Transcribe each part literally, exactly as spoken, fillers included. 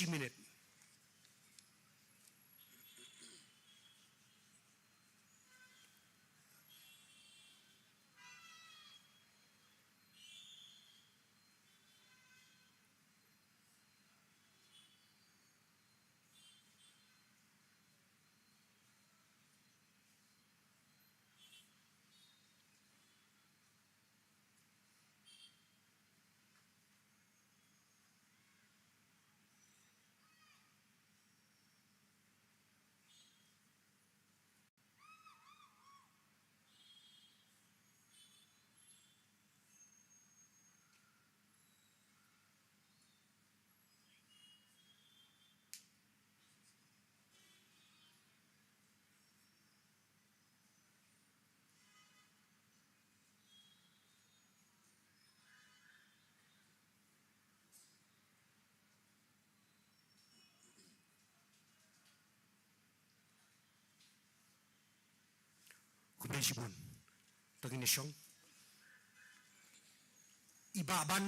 minit. Khublei shibun. To ngin ïa shong. I Bah Ban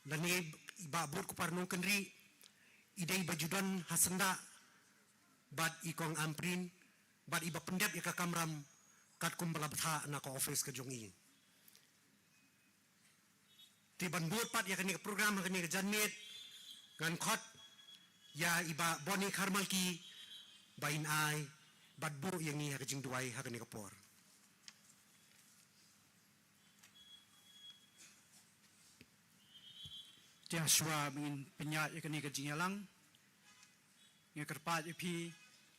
lane i Bah Bud Kupar Nongkynrih, i dei ba ju don ha syndah bad i Kong Ampareen bad iba pyndep ïa ka kamram katkum ba la bthah na ka office ka jong i. Te ban bud pat ïa kane ka program ha kane ka janmiet, ngan khot ïa i Bah Boni Kharmalki ba in ai bad buh ïa ngi ha ka jingduwai ha kane ka por. Te shuwa ba ngin pynïaid ïa kane ka jingïalang, nga kyrpad ïa phi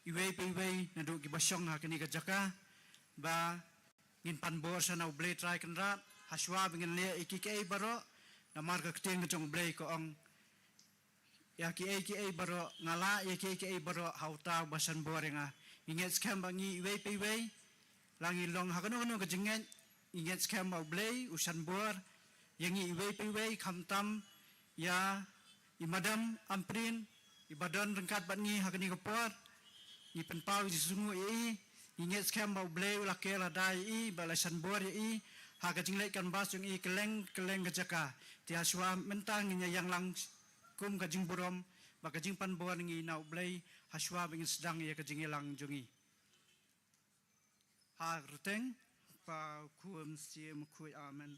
iwei pa iwei naduh kiba shong ha kane ka jaka ba ngin pan bor sha na U Blei Trai Kynrad ha shuwa ba ngin leh ïa kiei kiei baroh. Namar ka ktien ka jong U Blei ka ong, ïa kiei kiei baroh, nga lah ïa kiei kiei baroh ha uta uba shan bor ïa nga. Ngi ngeit skhem ba ngi iwei pa iwei, la ngi long ha kano kano ka jingngeit, ngi ngeit skhem ba U Blei u shan bor ïa ngi iwei pa iwei, khamtam ïa i Madam Ampareen iba don ryngkat bad ngi ha kane ka por. Ngi pynpaw jingsngewnguh ïa i, ngi ngeit skhem ba U Blei u la ker lada ïa i bad la shan bor ïa i ha ka jingleit canvass jong i kylleng kylleng ka jaka. Te ha shuwa mynta ngin ïa ïeng lang kum ka jingburom bad ka jingpan bor na ngi na U Blei ha shuwa ba ngin sdang ïa ka jingïalang jong ngi. Ha ka kyrteng U Kpa, U Khun, U Mynsiem Bakhuid. Amen.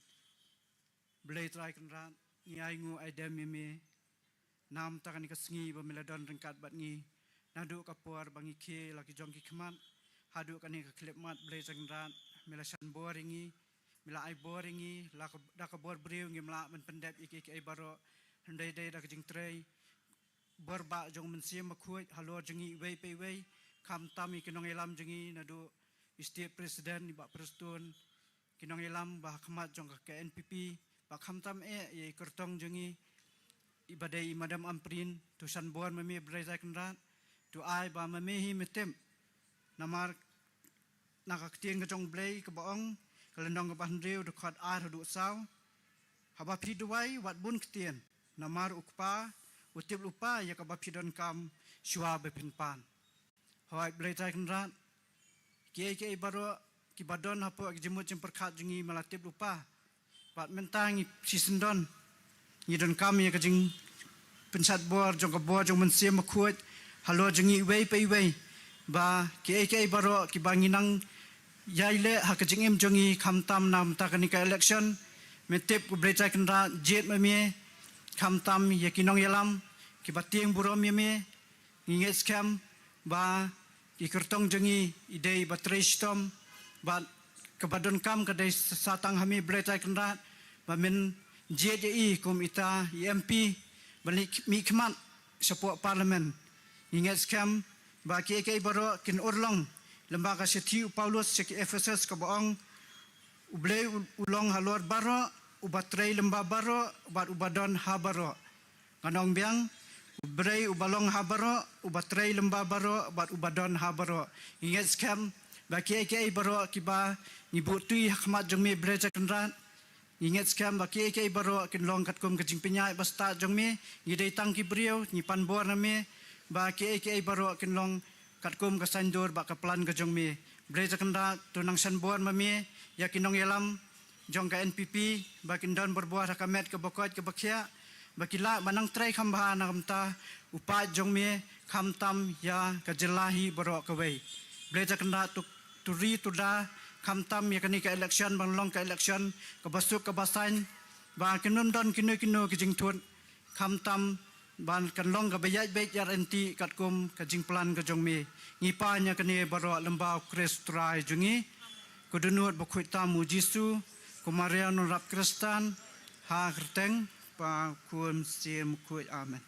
Blei Trai Kynrad, ngi ainguh aidem ïa me namar kane ka sngi ba me la don ryngkat bad ngi naduh ka por ba ngi khie la ki jong ki khmat haduh kane ka khyllipmat. Blei Trai Kynrad, me la shan bor ïa ngi, me la ai bor ïa ngi, la ka, da ka bor briew ngim lah ban pyndep ïa kiei kiei baroh, hynrei dei da ka jingtrei bor bah jong U Mynsiem Bakhuid halor jong ngi iwei pa iwei, khamtam ïa ki nongïalam jong ngi naduh i State President i Bah Prestone, ki nongïalam ba ha khmat jong ka K N P P, ba khamtam eh ïa i kyrtong jong ngi iba dei i Madam Ampareen. To shan bor ma me Blei Trai Kynrad, to ai ba ma me hi me tip. Namar na ka ktien ka jong U Blei kaba ong, ka lynnong kaba hynriew dkhot ar haduh saw, haba phi duwai wat bun ktien, namar U Kpa u tip lypa ïa kaba phi donkam shuwa ba phin pan. Hooid Blei Trai Kynrad, kiei kiei baroh kiba don hapoh ka jingmut jingpyrkhat jong ngi me la tip lypa. Bad mynta ngi shisyndon, ngi donkam ïa ka jingpynshad bor jong ka bor jong U Mynsiem Bakhuid halor jong ngi iwei pa iwei, ba kiei kiei baroh kiba ngi nang ïai leh ha ka jingim jong ngi, khamtam namar kane ka election, me tip ko Blei Trai Kynrad, jied ma me, khamtam ïa ki nongïalam kiba tieng burom ïa me. Ngi ngeit skhem ba i kyrtong jong ngi i dei ba trei shitom, bad kaba donkam ka dei sa tang ha me Blei Trai Kynrad, ba men jied ïa i kum ita i M P ba leit mihkhmat shapoh Parliament. Ngi ngeit skhem ba kiei kiei baroh kin urlong lyngba ka shithi u Paulus sha ki Ephesus kaba ong, U Blei u, u long halor baroh, uba trei lyngba baroh bad uba don ha baroh. Ngan ong biang, U Blei uba long ha baroh, uba trei lyngba baroh bad uba don ha baroh. Ngi ngeit skhem ba kiei kiei baroh kiba ngi buh tui ha khmat jong me Blei Trai Kynrad, ngi ngeit skhem ba kiei kiei baroh kin long katkum ka jingpynïaid ba stad jong me. Ngi dei tang ki briew, ngi pan bor na me ba kiei kiei baroh kin long katkum ka saiñdur bad ka plan ka jong me. Blei Trai Kynrad, to nang shan bor ma me ïa ki nongïalam jong ka N P P ba kin don borbor ha ka met kaba koit kaba khiah, ba ki lah ban nang trei kham bha na ka bynta u paid jong me, khamtam ïa ka jylla hi baroh kawei. Blei da kynda tuk turi tuda, khamtam ïa kane ka election ban long ka election kaba suk kaba saiñ, ba kin ym don kino kino ki jingthut, khamtam ban kan long kaba ïaid beit ïaid ryntih katkum ka jingplan ka jong me. Ngi pan ïa kane baroh lyngba u Khrist Trai jong ngi. Ko dohnud bakhuid tam u Jisu, ko Maria Nongrap Khristan, ha ka kyrteng Kpa, Khun, Mynsiem Bakhuid. Amen.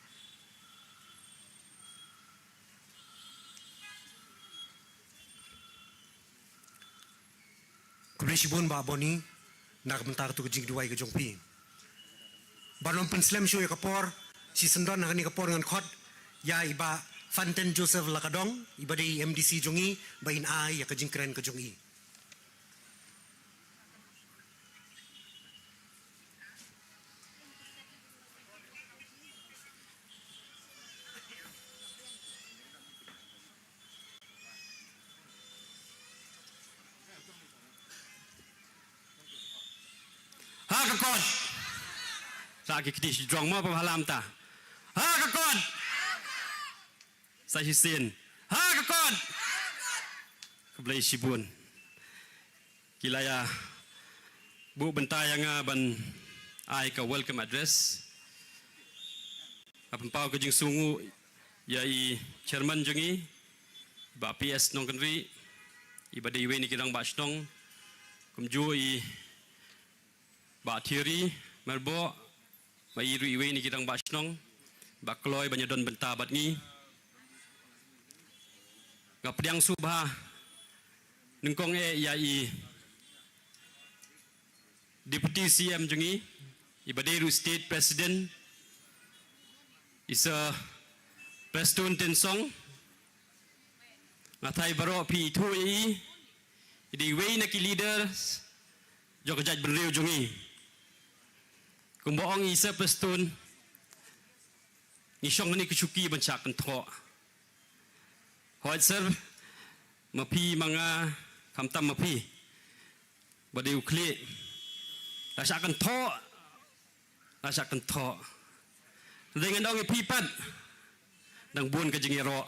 Khublei shibun Bah Boni, na ka bynta katu ka jingduwai ka jong phi. Ban ym pynslem shuh ïa ka por, shisien don ha kane ka por ngan khot ïa i Bah Fanten Joseph Lakadong, iba dei i M D C jong ngi, ba in ai ïa ka jingkren ka jong i. Ha ka kot. Sa ki kti shi jrong mo pa halam ta. Ha ka kot. Sa shisien. Ha ka kot. Khublei shibun. Ki la ïa buh bynta ïa nga ban ai ka welcome address. Nga pynpaw ka jingsngewnguh ïa i chairman jong ngi, Bah P S Nongkynrih, iba dei iwei na ki rangbah shnong, kumjuh i Bah Thierry Myrboh, ba i ruh iwei na ki rangbah shnong ba kloi ban ïa don bynta bad ngi. Nga pdiang sngewbha nyngkong eh ïa i Deputy C M jong ngi, iba dei ruh State President, i Sir Prestone Tynsong. Nga tharai baroh phi ithuh ïa i, i dei iwei na ki leaders jong ka jaitbynriew jong ngi. Kumba ong i Sir Prestone, ngi shong hangne ka shuki ban shah kynthoh. Hooid Sir, ma phi ma nga, khamtam ma phi, ba dei u khlieh, la shah kynthoh, la shah kynthoh. Hynrei ngan ong ïa phi pat, dang bun ka jingïaroh,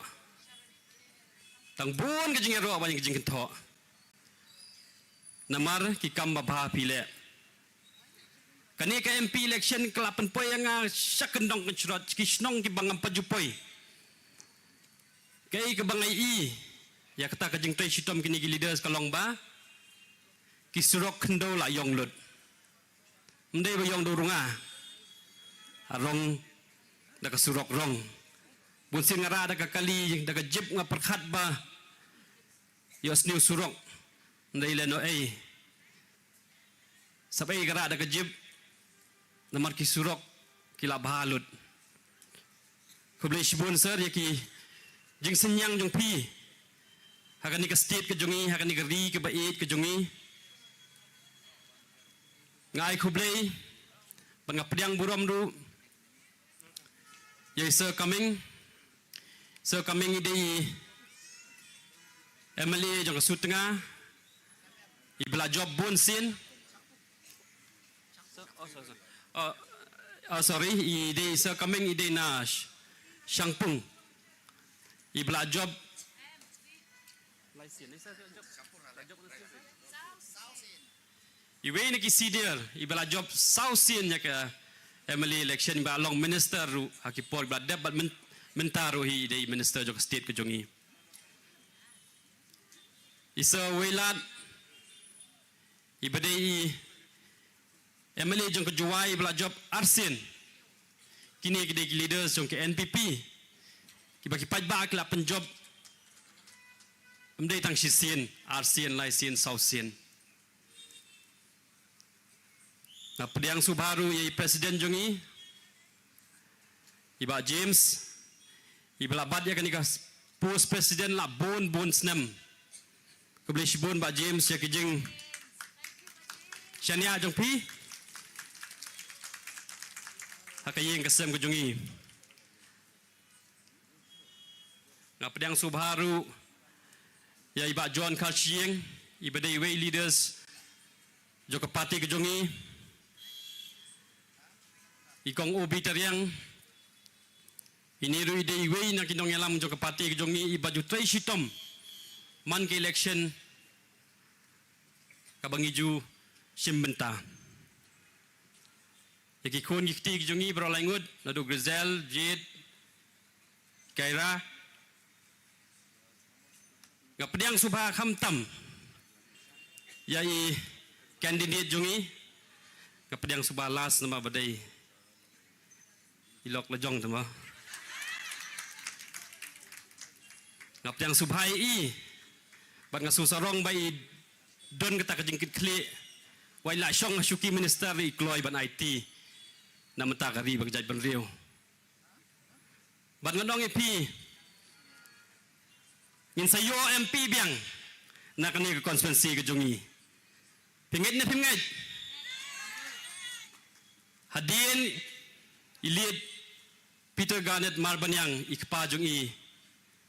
dang bun ka jingïaroh ban ïa ka jingkynthoh. Namar ki kam babha phi leh. Kane ka M P election ka la pynpoi ïa nga sha kyndong kynshrot, ki shnong kiba ngam pat ju poi. Kaei kaba nga ïohi ïa kata ka jingtrei shitom kine ki leaders ka long ba ki surok khyndew la ïong lut. Ym dei ba ïong da u rnga, ha rong da ka surok rong. Bunsien nga rah da ka kali, da ka jeep, nga pyrkhat ba ïohsngew surok. Ym dei lehnohei. Sap ei ka rah da ka jeep, namar ki surok ki la bha lut. Khublei shibun Sir ïa ki jingsynñiang jong phi ha kane ka state ka jong ngi, ha kane ka ri kaba ïeit ka jong ngi. Nga ai khublei bad nga pdiang burom ruh ïa i Sir Coming. Sir Coming i dei i M L A jong ka Sutnga, iba la jop bun sien. Oh, sorry, sorry. Oh, oh, sorry, i dei Sir Coming, i dei na Sh-, Shangpung, iba la jop. Iwei na ki senior iba la jop saw sien ïa ka M L A election, ba long minister ruh ha ki por ba la dep, bad myn-, mynta ruh hi dei minister jong ka state ka jong ngi. I Sir Wailadmiki, iba dei i M L A jong ka Jowai, iba la jop arsien. Kine ki dei ki leaders jong ka N P P kiba ki paidbah ki la pynjop, ym dei tang shisien, arsien, laisien, saw sien. Nga pdiang sngewbha ruh ïa i president jong ngi, i Bah James, iba la bat ïa kane ka post president la bun bun snem. Khublei shibun Bah James ïa ki jingshaniah jong phi ha ka ïing ka sem ka jong ngi. Nga pdiang sngewbha ruh ïa i Bah John Kharshiing, iba dei iwei leaders jong ka party ka jong ngi. i Kong O B Tariang, ine ruh i dei iwei na ki nongïalam jong ka party ka jong ngi iba ju trei shitom man ka election kaba ngi ju shim bynta. Ïa ki khun ki kti ki jong ngi baroh lai ngut, naduh Grizel, Jade, Kyra, nga pdiang sngewbha khamtam ïa i candidate jong ngi. Nga pdiang sngewbha last namar ba dei i lok la jong te mo. Nga pdiang sngewbha ïa i bad nga sngewsarong ba i don kata ka jingkitkhlieh, wat la shong ha shuki minister i kloi ban aiti na bynta ka ri bad ka jaitbynriew. Bad ngan ong ïa phi, ngin sa ïoh M P biang na kane ka constituency ka jong ngi. Phi ngeit ne phim ngeit? Hadien i late Peter Garnett Marbaniang i kpa jong i,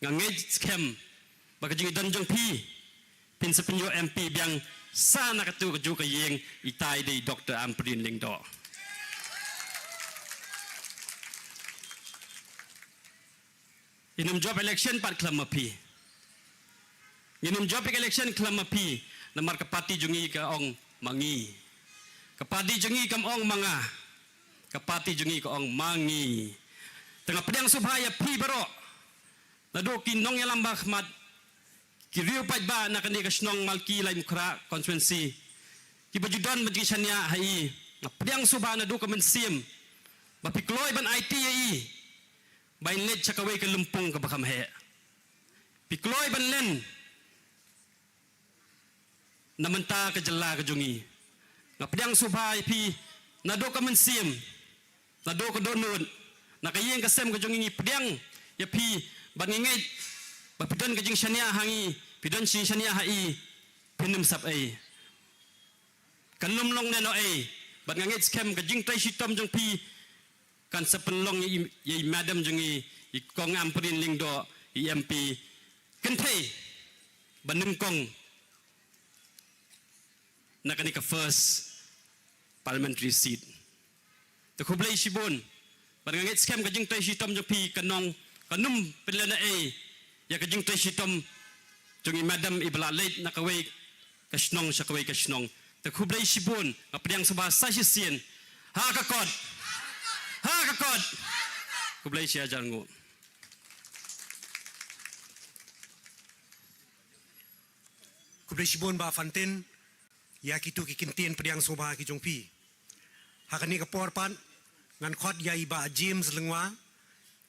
nga ngeit skhem ba ka jingdon jong phi, phin sa pynïoh M P biang sa na katu ka juh ka ïing, itai dei Doctor Ampareen Lyngdoh. Ngin ym jop election pat khlem ma phi. Ngin ym jop election khlem ma phi. Namar ka party jong ngi ka ong ma ngi. Ka party jong ngi kam ong ma nga. Ka party jong ngi ka ong ma ngi. Te nga pdiang sngewbha ïa phi baroh, naduh ki nongïalam ba khmat, ki riew paidbah na kane ka shnong Malki Laitumkhrah constituency, kiba ju don ban jingshaniah ha i. Nga pdiang sngewbha naduh ka mynsiem ba phi kloi ban aiti ïa i ba in leit sha kawei ka lympung kaba kham heh. Phi kloi ban len na bynta ka jylla ka jong ngi. Nga pdiang sngewbha ïa phi naduh ka mynsiem, naduh ka dohnud, na ka ïing ka sem ka jong ngi. Ngi pdiang ïa phi bad ngi ngeit ba phi don ka jingshaniah ha ngi, phi don jingshaniah ha i, phin ym sap ei. Kan ym long ne noh ei, bad nga ngeit skhem ka jingtrei shitom jong phi kan sa pynlong ïa i, ïa i madam jong ngi, i Kong Ampareen Lyngdoh, i M P kynthei ba nyngkong na kane ka first parliamentary seat. Te khublei shibun. Bad nga ngeit skhem ka jingtrei shitom jong phi kan ym, kan ym pynlehnohei ïa ka jingtrei shitom jong i madam iba la leit na kawei ka shnong sha kawei ka shnong. Te khublei shibun, nga pdiang sngewbha sa shisien. Ha ka kot. Ha ka kot. Khublei shihajar nguh. Khublei shibun Bah Fantin ïa kitu ki kyntien pdiang sngewbha ki jong phi. Ha kane ka por pat ngan khot ïa i Bah James Lyngwa,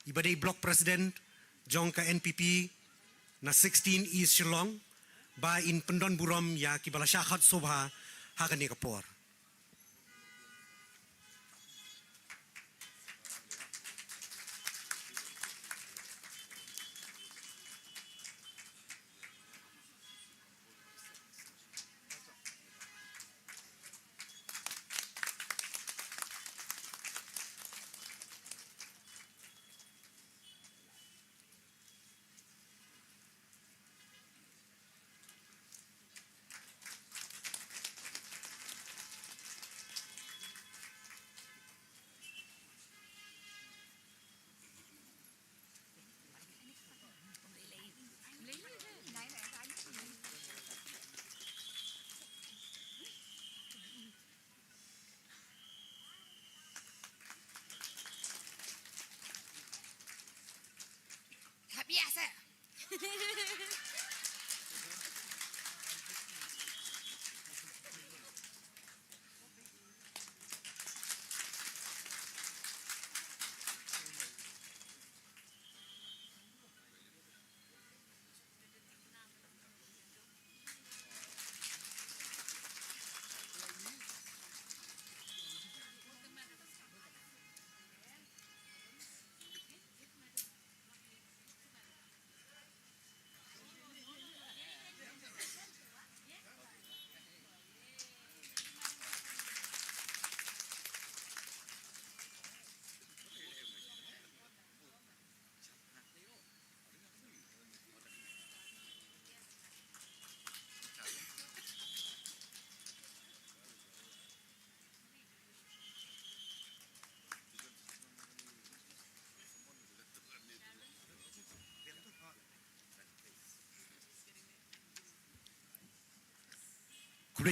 iba dei Block President jong ka N P P na sixteen East Shillong, ba in pyndon burom ïa kiba la shah khot sngewbha ha kane ka por.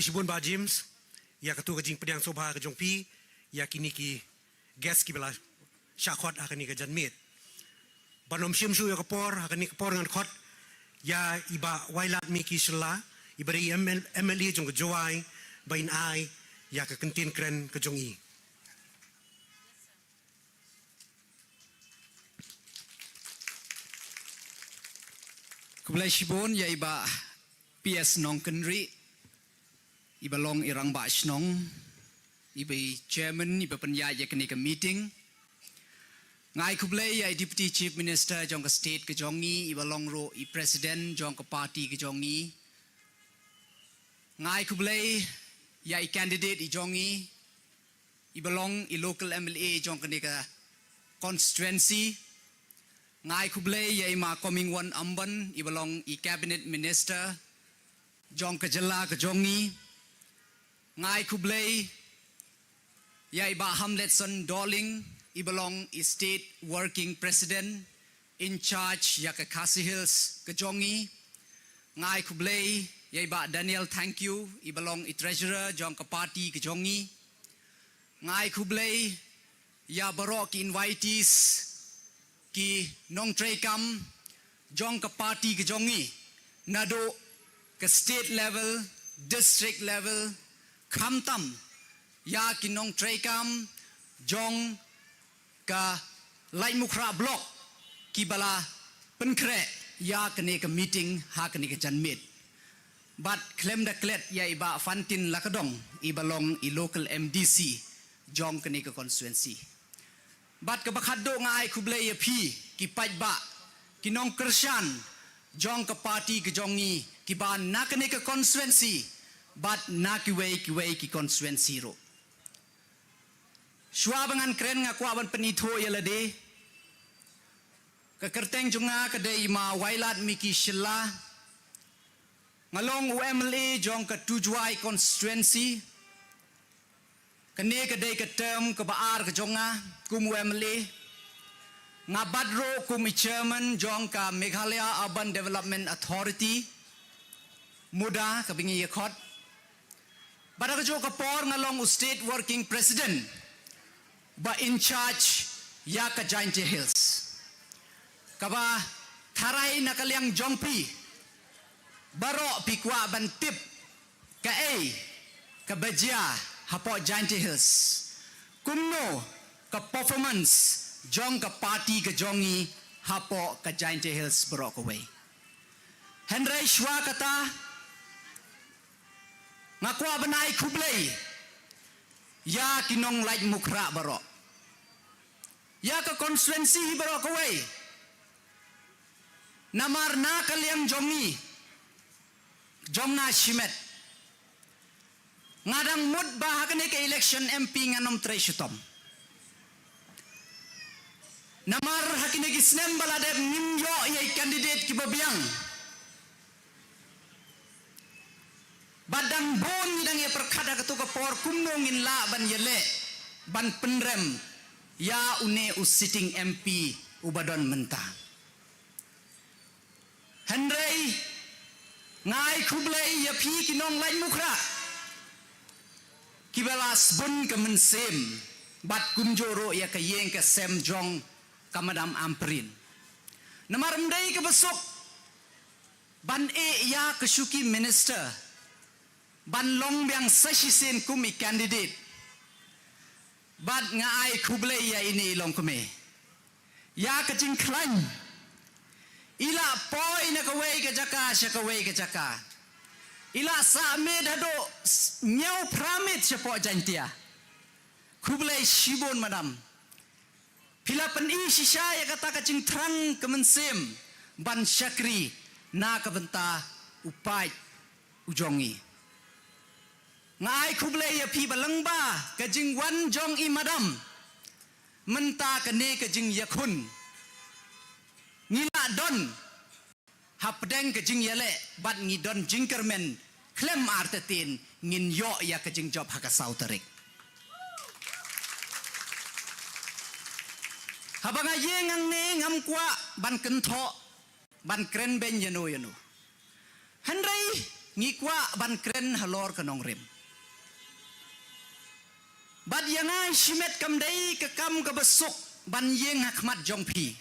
Shibun Bah James, ïa katu ka jingpdiang sngewbha ka jong phi ïa kine ki guest kiba la shah khot ha kane ka janmiet. Ban ym shim shuh ïa ka por, ha kane ka por ngan khot ïa i Bah Wailadmiki Shylla, iba dei i M L, M L A jong ka Jowai, ba in ai ïa ka kyntien kren ka jong i. Khublei shibun ïa i Bah P S Nongkynrih, iba long i Rangbah Shnong, iba i chairman, iba pynïaid ïa kane ka meeting. Nga ai khublei ïa i Deputy Chief Minister jong ka state ka jong ngi, iba long ruh i president jong ka party ka jong ngi. Nga ai khublei ïa i candidate i jong ngi, iba long i local M L A jong kane ka constituency. Nga ai khublei ïa i Ma Comingone Ymbon, iba long i cabinet minister jong ka jylla ka jong ngi. Nga ai khublei ïa i Bah Hamletson Dohling, iba long i state working president in charge ïa ka Khasi Hills ka jong ngi. Nga ai khublei ïa i Bah Daniel Thangkhiew, iba long i treasurer jong ka party ka jong ngi. Nga ai khublei ïa baroh ki invitees, ki nongtreikam jong ka party ka jong ngi, naduh ka state level, district level, khamtam ïa ki nongtreikam jong ka Laitumkhrah Block, kiba la pynkhreh ïa kane ka meeting ha kane ka janmiet. Bad khlem da klet ïa i Bah Fantin Lakadong, iba long i local M D C jong kane ka constituency. Bad kaba khatduh nga ai khublei ïa phi ki paidbah, ki nongkyrshan jong ka party ka jong ngi, kiba na kane ka constituency bad na kiwei kiwei ki constituency ruh. Shuwa ba ngan kren, nga kwah ban pynithuh ïa lade. Ka kyrteng jong nga ka dei i Ma Wailadmiki Shylla. Nga long u M L A jong ka Tujwai constituency. Kane ka dei ka term kaba ar ka jong nga kum u M L A. Nga bat ruh kum i chairman jong ka Meghalaya Urban Development Authority, MUDA, kaba ngi ïa khot. Bad ha kajuh ka por nga long u state working president ba in charge ïa ka Jaintia Hills. Kaba tharai na ka liang jong phi baroh phi kwah ban tip kaei kaba jia hapoh Jaintia Hills. Kumno ka performance jong ka party ka jong ngi hapoh ka Jaintia Hills baroh kawei. Hynrei shuwa kata, nga kwah ban ai khublei ïa ki nong Laitumkhrah baroh, ïa ka constituency hi baroh kawei. Namar na ka liang jong ngi, jong nga shimet, nga dang mut ba ha kane ka election M P ngan ym trei shitom. Namar ha kine ki snem ba la dep ngim ïoh ïa i candidate kiba biang. Bad dang bun ngi dang ïa pyrkhat ha kato ka por kumno ngin lah ban ïaleh ban pynrem ïa une u sitting M P uba don mynta. Hynrei nga ai khublei ïa phi ki nong Laitumkhrah kiba la sbun ka mynsiem bad kumjuh ruh ïa ka ïing ka sem jong ka Madam Ampareen. Namar ym dei kaba suk ban ïeh ïa ka shuki minister ban long biang sa shisien kum i candidate. Bad nga ai khublei ïa ine i longkmie ïa ka jingkhlaiñ. I la poi na kawei ka jaka sha kawei ka jaka. I la sah miet haduh s-, hynñiew phra miet shapoh Jaintia. Khublei shibun madam. Phi la pyni shisha ïa kata ka jingthrang ka mynsiem ban shakri na ka bynta u paid u jong ngi. Nga ai khublei ïa phi ba lyngba ka jingwan jong i madam mynta kane ka jingïakhun ngi la don hapdeng ka jingïaleh bad ngi don jingkyrmen khlem artatien ngin ïoh ïa ka jingjop ha ka saw tarik. Haba nga ïeng hangne ngam kwah ban kynthoh ban kren beiñ ïano ïano. Hynrei ngi kwah ban kren halor ka nongrim. Bad ïa nga shimet kam dei ka kam kaba suk ban ïeng ha khmat jong phi.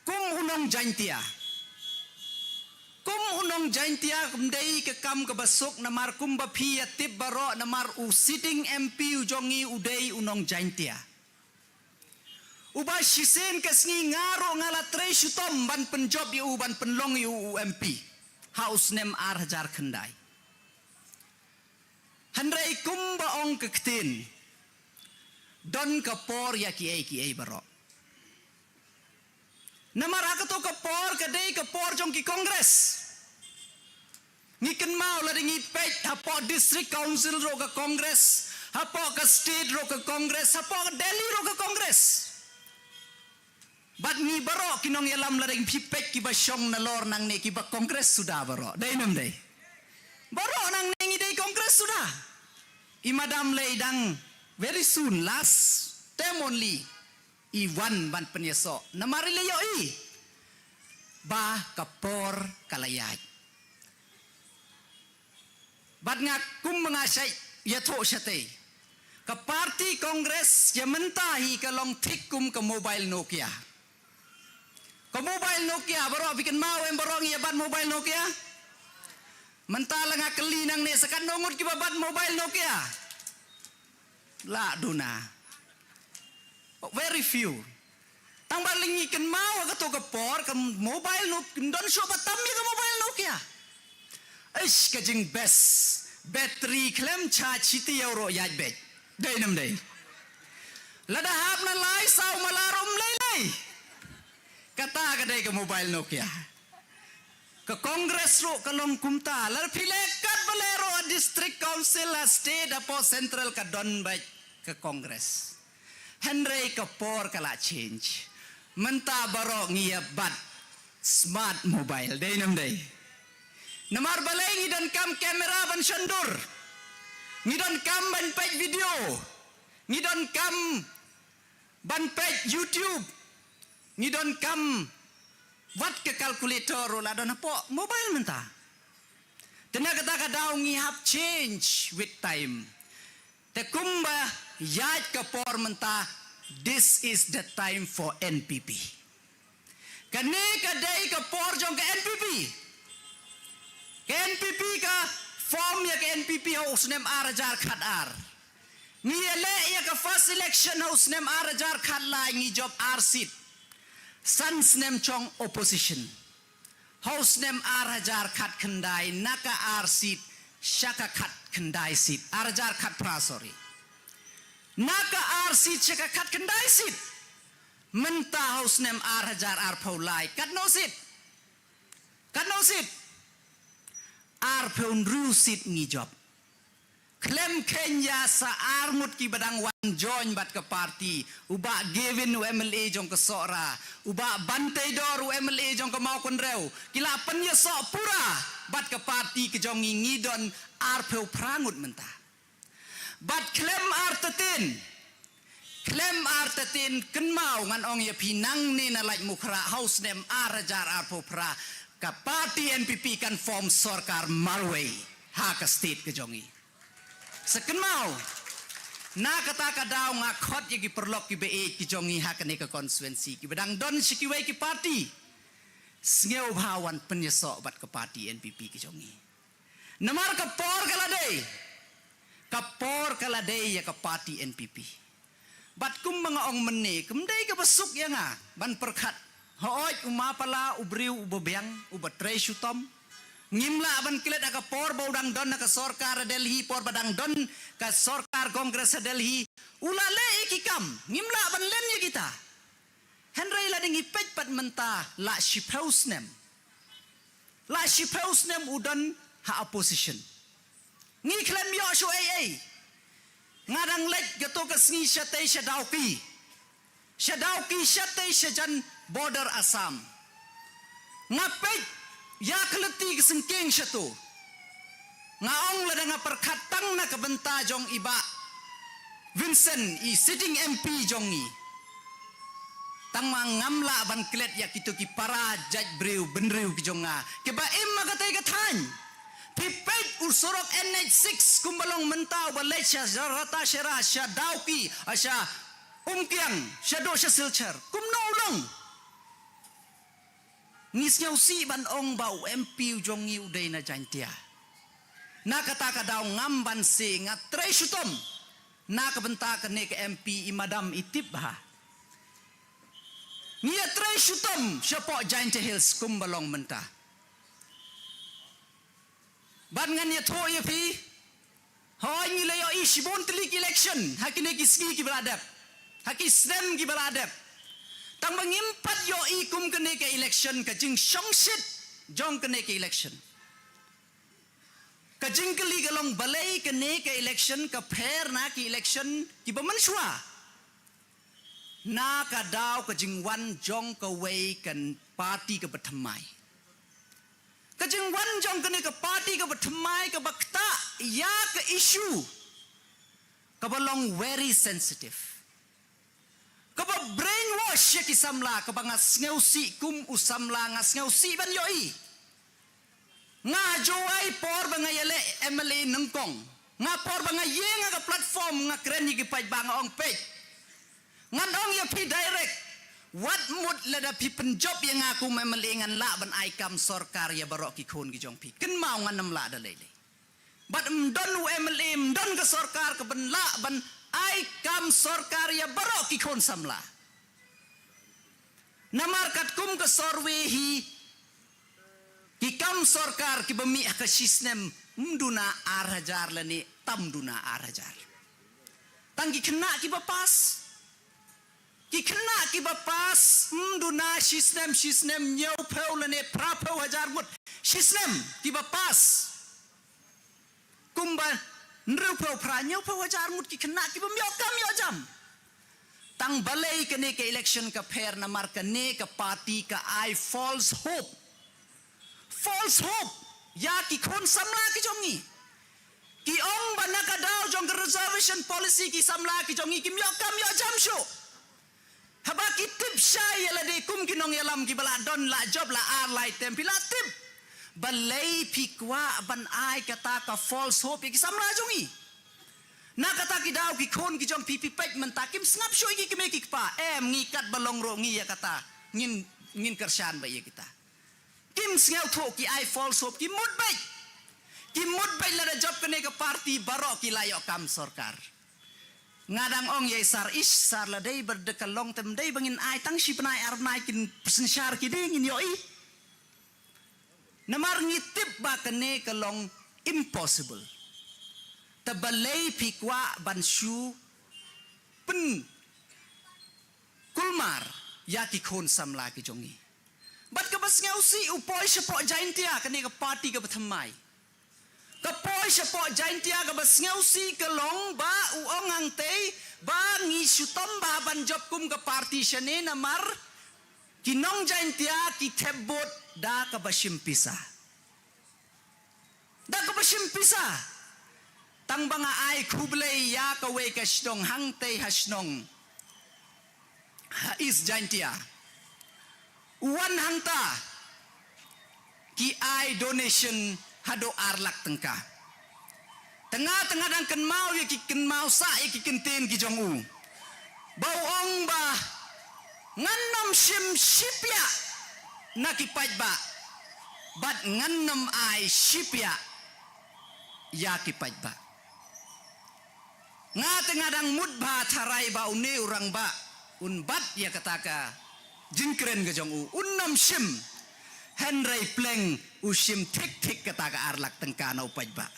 Kum u nong Jaintia. Kum u nong Jaintia kam dei ka kam kaba suk namar kumba phi ïa tip baroh namar u sitting M P u jong ngi u dei u nong Jaintia. Uba shisien ka sngi nga ruh nga la trei shitom ban pynjop ïa u ban pynlong ïa u, u M P. Ha u snem ar hajar khyndai. Hynrei kumba ong ka ktien. Don ka por ïa kiei kiei baroh. Namar ha kato ka por ka dei ka por jong ki Congress. Ngi kynmaw lada ngi peit hapoh District Council ruh ka Congress, hapoh ka state ruh ka Congress, hapoh ka Delhi ruh ka Congress. Bad ngi baroh ki nongïalam lada ngi peit kiba shong nalor nangne kiba Congress suda baroh. Dei ne em dei? Baroh nangne ngi dei Congress suda. I madam lei dang very soon, last term only. I wan ban pynïasoh namar i la ïohi ba ka por ka la ïaid. Bad nga kum ma nga shait ïathuh shatei. Ka party Congress ïa mynta hi ka long thik kum ka mobile Nokia. Ka mobile Nokia baroh phi kynmaw em baroh ngi ïa bat mobile Nokia. Mynta la nga kylli nangne sa katno ngut kiba bat mobile Nokia. La duna. Very few. Tang ba lyngi kynmaw ha kato ka por ka mobile Nokia, don shuh ba tam ïa ka mobile Nokia. Eish ka jingbest. Battery khlem charge shi taïew ruh ïaid beit. Dei ne em dei? Lada hap na lai saw malar um lei lei. Kata ka dei ka mobile Nokia. Ka Congress ruh ka long kumta. Lada phi leh katba leh ruh ha District Council ha State hapoh Central ka don beit ka Congress. Hynrei ka por ka la change. Mynta baroh ngi ïa bat smart mobile. Dei ne em dei? Namar balei ngi donkam camera ban shon dur. Ngi donkam ban peit video. Ngi donkam ban peit YouTube. Ngi donkam wat ka calculator ruh la don hapoh mobile mynta. Te na kata ka daw ngi hap change with time. Te kumba ïaid ka por mynta, this is the time for N P P. Kane ka dei ka por jong ka N P P. Ka N P P ka form ïa ka N P P ha u snem ar hajar khatar. Ngi ïaleh ïa ka first election ha u snem ar hajar khatlai, ngi jop ar seat. San snem chong opposition. Ha u snem ar hajar khatkhyndai na ka ar seat sha ka khatkhyndai seat. Ar hajar khatphra, sorry. Na ka ar seat sha ka khatkhyndai seat. Mynta ha u snem ar hajar arphew lai katno seat? Katno seat? Arphew hynriew seat ngi jop. Khlem kheiñ ïa sa ar ngut kiba dang wan join bad ka party, u Bah Gavin u M L A jong ka Sohra, u Bah Banteidor u M L A jong ka Mawkynrew, ki la pynïasoh pura bad ka party ka jong ngi, ngi don arphew phra ngut mynta. Bad khlem artatien, khlem artatien, kynmaw ngan ong ïa phi, nangne na Laitumkhrah ha u snem ar hajar arphew phra ka party N P P kan form sorkar marwei ha ka state ka jong ngi. Sa kynmaw, na kata ka daw nga khot ïa ki paralok kiba ïeit ki jong ngi ha kane ka constituency kiba dang don sha kiwei ki party. Sngewbha wan pynïasoh bad ka party N P P ki jong ngi. Namar ka por ka la dei. Ka por ka la dei ïa ka party N P P. Bad kumba nga ong mynne, kam dei kaba suk ïa nga ban pyrkhat. Hooid, u Mapala u briew uba biang, uba trei shitom. Ngim lah ban klet ha ka por ba u dang don ha ka sorkar ha Delhi, por ba dang don ka sorkar Congress ha Delhi, u la leh ïa ki kam, ngim lah ban len ïa kita. Hynrei lada ngi peit pat mynta la shiphew snem. La shiphew snem u don ha opposition. Ngi khlem ïoh shuh ei ei. Nga dang leit kato ka sngi shatei sha Dawki. Sha Dawki shatei shajan border Assam. Nga peit ïa ka lynti ka syngkien shato. Nga ong lada nga pyrkhat tang na ka bynta jong i Bah Vincent, i sitting M P jong ngi. Tang ma ngam lah ban klet ïa kito ki para jait briew bynriew ki jong nga kiba im ha katei ka thaiñ. Phi peit u surok N H six kumba long mynta uba leit sha Ratacherra, sha Dawki, sha Umkiang, sha Dohsha Silchar. Kumno u long? Ngi sngewsih ban ong ba u M P u jong ngi u dei na Jaintia. Na kata ka daw ngam banse, nga trei shitom na ka bynta kane ka M P, i madam i tip bha. Ngi ïa trei shitom shapoh Jaintia Hills kumba long mynta. Bad ngan ïathuh ïa phi, hooid ngi la ïohi shibun tylli ki election ha kine ki sngi kiba la dep, ha ki snem kiba la dep. Tangba ngim pat ïohi kum kane ka election ka jingshongshit jong kane ka election. Ka jingkylli ka long balei kane ka election ka pher na ki election kiba mynshuwa. Na ka daw ka jingwan jong kawei ka party kaba thymmai. Ka jingwan jong kane ka party kaba thymmai kaba ktah ïa ka issue kaba long very sensitive, kaba brainwash ïa ki samla, kaba nga sngewsih kum u samla, nga sngewsih ban ïohi. Nga ha Jowai por ba nga ïaleh M L A nyngkong, nga por ba nga ïeng ha ka platform, nga kren ïa ki paidbah, nga ong peit, ngan ong ïa phi direct, wat mut lada phi pynjop ïa nga kum M L A ngan lah ban ai kam sorkar ïa baroh ki khun ki jong phi. Kynmaw, ngan ym lah da lei lei. Bad ym don u M L A, ym don ka sorkar kaban lah ban ai kam sorkar ïa baroh ki khun samla. Namar katkum ka survey hi, ki kam sorkar kiba mih ha ka shisnem ym duna ar hajar lane tam duna ar hajar. Tang ki khynnah kiba pass. Ki khynnah kiba pass ym duna shisnem, shisnem hynñiewphew lane phraphew hajar ngut shisnem kiba pass. Kumba hynriewphew phra, hynñiewphew hajar ngut ki khynnah kiba ym ïoh kam ïoh jam. Tang balei kane ka election ka pher? Namar kane ka party ka ai false hope. False hope ïa ki khun samla ki jong ngi. Ki ong ba na ka daw jong ka reservation policy ki samla ki jong ngi kim ïoh kam ïoh jam shuh. Haba ki tip shai ïa lade kum ki nongïalam kiba la don la jop la ar lai term, phi la tip. Balei phi kwah ban ai kata ka false hope ïa ki samla jong ngi? Na kata ki daw ki khun ki jong phi, phi peit mynta kim sngap shuh ïa ki kmie ki kpa. Em, ngi katba long ruh ngi ïa kata ngin, ngin kyrshan bha ïa kita. Kim sngewthuh, ki ai false hope, ki mut beit. Ki mut beit lada jop kane ka party baroh ki la ïoh kam sorkar. Nga dang ong ïa i sir, ish sir, la dei ba da ka long te ym dei ba ngin ai tang shi bnai ar bnai, kin pynsynshar ki dei ngin ïohi. Namar ngi tip ba kane ka long impossible. Te balei phi kwah ban shu pynkulmar ïa ki khun samla ki jong ngi? Bad kaba sngewsih, u poi shapoh Jaintia, kane ka party kaba thymmai. Ka poi shapoh Jaintia, kaba sngewsih ka long ba u ong hangtei ba ngi shu tom bha ban jop kum ka party shane namar ki nong Jaintia ki thep vote da kaba shim pisa. Da kaba shim pisa. Tang ba nga ai khublei ïa kawei ka shnong hangtei ha shnong ha East Jaintia. U wan hangta, ki ai donation haduh ar lak tyngka. Te nga, te nga dang kynmaw ïa ki, kynmaw sah ïa ki kyntien ki jong u. Ba u ong ba ngan nym shim shiphiah na ki paidbah bad ngan nym ai shiphiah ïa ki paidbah. Nga te nga dang mut bha tharai ba une u rangbah un bat ïa kata ka jingkren ka jong u, un nym shim. Hynrei pleng u shim thik thik kata ka ar lak tyngka na u paidbah.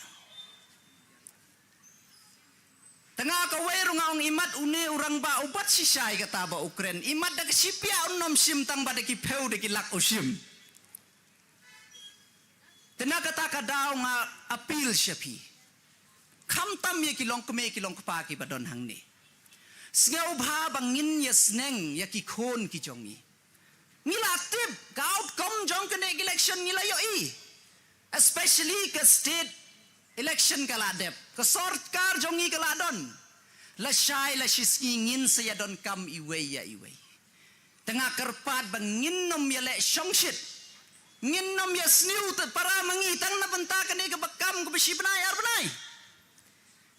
Te nga kawei ruh nga ong, imat une u rangbah u bat shisha ïa kata ba u kren, imat da ka shiphiah un nym shim, tang ba da ki phew da ki lak u shim. Te na kata ka daw nga appeal sha phi, khamtam ïa ki longkmie ki longkpa kiba don hangne, sngewbha ba ngin ïa sneng ïa ki khun ki jong ngi. Ngi la tip ka outcome jong kane ka election, ngi la ïohi. Especially ka state election ka la dep, ka sorkar jong ngi ka la don. Lashai lashisngi ngin sa ïa donkam iwei ïa iwei. Te nga kyrpad ba ngin nym ïaleh shongshit. Ngin nym ïa sniew te para ma ngi tang na bynta kane kaba kam kaba shi bnai ar bnai.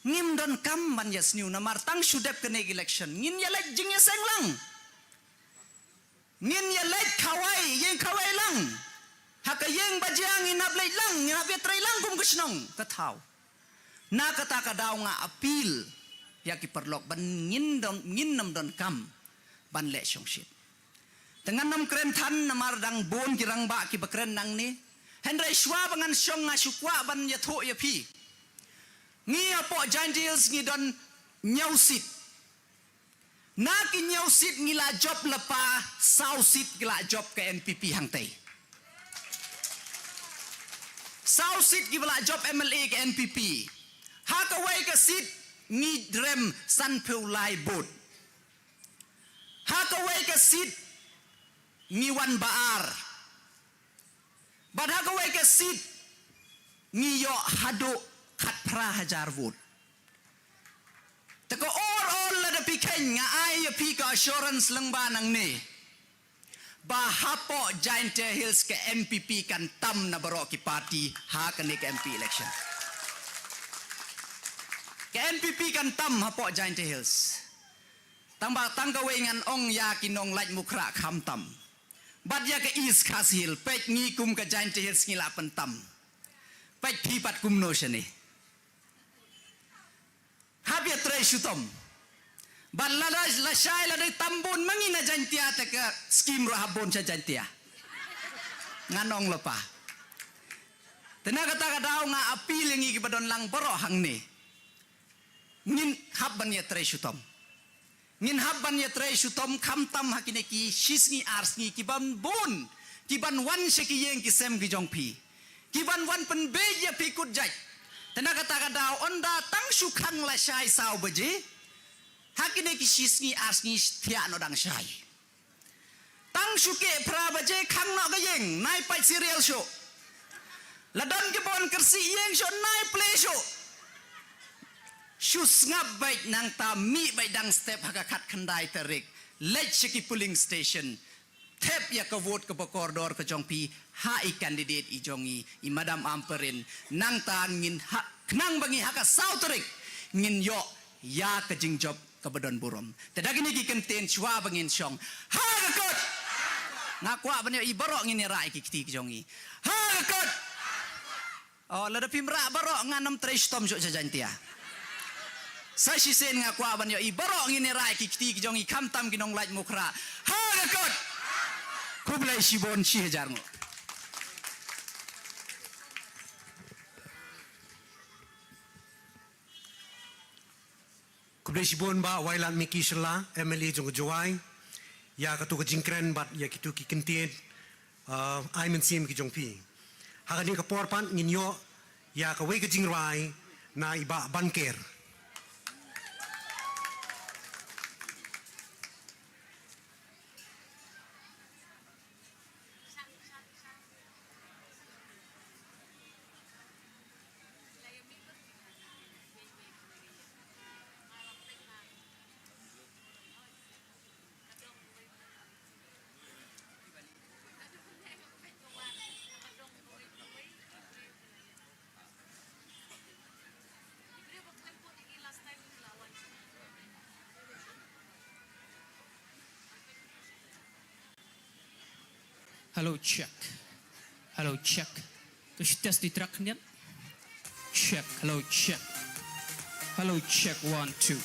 Ngim don kam ban ïa sniew namar tang shu dep kane ka election ngin ïa leit jingïaseng lang. Ngin ïa leit khawai ïeng khawai lang. Ha ka ïeng ba jia ngin hap leit lang, ngin hap ïatrei lang kum ka shnong ka thaw. Na kata ka daw nga appeal ïa ki paralok ban ngin don, ngin nym don kam ban leh shongshit. Te ngan nym kren than namar dang bun ki rangbah kiba kren nangne. Hynrei shuwa ba ngan shong nga shu kwah ban ïathuh ïa phi. Ngi hapoh Jaintia Hills ngi don hynñiew seat. Na ki hynñiew seat ngi la jop lypa, saw seat ki la jop ka N P P hangtei. Saw seat kiba la jop M L A ka N P P. Ha kawei ka seat ngi rem sanphew lai vote. Ha kawei ka seat ngi wan ba ar. Bad ha kawei ka seat ngi ïoh haduh khatphra hajar vote. Te ka overall lada phi kheiñ nga ai ïa phi ka assurance lyngba nangne ba hapoh Jaintia Hills ka N P P kan tam na baroh ki party ha kane ka M P election. Ka N P P kan tam hapoh Jaintia Hills. Tang ba tang kawei ngan ong ïa ki nonglait Mukhra khamtam. Bad ïa ka East Khasi Hills, peit ngi kum ka Jaintia Hills ngi la pyntam. Peit phi pat kumno shane. Hap ïatrei shitom. Bad lada lashai lada tam bun ma ngi na Jaintia te ka scheme ruh hap bun sha Jaintia. Ngan ong lypa. Te na kata ka daw nga appeal ïa ngi kiba don lang baroh hangne. Ngin hap ban ïatrei shitom. Ngin hap ban ïatrei shitom khamtam ha kine ki shisngi arsngi kiban bun kiban wan sha ki ïing ki sem ki jong phi. Kiban wan pynbeit ïa phi kut jait. Te na kata ka daw ynda tang shu khang lashai saw baje. Ha kine ki shisngi arsngi thiah noh dang shai. Tang shu keh phra baje khang noh ka ïing, nai pait serial shuh. La don kiba wan kyrsiew ïing shuh, nai plie shuh. Shu sngap beit nangta mih beit dang step ha ka khatkhyndai tarik. Leit sha ki polling station. Thep ïa ka vote kaba kordor ka jong phi ha i candidate i jong i, i Madam Ampareen. Nangta ngin ha, khnang ba ngi ha ka saw tarik ngin ïoh ïa ka jingjop kaba don burom. Te da kine ki kyntien shuwa ba ngin shong. Ha ka kut! Nga kwah ban ïohi baroh ngin ïa rah ïa ki kti ki jong i. Ha ka kut! Oh, lada phim rah baroh ngan nym trei shitom shuh sha Jaintia. Sa shisien nga kwah ban ïohi baroh ngin ïa rah ïa ki kti ki jong i khamtam ki nonglait Mukhra. Ha ka kut! Khublei shibun shi hajar nguh. Khublei shibun Bah Wailadmiki Shylla, M L A jong ka Jowai, ïa katu ka jingkren bad ïa kitu ki kyntien, uh, ai mynsiem ki jong phi. Ha kane ka por pat ngin ïoh ïa kawei ka jingrwai na i Bah Banker. Hello, check. Hello, check. To shi test di track niat. Check, hello, check. Hello, check, one, two.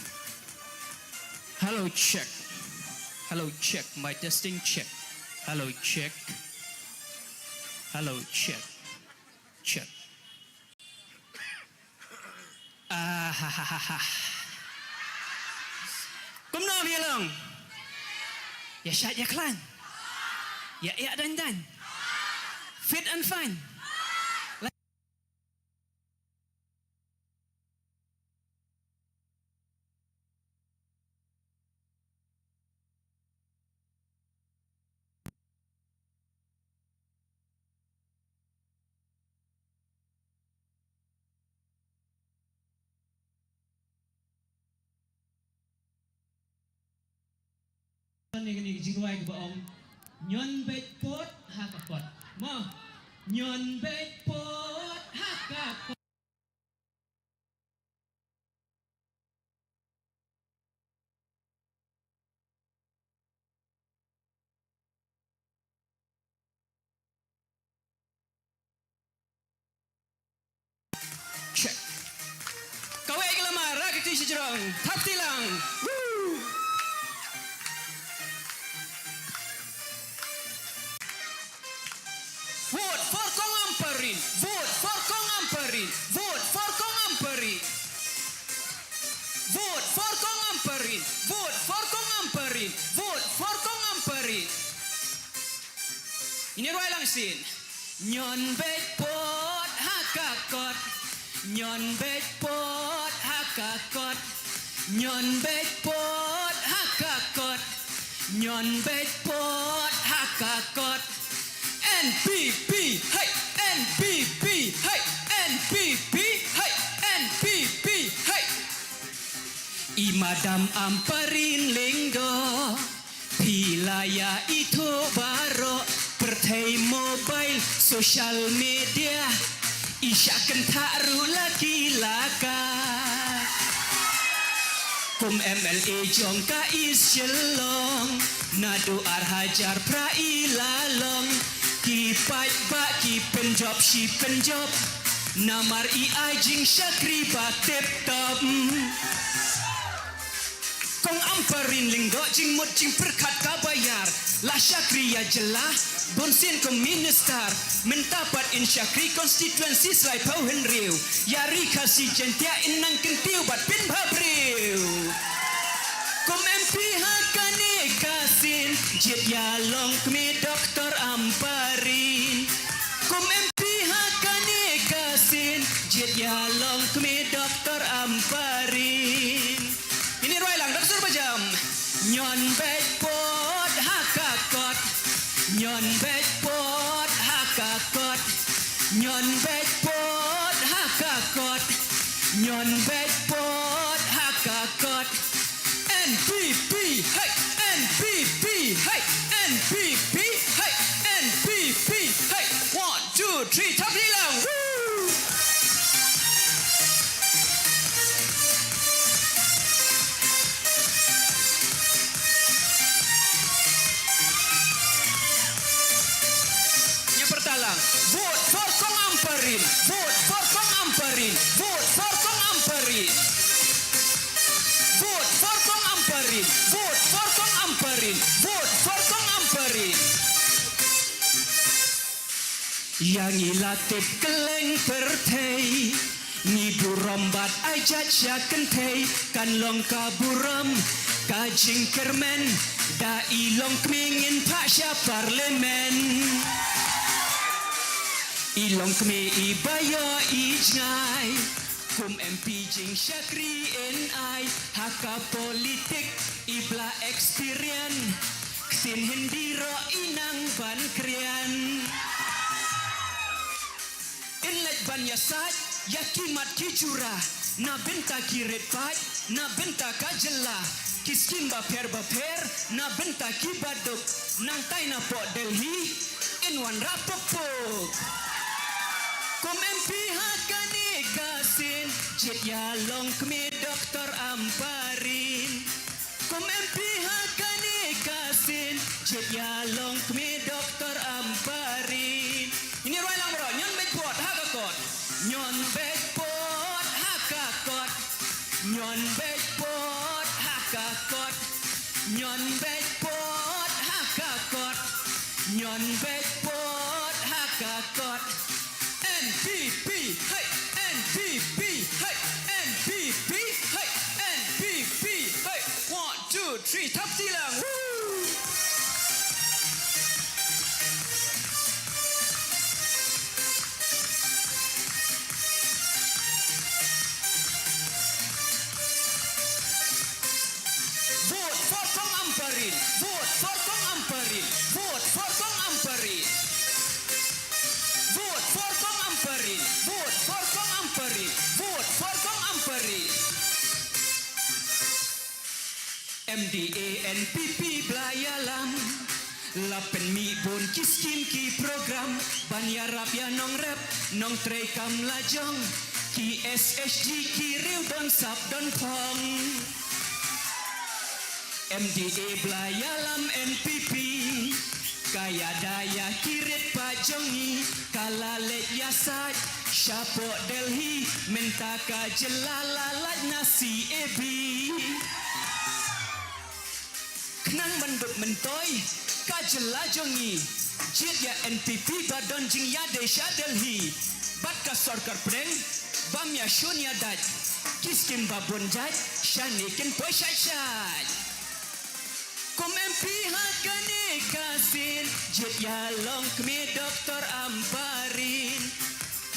Hello, check. Hello, check. My testing, check. Hello, check. Hello, check. Check. Ah, ha, ha, ha, ha. Kumno phi long? Ïa shait ïa khlaiñ. Ïa ïa dain dain. Fit and fine. Kane kane ka jingrwai kaba ong ñion beit pot ha ka pot. Mo. Ñion beit vote ha ka kot. Check. Kawei ka lamar, rak iti shi jrong. Thap tilang. Woo! Vote for Kong Ampareen. Vote for Kong Ampareen. Vote for Kong Ampareen. Vote for Kong Ampareen. Vote for Kong Ampareen. Vote for Kong Ampareen. Ini ruai langshin. Ñion beit vote ha ka kot. Ñion beit vote ha ka kot. Ñion beit vote ha ka kot. Ñion beit vote ha ka kot. N P P, hey, N P P, hey, N P P, hey, N P P, hey. I Madam Ampareen Lyngdoh. Phi la ïa ithuh baroh, pyrthei mobile, social media, i shah kynthah ruh la ki la ka. Kum M L A jong ka East Shillong, naduh ar hajar phra i la long, ki paidbah ki pynjop shi pynjop, namar i ai jingshakri ba tip top. Kong Ampareen Lyngdoh, jingmut jingpyrkhat kaba ïar, la shakri ïa jylla, bun sien kum minister, mynta pat in shakri constituency Saiphew Hynriew, ïa ri Khasi Jaiñtia in nang kyntiew bad pynbha briew. Kum M P ha kane ka sien, jied ïa longkmie Doctor Ampareen. Kum M P ha kane ka sien, jied ïa longkmie Doctor Ampareen. Ini ruai lang, dak sur bajam. Ñion beit vote ha ka kot. Ñion beit vote ha ka kot. Ñion beit vote ha ka kot. Ñion beit vote ha ka kot. N P P, hey, N P P, hey, N P P, hey, N P P, hey. One, two, three, thap tilang. Woo! Ñiapyrta lang. Vote for Kong Ampareen. Vote for Kong Ampareen. Vote for Kong Ampareen. Vote for Kong Ampareen. Vote for Kong Ampareen. Vote for Kong Ampareen. Ïa ngi la tip kylleng pyrthei, ngi burom bad ai jait sha kynthei, kan long ka burom ka jingkyrmen, da i longkmie ngin phah sha parliament. I longkmie i ba ïoh i jngai, kum M P jingshakri in ai, ha ka politik i ba la experience, ktien Hindi ruh i nang ban kren. In leit ban ïasaid ïa ki mat ki jura, na bynta ki rit paid, na bynta ka jylla, ki skim bapher bapher, na bynta ki baduk, nangtai na poh Delhi, in wanrah pukpuk. Kum M P ha kane ka sien, jied ïa longkmie Doctor Ampareen. Kum M P ha kane ka sien, jied ïa longkmie Doctor Ampareen. Ini ruai lang baroh, ñion beit vote ha ka kot. Ñion beit vote ha ka kot. Ñion beit vote ha ka kot. Ñion beit vote ha ka kot. Ñion beit vote ha ka kot. N P P, hey, N P P, hey, N P P, hey, N P P, hey. One, two, three, thap tilang. Woo! Vote for Kong Ampareen. Vote for Kong Ampareen. Vote for Kong Ampareen. Vote for Kong Ampareen. Vote for Kong Ampareen. Vote for Kong Ampareen. M D A N P P ba la ïalam. La pynmih bun ki skim ki program ban ïarap ïa nongrep nongtrei kam lajong, ki S H G ki riew don sap don phong. M D A Blaiallam N P P ka ïada ïa ki rit pat jong ngi, ka la leit ïasaid shapoh Delhi, mynta ka jylla la lait na C A B. Khnang ban dup myntoi ka jylla jong ngi, jied ïa N P P ba don jingïadei sha Delhi bad ka sorkar pdeng, bam ïa shun ïa dait ki skim ba bun jait shane kin poi shait shait. Kum M P ha kane ka sien, jied ïa longkmie Doctor Ampareen.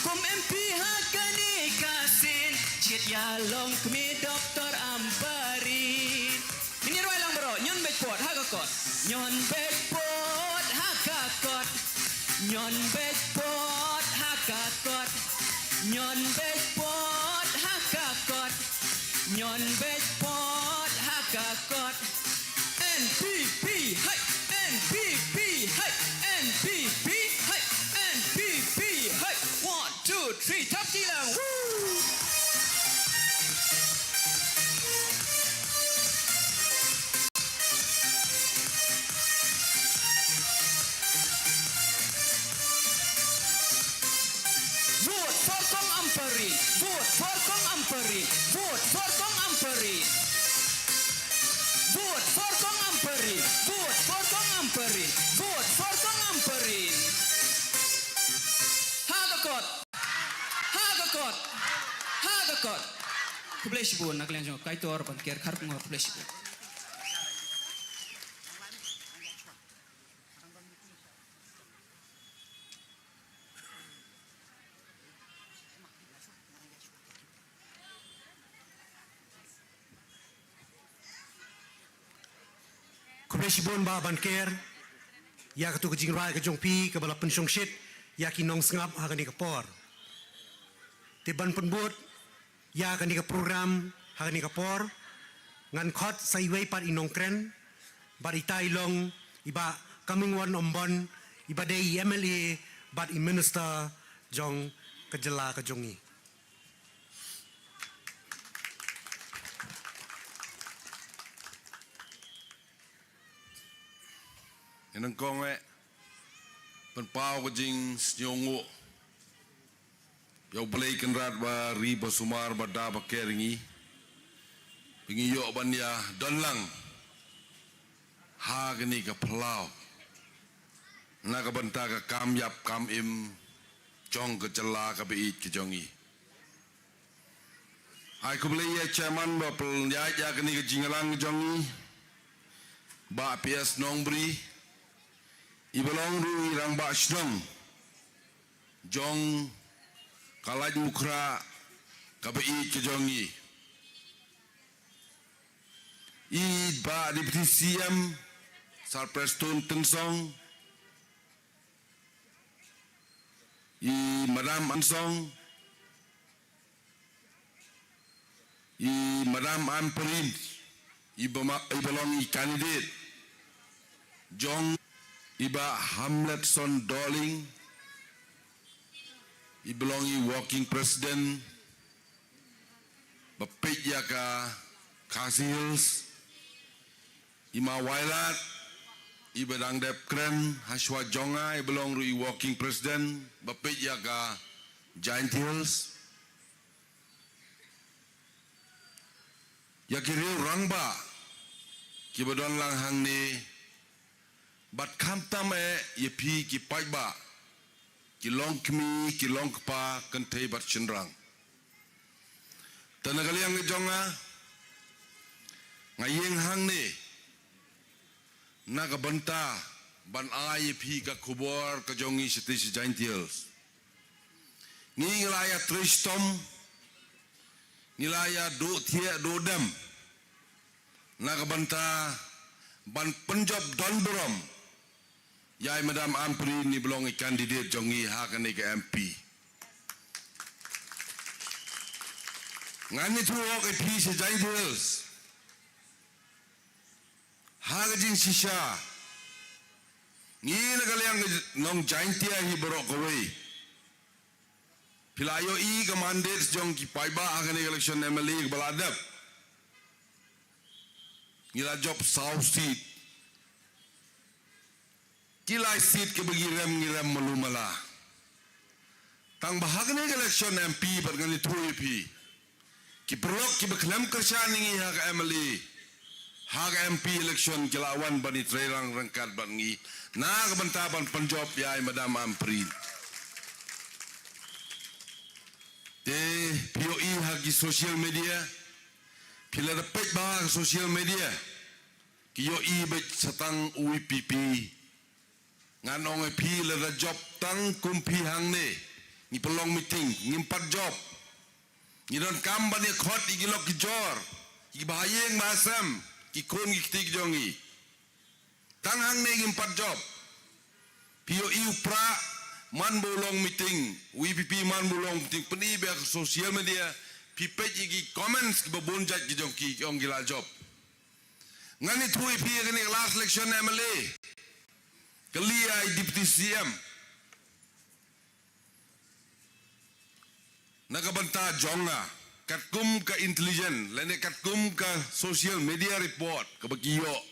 Kum M P ha kane ka sien, jied ïa longkmie Doctor Ampareen. Ngin ïa rwai lang baroh, ñion beit pot ha ka kot. Ñion beit pot ha ka kot. Ñion beit pot ha ka kot. Ñion beit pot ha ka kot. Ñion beit pot ha ka kot. N P P, hey! N P P, hey! N P P, hey! N P P, hey! One, two, three, tap ti lang. Woo! Vote for Kong Ampareen. Vote for Kong Ampareen. Vote for Kong Ampareen. Vote for Kong Ampareen. Vote for Kong Ampareen. Vote for Kong Ampareen. Ha ka kot. Ha ka kot. Ha ka kot. Khublei shibun na ka liang jong Kaitor Ban Ker Kharkongor, khublei shibun. Khublei shibun Bah Ban Ker ïa katu ka jingrwai ka jong phi kaba la pynshongshit ïa ki nongsngap ha kane ka por. Te ban pynbud ïa kane ka program ha kane ka por, ngan khot sa iwei pat i nongkren bad ita i long i Bah Comingone Ymbon, iba dei i M L A bad i Minister jong ka jylla ka jong ngi. Ngi nyngkong eh pynpaw ka jingsngewnguh ïa U Blei Kynrad ba ri ba sumar ba da ba ker ngi, ba ngi ïoh ban ïa don lang ha kane ka phyllaw na ka bynta ka kam ïap kam im jong ka jylla kaba ïeit ka jong ngi. Ai khublei ïa Chairman ba pynïaid ïa kane ka jingïalang jong ngi, Bah P S Nongbri, iba long ruh i Rangbah Shnong jong ka Laitumkhrah kaba ïeit ka jong ngi. I Bah Deputy C M Sir Prestone Tynsong, i Madam Ansong, i Madam Ampareen, iba ma-, iba long i candidate jong, i Bah Hamletson Dohling, iba long i working president ba peit ïa ka Khasi Hills, i Ma Wailadmiki, iba dang dep kren hashwa jong nga, iba long ruh i working president ba peit ïa ka Jaintia Hills. Ïa ki riew rangbah kiba don lang hangne, bad khamtam eh ïa phi ki paidbah, ki longkmie, ki longkpa, kynthei bad shynrang. Te na ka liang ka jong nga, nga ïeng hangne na ka bynta ban ai ïa phi ka khubor ka jong ngi shatei sha Jaintia Hills. Ngi ngi la ïa trei shitom, ngi la ïa duh thiah duh dem na ka bynta ban pynjop don burom ïa i Madam Ampareen, iba long i candidate jong ngi ha kane ka M P. Ngan ïathuh hok ïa phi sha Jaintia Hills, ha ka jingshisha, Ngi na ka liang ka nong Jaintia hi baroh kawei, phi la ïohi ka mandate jong ki paidbah ha kane ka election M L A kaba la dep. Ngi la jop saw seat. Ki lai seat kiba ngi rem, ngi rem malu mala. Tang ba ha kane ka election M P bad ngan ïathuh ïa phi, ki paralok kiba khlem kyrshan ïa ngi ha ka M L A, ha ka M P election ki la wan ban ïatrei rang ryngkat bad ngi na ka bynta ban pynjop ïa i Madam Ampareen. Te phi ïohi ha ki social media, phi la da peit bha ha ka social media, ki ïohi beit sa tang u VPP. Ngan ong ïa phi, lada jop tang kum phi hangne, ngi pynlong meeting, ngim pat jop. Ngi donkam ban ïa khot ïa ki lok ki jor, ïa ki bahaïing bahasem, ki khun ki kti ki jong ngi. Tang hangne ngim pat jop. Phi ïohi u Prah man ba u long meeting, u VPP man ba u long meeting, pyni beit ha social media, phi peit ïa ki comments kiba bun jait ki jong ki, ki ong ki la jop. Ngan ïathuh ïa phi, ïa kane ka last election M L A, ka last Deputy C M, na ka bynta jong nga, katkum ka intelligence lane katkum ka social media report kaba ki ïoh,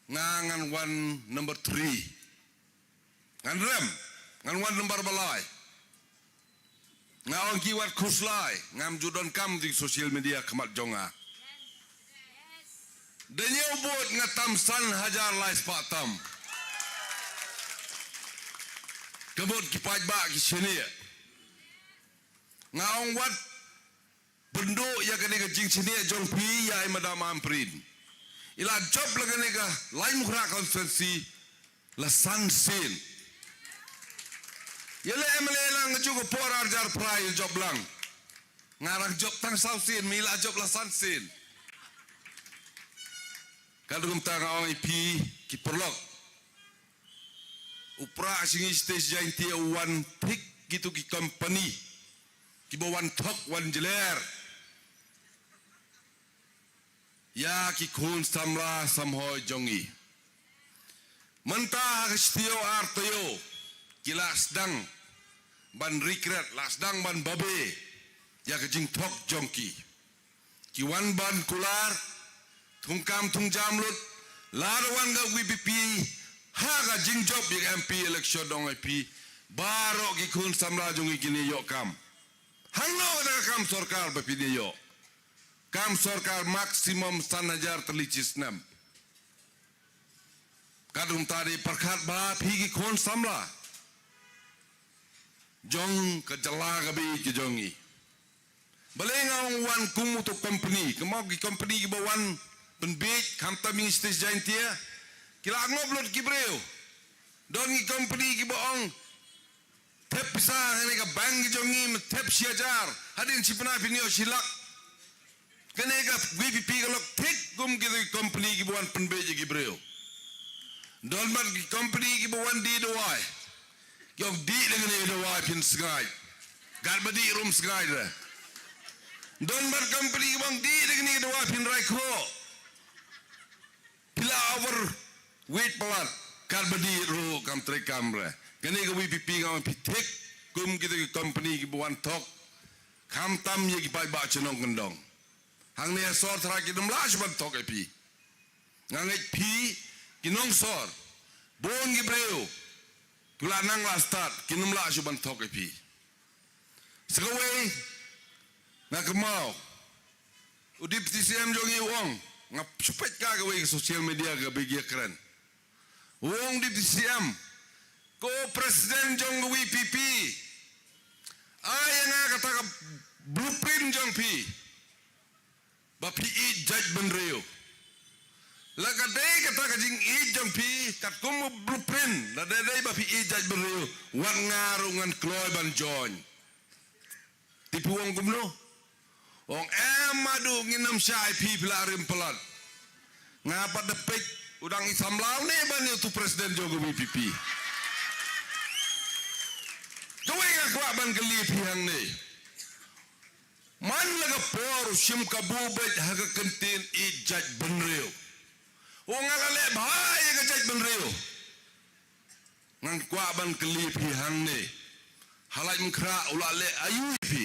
nga ngan wan number three. Ngan rem, ngan wan number ba lai. Nga ong ki wat khuslai, ngam ju donkam ïa ki social media khmat jong nga. Da ñiew vote nga tam san hajar lai spah tam. Ka vote ki paidbah ki shaniah. Nga ong wat pynduh ïa kane ka jingshaniah jong phi ïa i Madam Ampareen. I la jop la kane ka Laitumkhrah constituency la san sien. Ïa la M L A lang ka juk ka por ar hajar phra i jop lang. Nga rang jop tang saw sien, ma i la jop la san sien. Ka dum ta nga ong ïa phi ki paralok. U Prah sha ngi sha Jaintia u wan thik kito ki company kiba wan thok wan jler ïa ki khun samla samhoi jong ngi. Mynta ha ka shi taïew ar taïew ki la sdang ban regret, la sdang ban babe ïa ka jingthok jong ki. Ki wan ban kular, thungkam thungjam lut, lada wan ka VPP ha ka jingjop ïa ka M P election, ong ïa phi, baroh ki khun samla jong ngi kin ïoh kam. Hangno kata ka kam sorkar ba phin ïoh? Kam sorkar maximum san hajar tylli shi snem. Ka dum ta dei pyrkhat bha phi ki khun samla jong ka jylla kaba ïeit ka jong ngi. Balei nga ong wan kum uto u company, kumno ki company kiba wan pynbiej, khamtam ïa ngi sha Jaintia, ki la ngop lut ki briew. Don ki company kiba ong, thep pisa ha kane ka bank ka jong ngi, thep shi hajar, hadien shi pynai phin ïoh shi lak. Kane ka VPP ka lok thik kum kito ki company kiba wan pynbiej ïa ki briew. Don bad ki company kiba wan dih dawai. Ki ong dih da kane ka dawai phin sngaid. Katba dih ruh ym sngaid re. Don bad company kiba ong dih da kane ka dawai phin rai khuh. Phi la overweight palat, katba dih ruh kam treikam re. Kane ka VPP nga ong ïa phi thik kum kito ki company kiba wan thok, khamtam ïa ki paidbah shnong kyndong. Hangne ha sor tharai kim lah shuh ban thok ïa phi. Nga ngeit phi ki nongsor, bun ki briew, ki la nang la stad, kim lah shuh ban thok ïa phi. Sa kawei, nga kynmaw, u Deputy C M jong ngi u ong, nga shu peit ha kawei ka social media kaba ki ïakren. U ong Deputy C M, ko President jong ka VPP, ai ïa nga kata ka blueprint jong phi ba phi ïeit jaitbynriew. Lada ka dei kata ka jingïeit jong phi katkum u blueprint, lada dei ba phi ïeit jaitbynriew, wat nga ruh ngan kloi ban join. Te phi ong kumno? Ong em, haduh ngin ym shah ïa phi, phi la rim palat. Nga pat da peit u dang i samla une ban ïa uto u President jong ka VPP. Kawei nga kwah ban kylli phi hangne. Man la ka por u shim kabu beit ha ka kyntien ïeit jaitbynriew. U ong nga la leh bha ïa ka jaitbynriew. Ngan kwah ban kylli phi hangne. Ha Laitumkhrah u la leh aïu ïa phi?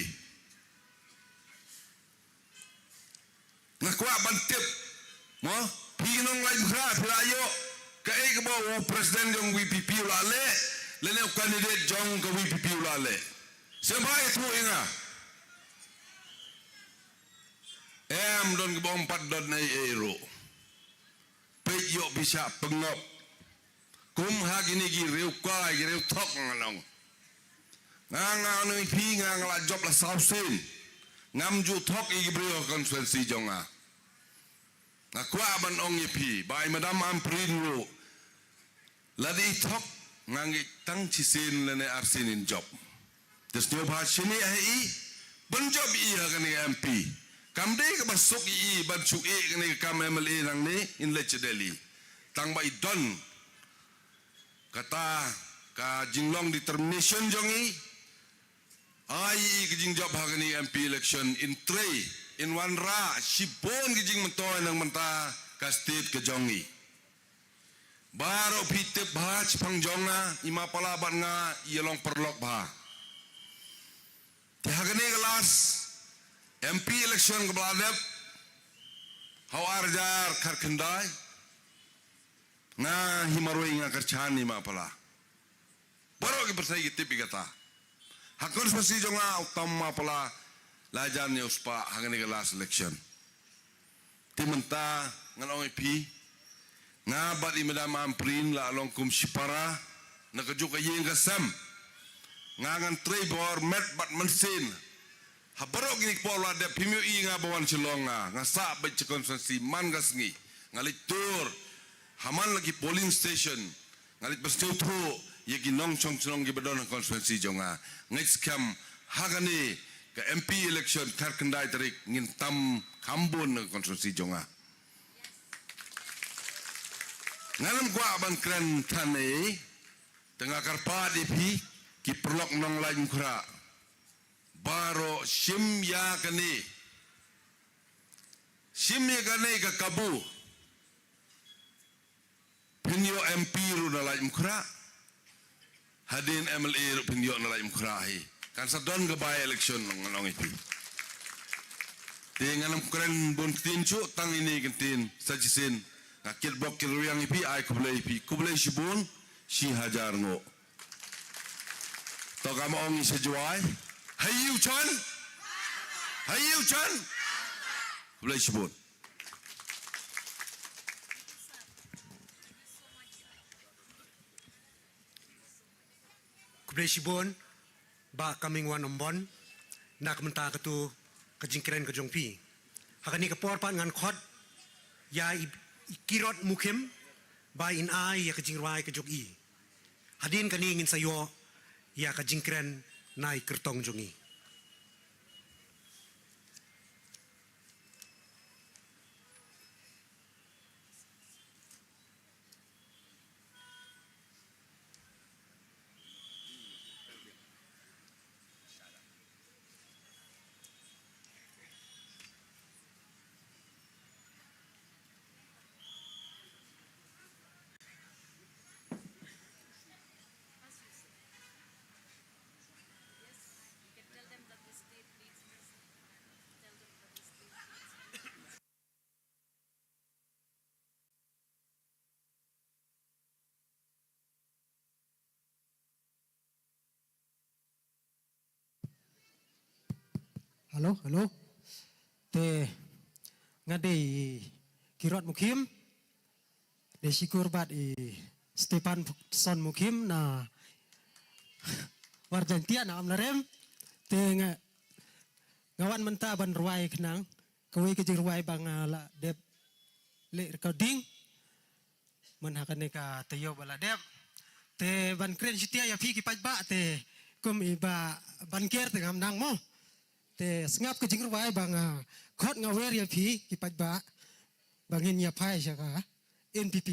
Nga kwah ban tip. Mo, phi nong Laitumkhrah phi la ïoh kaei kaba u president jong VPP u la leh, lane u candidate jong ka VPP u la leh? Sngewbha ïathuh ïa nga. Em, don kaba ym pat don ei ei ruh. Peit ïoh phi shah pynngop. Kum ha kine ki riew kai, ki riew thok nga ong. Nga, nga ong ïa phi, nga, nga la jop la saw sien. Ngam ju thok ïa ki briew ha constituency jong nga. Nga kwah ban ong ïa phi ba i Madam Ampareen ruh, lada i thok, nga ngeit tang shisien lane arsien in jop. Te sngewbha shaniah ha i, pynjop i ha kane ka MP. Kam dei kaba suk i ban shu ïeh kane ka kam MLA nangne, in leit sha Delhi. Tang ba i don kata ka jinglong determination jong i. Ai i ka jingjop ha kane MP election, in trei, in wanrah shibun ki jingmyntoi na ka bynta ka state ka jong i. Baroh phi tip bha, shaphang jong nga, i Mapala bad nga i ïalong paralok bha. Te ha kane ka last MP election kaba la dep ha u ar hajar khatkhyndai, nga hi marwei nga kyrchan i Mapala. Baroh ki pyrthei ki tip ïa kata. Ha constituency jong nga, uta u Mapala la jan ïa u spah ha kane ka last election. Te mynta ngan ong ïa phi, nga bad i Madam Ampareen la long kum shipara na kajuh ka ïing ka sem. Nga ngan trei bor met bad mynsiem. Ha baroh kine ki por la dep, phim ïohi nga ba wan sha long nga, nga sah beit sha constituency man ka sngi. Nga leit tur ha man la ki polling station. Nga leit ban sngewthuh ïa ki nongshong shnong kiba don ha constituency jong nga. Ngeit skhem ha kane ka MP election khatkhyndai tarik ngin tam kham bun na ka constituency jong nga. Ngan ym kwah ban kren than ei, te nga kyrpad ïa phi ki paralok nong Laitumkhrah baroh, shim ïa kane, shim ïa kane ka kabu. Phin ïoh MP ruh na Laitumkhrah. Hadien MLA ruh phin ïoh na Laitumkhrah hi. Kan sa don ka by election ngan ong ïa phi. Te ngan ym kren bun ktien shuh, tang ine i kyntien sa shisien. Nga kitbok kitrwiang ïa phi, ai khublei ïa phi. Khublei shibun, shi hajar nguh. To kam ong i sha Jowai. Haïu chan? Haïu chan? Khublei shibun. Khublei shibun Bah Comingone Ymbon na ka bynta katu ka jingkren ka jong phi. Ha kane ka por pat ngan khot ïa i, i Kirot Mukhim ba in ai ïa ka jingrwai ka jong i. Hadien kane ngin sa ïoh ïa ka jingkren na i kyrtong jong i. Hello, hello. Te nga dei Kirot Mukhim. Dei shikor bad i Stephanson Mukhim na Marjantia na Amlarem. Te nga, nga wan mynta ban rwai khnang kawei ka jingrwai ba nga la dep leh recording. Myn ha kane ka taïew ba la dep. Te ban kren shutia ïa phi ki paidbah te kum i Bah Banker te ngam nang mo. Te sngap ka jingrwai ba nga khot nga wer ïa phi ki paidbah ba ngin ïa phai sha ka NPP.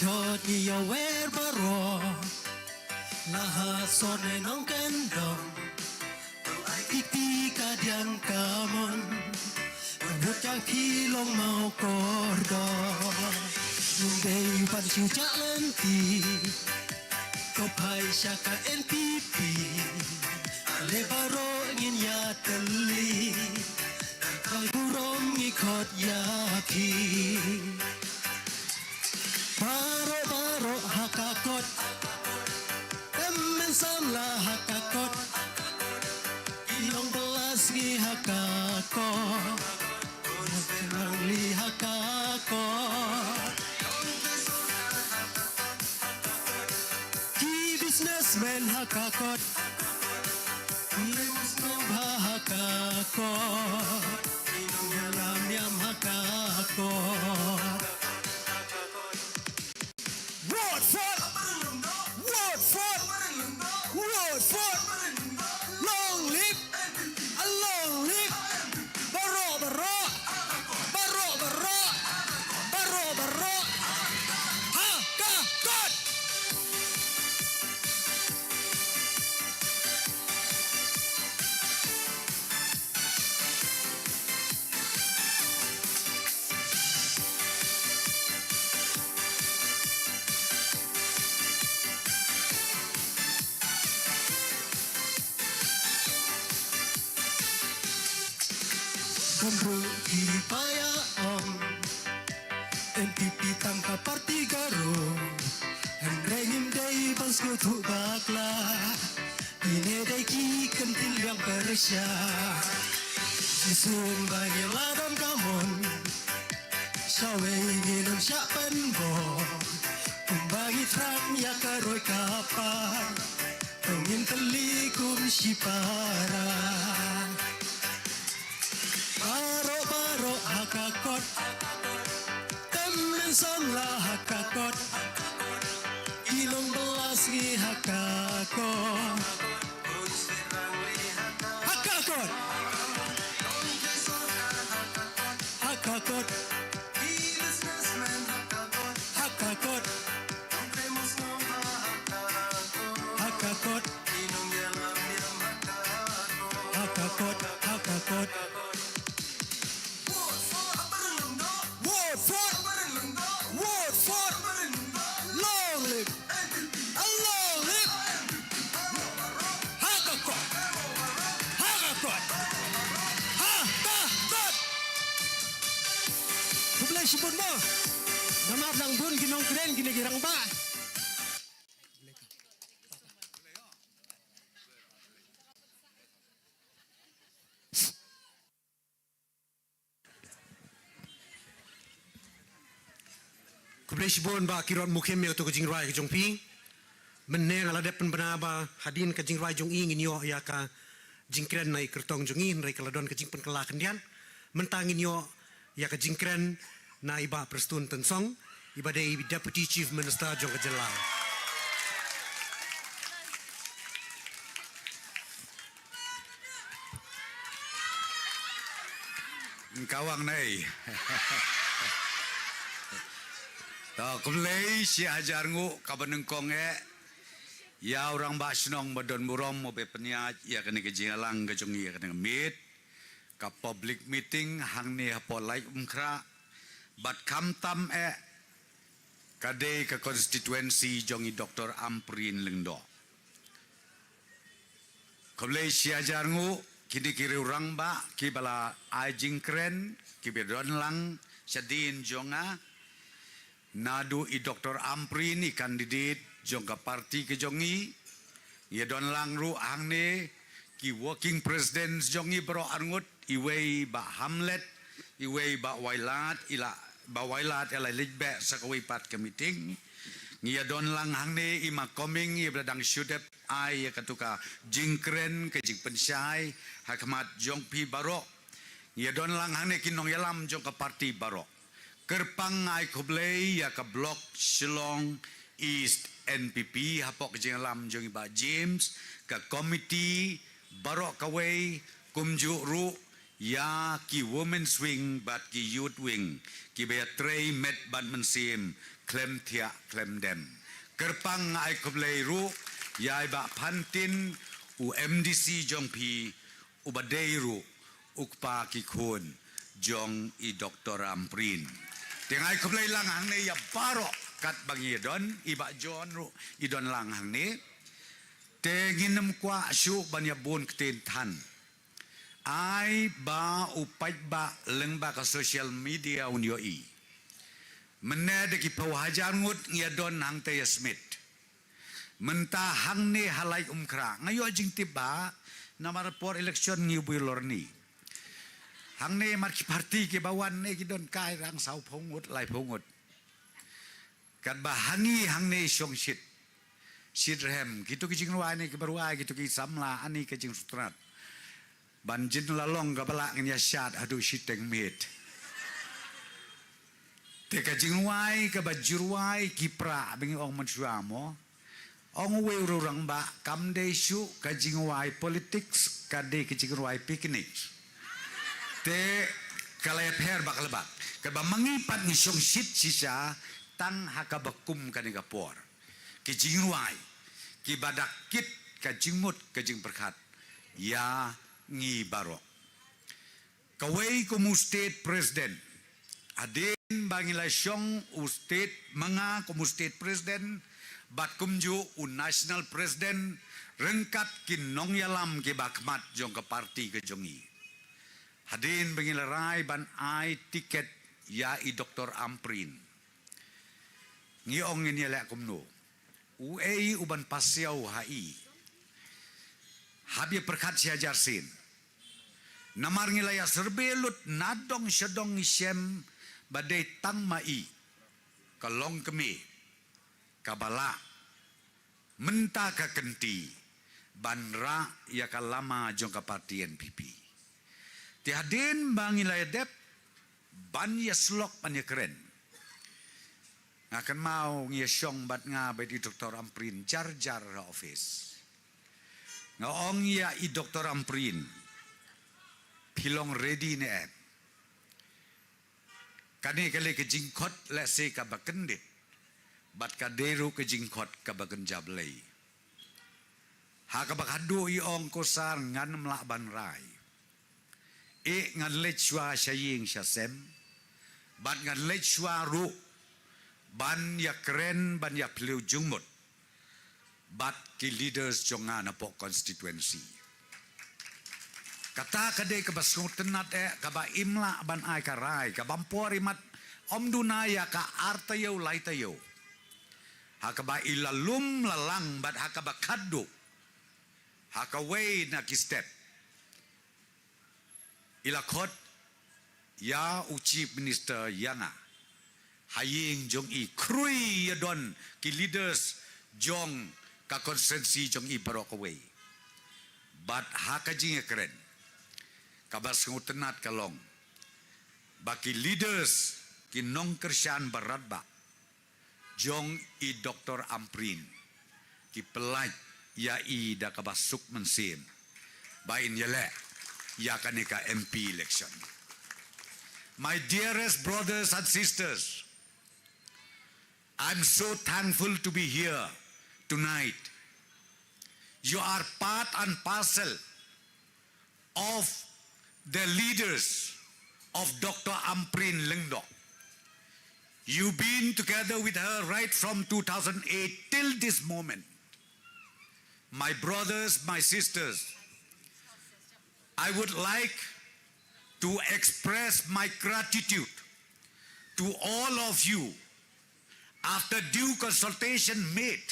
Dot ngi ïa wer baroh na ha sor ne nongkyndong. To ai kti ka diang ka mon. Bad ka ki long mau kordor. Ngi dei ban shu jah lynti. To phai sha ka N P P. Ale baroh ngin ïatylli. Ka burom ngi khot ïa phi. Baroh baroh ha ka kot. Em men samla ha ka kot. Ki long bylla sngi ha ka kot. Rangli ha ka kot. Ki businessman ha ka kot. Ki nongba ha ka kot. Ki nongïalam ïam ha ka kot. Vote for! Vote for! Vote for! Long live! A long live! Baroh baroh! Baroh baroh! Baroh baroh! Ha ka kot! Kumjuh ki ba ïa ong N P P tang ka party Garo. Hynrei ngim dei ban sngewthuh bakla. Kine dei ki kyntien liang pyrshah. Shisien ba ngi la don ka mon. Shawei ngin ym shah pynbor. Kumba ngi thrang ïa ka roi ka par. To ngin tylli kum shipara. Baroh baroh ha ka kot. Tymmen samla ha ka kot. Ki long bylla sngi ha ka kot. Ha ka kot. Ha ka kot. Ha ka kot. Ha ka kot. Ha ka kot. Ha ka kot. Vote for. Vote for. Long live. A long live. Ha ka kot. Ha ka kot. Ha ka kot. Khublei shibun mo. Namar dang bun ki nongkren kine ki rangbah. Khublei shibun Bah Kirot Mukhim ïa kato ka jingrwai ka jong phi. Mynne nga la dep pynbna ba hadien ka jingrwai jong i ngin ïoh ïa ka jingkren na i kyrtong jong i, hynrei ka la don ka jingpynkylla khyndiat. Mynta ngin ïoh ïa ka jingkren na i Bah Prestone Tynsong, i ba dei i Deputy Chief Minister jong ka jylla. Kawang nei. To, khublei shi hajar nguh kaba nyngkong eh ïa u rangbah shnong ba don burom uba pynïaid ïa kane ka jingïalang ka jong ngi ïa kane ka miet, ka public meeting hangne hapoh Laitumkhrah, bad khamtam eh ka dei ka constituency jong i Doctor Ampareen Lyngdoh. Khublei shi hajar nguh, kine ki riew rangbah kiba la ai jingkren, kiba don lang shadien jong nga. Naduh i Doctor Ampareen i candidate jong ka party ka jong ngi. Ngi ïa don lang ruh hangne ki working presidents jong ngi baroh arngut, iwei Bah Hamlet, iwei Bah Wailad, i la, Bah Wailad i la leit beh sa kawei pat ka meeting. Ngi ïa don lang hangne i Ma Coming, i ba la dang shu dep ai ïa kato ka jingkren ka jingpynshai ha khmat jong phi baroh. Ngi ïa don lang hangne ki nongïalam jong ka party baroh. Kyrpang ai khublei ïa ka Block Shillong East N P P hapoh ka jingïalam jong i Bah James, ka committee baroh kawei, kumjuh ruh ïa ki Women's Wing bad ki Youth Wing, kiba ïatrei met bad mynsiem khlem thiah khlem dem. Kyrpang nga ai khublei ruh ïa i Bah Phantin, u M D C jong phi, uba dei ruh u kpa ki khun jong i Doctor Ampareen. Te nga ai khublei lang hangne ïa baroh katba ngi don, i Bah John ruh i don lang hangne. Te ngin ym kwah shuh ban ïa bun ktien than. Ai ba u paidbah lyngba ka social media un ïohi. Mynne da ki phew hajar ngut ngi ïa don hangta ïa submit. Mynta hangne ha Laitumkhrah. Nga ïoh jingtip ba namar por election ngi u bui lorni. Hangne mar ki party kiba wan ne ki don kai rang saw phew ngut, lai phew ngut. Katba ha ngi hangne shong shit. Shit rhem. Kito ki jingrwai ne kiba rwai, kito ki samla, ani ka jingsngewtynnat. Ban jin la long kaba lah ngin ïa shad haduh shiteng miet. Te ka jingrwai kaba ju rwai ki pra ba ngi ong mynshuwa mo. Ong uwei u rangbah kam dei shuh ka jingrwai politics, ka dei ka jingrwai picnic. Te ka la ïapher bak la bak. Kaba ma ngi pat ngi shong shit shisha tang ha kaba kum kane ka por. Ki jingrwai kiba da kit ka jingmut ka jingpyrkhat ïa ngi baroh. Kawei kum u state president. Hadien ba ngi la shong u state, ma nga kum u state president, bad kumjuh u national president, ryngkat ki nongïalam kiba khmat jong ka party ka jong ngi. Hadien ba ngi la rai ban ai ticket ïa i Doctor Ampareen. Ngi ong ngin ïaleh kumno. Uei uban pasiaw ha i. Hap ïa pyrkhat shi hajar sien. Namar ngi la ïa survey lut na dong sha dong ngi shem ba dei tang ma i. Ka long kmie. Kaba lah. Mynta ka kynti. Ban rah ïa ka lama jong ka party N P P. Te hadien ba ngi la ïa dep. Ban ïa slok ban ïa kren. Nga kynmaw ngi ïa shong bad nga bad i Doctor Ampareen jar jar ha office. Nga ong ïa i Doctor Ampareen. Phi long ready ne em. Kane ka lei ka jingkhot lehse kaba kyndit. Bad ka dei ruh ka jingkhot kaba kynja Blei. Ha kaba khadduh i ong ko sir ngan ym lah ban rai. Eh ngan leit shuwa sha ïing sha sem. Bad ngan leit shuwa ruh. Ban ïa kren ban ïa phylliew jingmut. Bad ki leaders jong nga napoh constituency. Kata ka dei kaba sngewtynnat eh, kaba im lah ban ai ka rai, kaba ym por imat ym duna ïa ka ar taïew lai taïew. Ha kaba i la lum la lang bad ha kaba khadduh. Ha kawei na ki step. I la khot ïa u Chief Minister ïa nga. Ha ïing jong i khrui ïa don ki leaders jong ka constituency jong i baroh kawei. Bad ha ka jingïakren. Kaba sngewtynnat ka long. Ba ki leaders ki nongkyrshan baroh ba. Jong i Doctor Ampareen. Ki pynlait ïa i da kaba suk mynsiem. Ba in ïaleh ïa kane ka M P election. My dearest brothers and sisters, I'm so thankful to be here tonight. You are part and parcel of the leaders of Doctor Ampareen Lyngdoh. You've been together with her right from two thousand eight till this moment. My brothers, my sisters, I would like to express my gratitude to all of you after due consultation made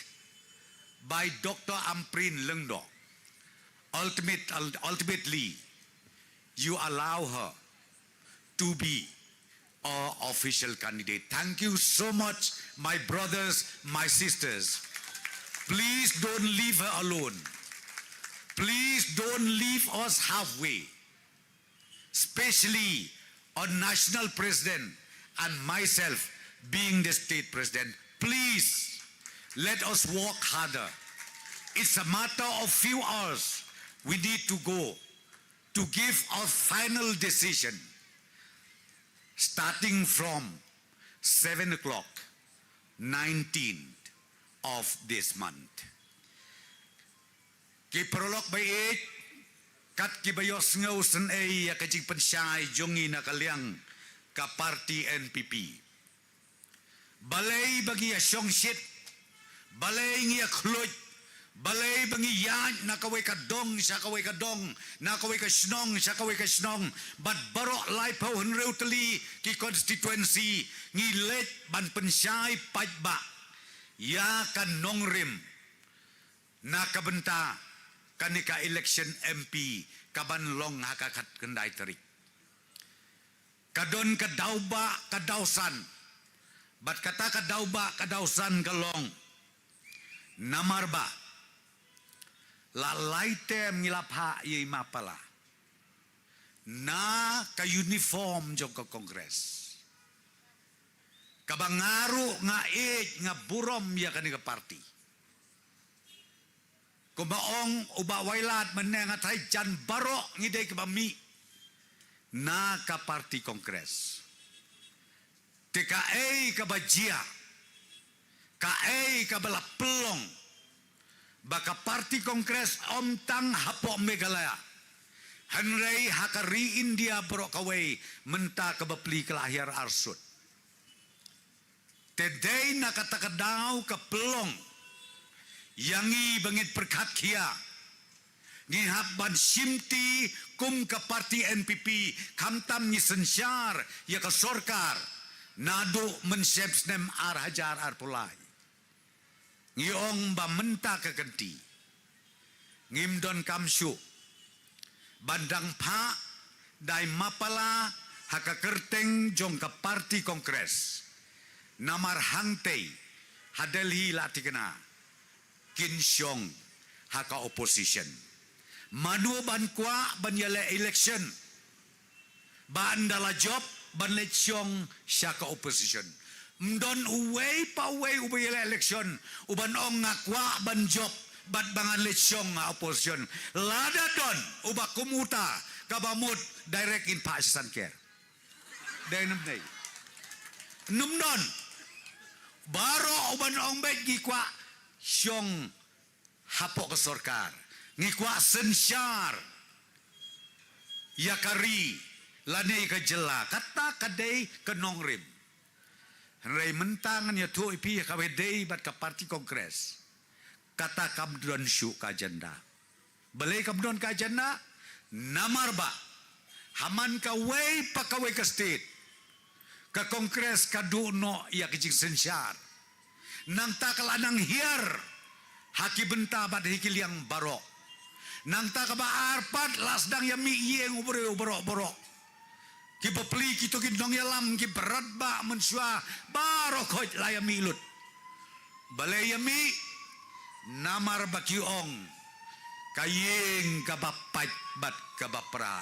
by Doctor Ampareen Lyngdoh. Ultimate, ultimately, you allow her to be our official candidate. Thank you so much, my brothers, my sisters. Please don't leave her alone. Please don't leave us halfway. Especially our national president and myself being the state president. Please, let us work harder. It's a matter of few hours. We need to go to give our final decision, starting from seven o'clock. nineteenth of this month. Ki paralok ba ïeit, kat kiba ïohsngew sngewsih ïa ka jingpynshai jong ngi na ka liang ka party N P P. Balei ba ngi ïa shongshit, balei ngi ïa khluit, balei ba ngi ïaid na kawei ka dong sha kawei ka dong, na kawei ka shnong sha kawei ka shnong, bad baroh laiphew hynriew tylli ki constituency ngi leit ban pynshai paidbah ïa ka nongrim na ka bynta kane ka election M P kaban long ha ka khatkhyndai tarik. Ka don ka daw ba ka daw san. Bad kata ka daw ba ka daw san ka long, namar ba la lai term ngi la phah ïa i Mapala na ka uniform jong ka Congress, kaba nga ruh nga ïeit, nga burom ïa kane ka party. Kumba ong u Bah Wailadmiki, mynne nga tharai jan baroh ngi dei kiba mih na ka party Congress. Te kaei kaba jia, kaei kaba la pynlong ba ka party Congress ym tang hapoh Meghalaya, hynrei ha ka ri India baroh kawei mynta ka bapli ka la hiar arsut. Te dei na kata ka daw ka pynlong ïa ngi ba ngin pyrkhat khia. Ngi hap ban shimti kum ka party N P P, khamtam ngi synshar ïa ka sorkar naduh mynshem snem ar hajar arphew lai. Ngi ong ba mynta ka kynti ngim donkam shuh ban dang phah da i Mapala ha ka kyrteng jong ka party Congress. Namar hangtei ha Delhi la thikna kin shong ha ka opposition. Mano ban kwah ban ïaleh election ba ynda la jop ban leit shong sha ka opposition? Ym don uwei pa uwei uba ïaleh election uban ong nga kwah ban jop bad ba ngan leit shong ha opposition. Lada don uba kum uta, kaba mut direct in phah sha Saiñker. Dei ne ym dei? Ym don. Baroh uban ong beit ngi kwah shong hapoh ka sorkar, ngi kwah synshar ïa ka ri lane ïa ka jylla, kata ka dei ka nongrim. Hynrei mynta ngan ïathuh ïa phi, ha kaba ïadei bad ka party Congress, kata kam don shuh ka agenda. Balei kam don ka agenda? Namar ba ha man kawei pa kawei ka state, ka Congress ka duh noh ïa ka jingsynshar. Nangta ka la nang hiar ha ki bynta bad ha ki liang baroh. Nangta kaba ar pat la sdang ïa mih ïing u briew baroh baroh. Ki bapli kito ki nongïalam, ki bharat ba mynshuwa baroh khoit la ïa mih lut. Balei ïa mih? Namar ba ki ong ka ïing kaba pait bad kaba pra.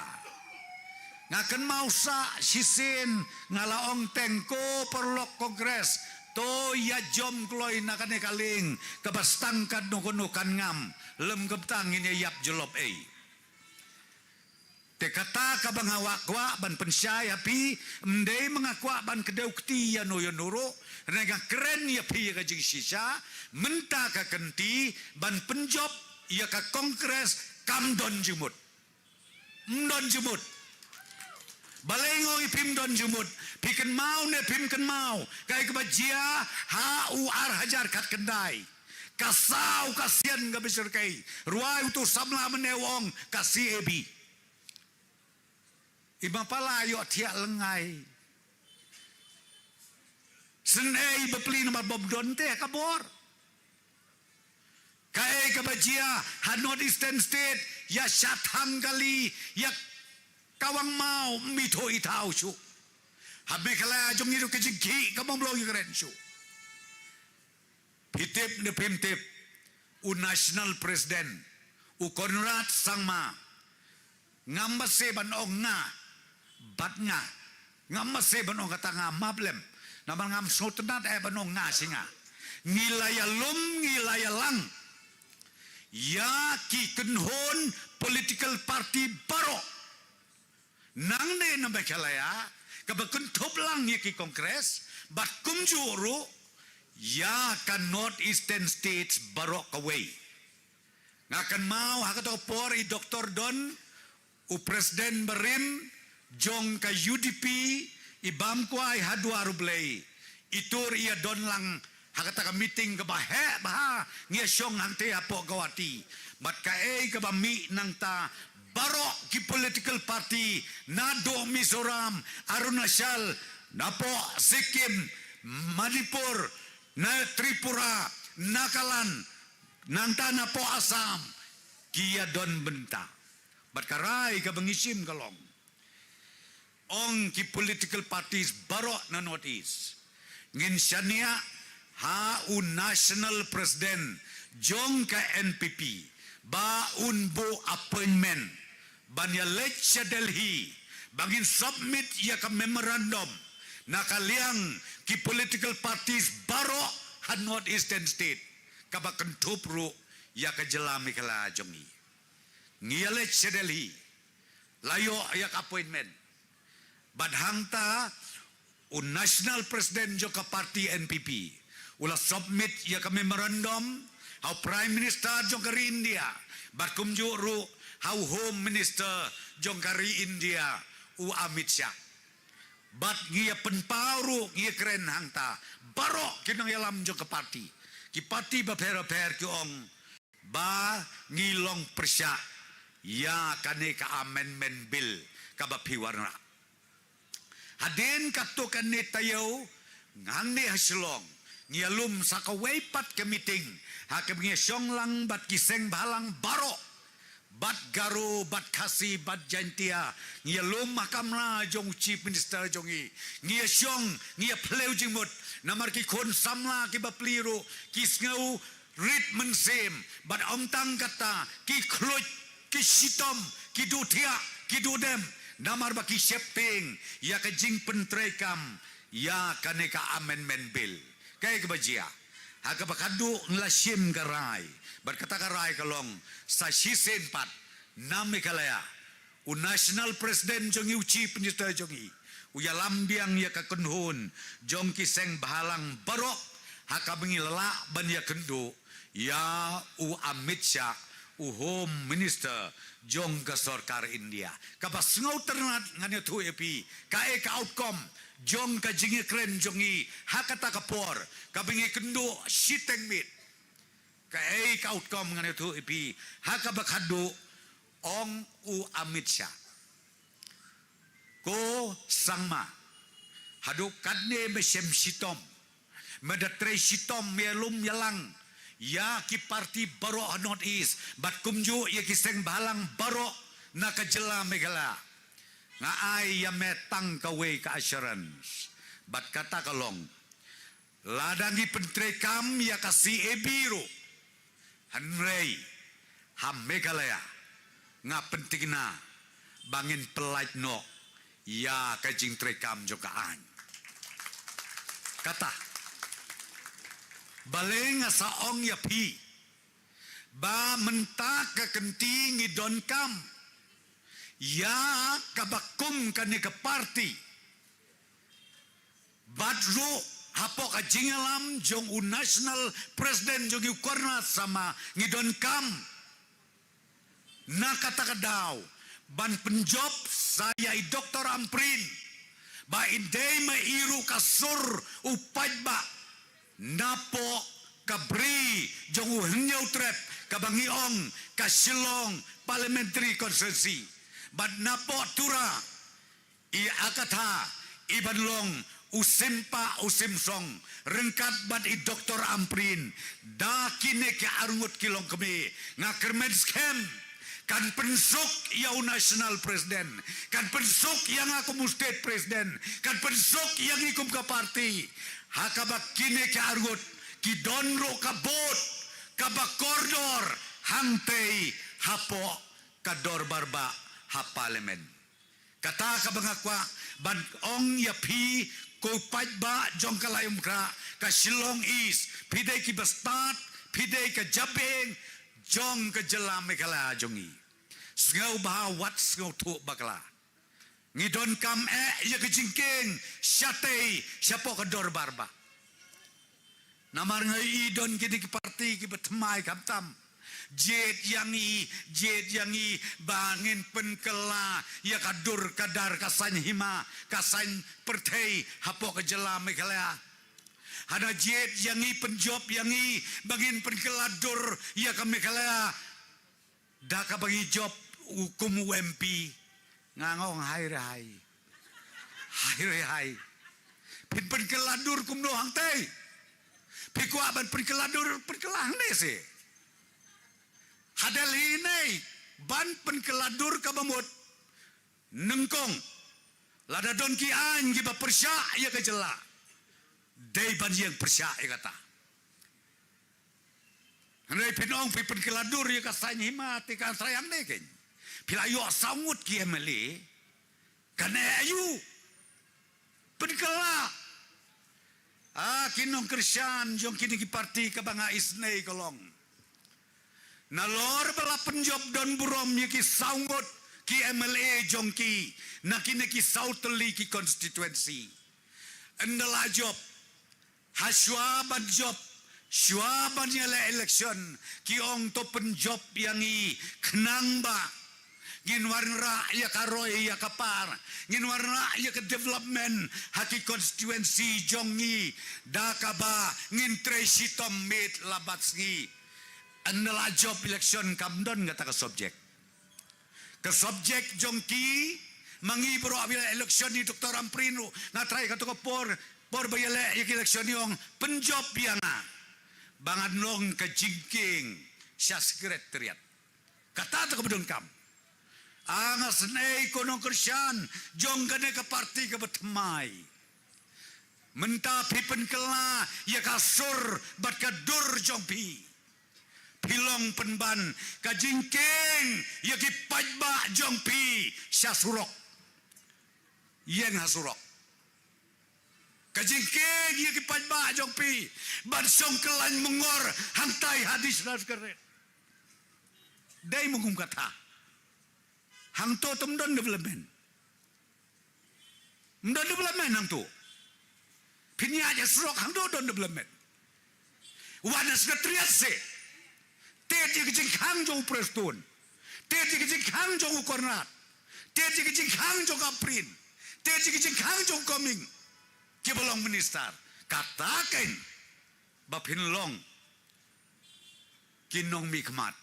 Nga kynmaw sa shisien nga la ong teng, ko paralok Congress, to ïa jom kloi na kane ka lieng, kaba stang katno katno kan ngam, lym kumta ngin ïa ïap jyllop ei. Te kata kaba nga kwah ban pynshai ha phi, ym dei ma nga kwah ban kdew kti ïano ïano ruh, hynrei nga kren ïa phi ïa ka jingshisha, mynta ka kynti ban pynjop ïa ka Congress kam don jingmut. Ym don jingmut. Balei nga ong ïa phi ym don jingmut? Phi kynmaw ne phim kynmaw kaei kaba jia ha u ar hajar khatkhyndai? Ka saw ka sian kaba shyrkhei. Rwai uto u samla mynne u ong ka C A B. I Mapala ïoh thiah lyngngai. Sngewbha bapli namar bym don te ka bor. Kaei kaba jia ha North Eastern State, ïa Shad Thang kali, ïa Kawang Maw, ym ithuh ithaw shuh. Ha Meghalaya jong ngi ruh ka jingkhih ka bym long ïakren shuh. Phi tip ne phim tip, u National President, u Conrad Sangma, ngam bsa ban ong nga bad nga. Ngam bsa ban ong kata nga, map lem. Namar ngam sngewtynnat eh ban ong nga shi nga. Ngi la ïalum, ngi la ïalang ïa ki kynhun political party baroh nangne na Meghalaya, kaba kynthup lang ïa ki Congress, bad kumjuh ruh ïa ka North Eastern States baroh kawei. Nga kynmaw ha kato ka por i Doktor Don, u President barim jong ka U D P, i bam kwai ha duwar U Blei, i tur ïa don lang ha kata ka meeting kaba heh bha ngi ïa shong hangtei hapoh Guwahati. Bad kaei kaba mih nangta, baroh ki political party naduh Mizoram, Arunachal, napoh Sikkim, Manipur, na Tripura, Nagaland, nangta napoh Assam, ki ïa don bynta. Bad ka rai kaba ngi shim ka long, ong ki political parties baroh na North East, ngin shaniah ha u National President jong ka N P P ba un buh appointment ban ïa leit sha Delhi ba ngin submit ïa ka memorandum na ka liang ki political parties baroh ha North Eastern State, kaba kynthup ruh ïa ka jylla Meghalaya jong ngi. Ngi ïa leit sha Delhi, la ïoh ïa ka appointment. Bad hangta u National President jong ka party N P P u la submit ïa ka memorandum ha u Prime Minister jong ka ri India, bad kumjuh ruh ha u Home Minister jong ka ri India, u Amit Shah. Bad ngi ïa pynpaw ruh, ngi ïa kren hangta, baroh ki nongïalam jong ka party, ki party bapher bapher ki ong ba ngi long pyrshah ïa kane ka amendment bill kaba phi wanrah. Hadien katto katne taïew, hangne ha Shillong ngi ïalum sa kawei pat ka meeting ha kaba ngi ïa shong lang bad ki seng bhalang baroh, bad Garo, bad Khasi, bad Jaintia. Ngi ïalum ha kamra jong u Chief Minister jong ngi, ngi ïa shong, ngi ïa phylliew jingmut. Namar ki khun samla kiba pli ruh ki sngew rit mynsiem, bad ym tang kata, ki khluit, ki shitom, ki duh thiah, ki duh dem, namar ba ki sheptieng ïa ka jingpyntreikam ïa kane ka amendment bill. Kaei kaba jia? Ha kaba khadduh ngi la shim ka rai, bad kata ka rai ka long, sa shisien pat, na Meghalaya, u National President jong ngi, u Chief Minister jong ngi, u ïalam biang ïa ka kynhun jong ki seng bhalang baroh ha kaba ngi la lah ban ïakynduh ïa u Amit Shah, u Home Minister jong ka sorkar India. Kaba sngewtynnat, ngan ïathuh ïa phi kaei ka outcome jong ka jingïakren jong ngi ha kata ka por kaba ngi kynduh shiteng miet. Kaei ka outcome, ngan ïathuh ïa phi ha kaba khadduh. Ong u Amit Shah, ko Sangma, haduh katne me shem shitom, me da trei shitom, me ïalum ïalang ïa ki party baroh ha North East, bad kumjuh ïa ki seng bhalang baroh na ka jylla Meghalaya. Nga ai ïa me tang kawei ka assurance, bad kata ka long, lada ngi pyntreikam ïa ka C A B ruh, hynrei ha Meghalaya, nga pyntikna ba ngin pyllait noh ïa ka jingtreikam jong ka aiñ. Kata, balei nga sa ong ïa phi ba mynta ka kynti ngi donkam ïa kaba kum kane ka party. Bad ruh hapoh ka jingïalam jong u National President jong ngi, u Conrad Sangma, ngi donkam na kata ka daw ban pynjop sa ïa i Doktor Ampareen ba i dei ma i ruh ka sur u paidbah napoh ka bri jong u Hynñiewtrep, kaba ngi ong ka Shillong Parliamentary Constituency. Bad napoh Tura, i Akatha, i ban long u sympah u symsong ryngkat bad i Doktor Ampareen. Da kine ki arngut ki longkmie, nga kyrmen skhem, kan pynsuk ïa u National President, kan pynsuk ïa nga kum u State President, kan pynsuk ïa ngi kum ka party, ha kaba kine ki arngut ki don ruh ka vote kaba kordor hangtei hapoh ka dorbar bah ha Parliament. Kata kaba nga kwah ban ong ïa phi, ko paidbah jong ka Laitumkhrah, ka Shillong East, phi dei kiba stad, phi dei ka jabieng jong ka jylla Meghalaya jong ngi. Sngewbha wat sngewthuh bakla. Ngi donkam eh ïa ka jingkieng shatei shapoh ka dorbar bah. Namar nga ïohi don kine ki parti kiba thymmai khamtam. Jied ïa ngi, jied ïa ngi ba ngin pynkylla ïa ka dur ka dar ka saiñ hima, ka saiñ pyrthei hapoh ka jylla Meghalaya. Hana jied ïa ngi, pynjop ïa ngi ba ngin pynkylla dur ïa ka Meghalaya da kaba ngi jop u kum u M P. Nga nga ong hai re hai. Hai re hai. Phin pynkylla dur kumno hangtei? Phi kwah ban pynkylla dur, pynkylla hangne se. Ha Delhi ne ban pynkylla dur kaba mut. Nyngkong, lada don ki aiñ kiba pyrshah ïa ka jylla, dei ban ïeng pyrshah ïa kata. Hynrei phin ong phi pynkylla dur ïa ka saiñ hima, te kan sa ïeng ne keiñ. Phi la ïoh saw ngut ki M L A, kan eh aïu? Pynkylla. Ah, ki nongkyrshan jong kine ki parti kaba nga isynei ka long, nalor ba la pynjop don burom ïa ki saw ngut ki M L A jong ki na kine ki saw tylli ki constituency, ynda la jop, ha shuwa ban jop, shuwa ban ïaleh election, ki ong to pynjop ïa ngi khnang ba ngin wanrah ïa ka roi ïa ka par, ngin wanrah ïa ka development ha ki constituency jong ngi, da kaba ngin trei shitom miet la bad sngi. Ynda la jop election kam don kata ka subject. Ka subject jong ki, ma ngi baroh ba ïaleh election, i Doctor Ampareen ruh nga trai kato ka por, por ba ïaleh ïa ka election i ong pynjop ïa nga ba ngan long ka jingkieng sha secretariat. Kata to kaba donkam. Ah, nga snei ko nongkyrshan jong kane ka parti kaba thymmai. Mynta phi pynkylla ïa ka sur bad ka dur jong phi, phi long pynban ka jingkieng ïa ki paidbah jong phi sha surok. Ïeng ha surok. Ka jingkieng ïa ki paidbah jong phi ban shong kyllaiñ myngor hangtai ha District Secretariat. Dei ma kum kata. Hangto ym don development. Ym don development hangto. Phin ïaid ha surok hangto don development. Wan ha Secretariat se. Tied ïa ka jingkhang jong u Prestone. Tied ïa ka jingkhang jong u Conrad. Tied ïa ka jingkhang jong u Ampareen. Tied ïa ka jingkhang jong u Coming, kiba long minister. Kata keiñ ba phin long ki nongmihkhmat,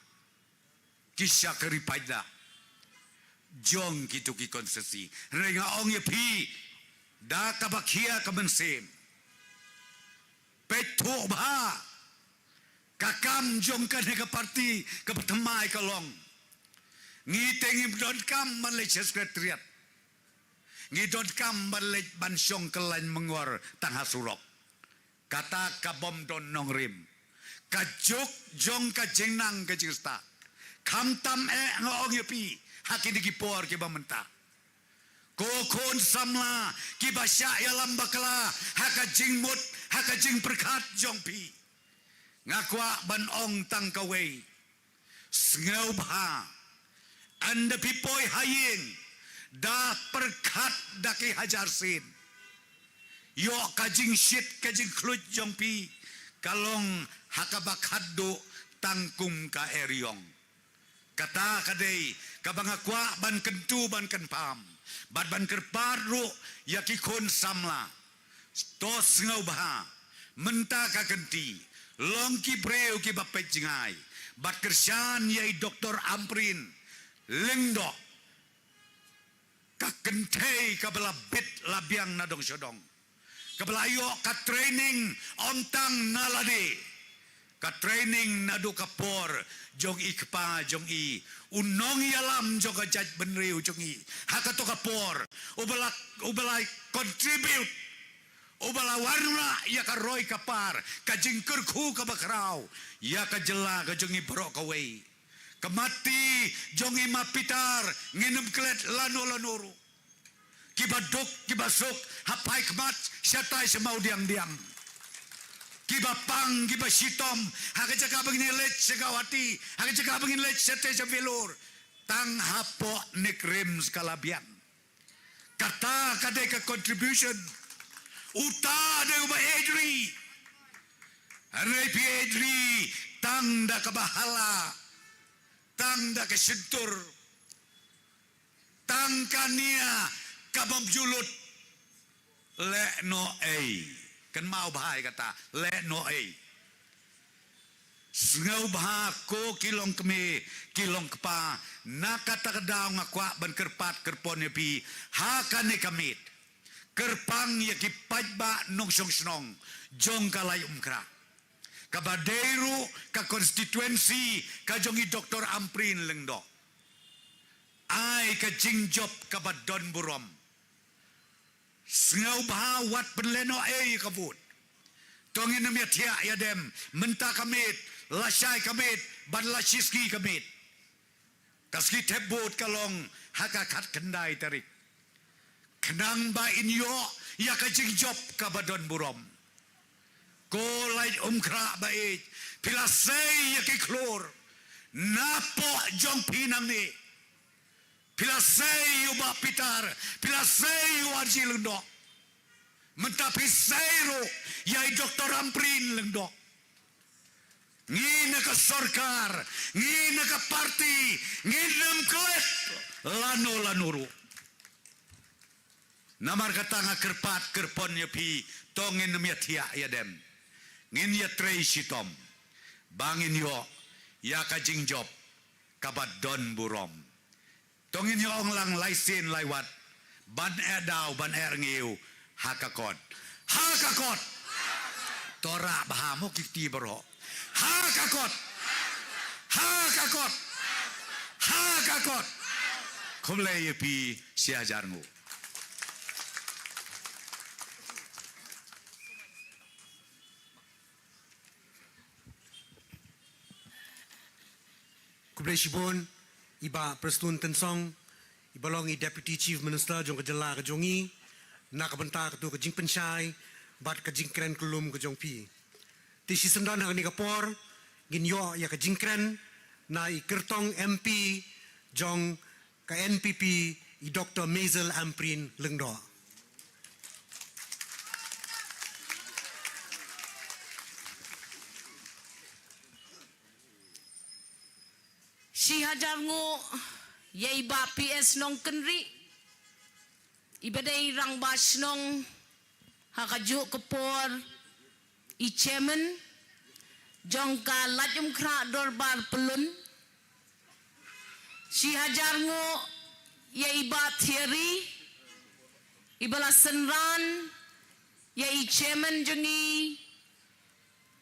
ki shakri paidbah jong kito ki constituency. Hynrei nga ong ïa phi da kaba khia ka mynsiem, peit thuh bha. Ka kam jong kane ka parti kaba thymmai ka long, ngi te ngim donkam ban leit sha Secretariat. Ngi donkam ban leit ban shong kyllaiñ myngor tang ha surok. Kata ka bym don nongrim. Ka juk jong ka jingnang ka jingstad. Khamtam eh, nga ong ïa phi, ha kine ki por kiba mynta, ko khun samla kiba shah ïalam bakla ha ka jingmut, ha ka jingpyrkhat jong phi, nga kwah ban ong tang kawei. Sngewbha, ynda phi poi ha ïing, da pyrkhat da ki hajar sien. Ïoh ka jingshit ka jingkhluit jong phi ka long ha kaba khatduh tang kum ka eriong. Kata ka dei kaba nga kwah ban kyntu ban kynpham bad ban kyrpad ruh ïa ki khun samla. To sngewbha, mynta ka kynti, long ki briew kiba peit jngai bad kyrshan ïa i Doctor Ampareen Lyngdoh. Ka kynthei kaba la bit la biang na dong sha dong, kaba la ïoh ka training ym tang na lade. Ka training naduh ka por jong i kpa jong i, u nongïalam jong ka jaitbynriew jong i ha kato ka por, uba la, uba la contribute, uba la wanrah ïa ka roi ka par, ka jingkyrkhu kaba khraw ïa ka jylla ka jong i baroh kawei. Ka mati jong i ma Pitar ngin ym klet lano lano ruh. Kiba duk kiba suk ha phai khmat shatai sha Mawdiangdiang. Kiba pang kiba shitom ha ka jaka ba ngin leit sha Guwahati, ha ka jaka ba ngin leit shatai sha Vellore, tang hapoh NEIGRIHMS ka la biang. Kata ka dei ka contribution. Uta dei uba ej ri. Hynrei phi ïeit ri tang da kaba hala, tang da ka shyntur, tang ka nia kabym ju lut. Leh noh ei. Kynmaw bha ïa kata, leh noh ei. Sngewbha ko ki longkmie, ki longkpa, na kata ka daw nga kwah ban kyrpad kyrpon ïa phi ha kane ka miet. Kyrpang ïa ki paidbah nongshong shnong jong ka Laitumkhrah, kaba dei ruh ka constituency ka jong i Doctor Ampareen Lyngdoh. Ai ka jingjop kaba don burom. Sngewbha wat pynlehnohei ïa ka vote. To ngin ym ïathiah ïadem, mynta ka miet, lashai ka miet, bad lashisngi ka miet. Ka sngi thep vote ka long ha ka khatkhyndai tarik. Khnang ba in ïoh ïa ka jingjop kaba don burom. Ko Laitumkhrah ba ïeit, phi la sei ïa ki khlur napoh jong phi nangne. Phi la sei ïa u Bah Peter, phi la sei ïa u R G Lyngdoh. Mynta phi sei ruh ïa i Doctor Ampareen Lyngdoh. Ngi na ka sorkar, ngi na ka party, ngin ym klet lano lano ruh. Namar kata nga kyrpad kyrpon ïa phi, to ngin ym ïathiah ïadem. Ngin ïatrei shitom ba ngin ïoh ïa ka jingjop kaba don burom. To ngin ïa ong lang lai sien lai wat ban eh daw ban eh rngiew ha ka kot. Ha ka kot. To rah bha mo ki kti baroh. Ha ka kot. Ha ka kot. Ha ka kot. Khublei ïa phi shi hajar nguh. Khublei shibun i Bah Prestone Tynsong, i ba long i Deputy Chief Minister jong ka jylla ka jong ngi, na ka bynta katu ka jingpynshai bad ka jingkren kyllum ka jong phi. Te shisyndon ha kane ka por ngin ïoh ïa ka jingkren na i kyrtong M P jong ka N P P, i Doctor Maisel Ampareen Lyngdoh. Shi hajar nguh ïa i Bah P S Nongkynrih, i ba dei rangbah shnong ha kajuh ka por, i chairman jong ka Laitumkhrah Dorbar Pyllun. Shi hajar nguh ïa i Bah Thierry, i ba la synran ïa i chairman jong ngi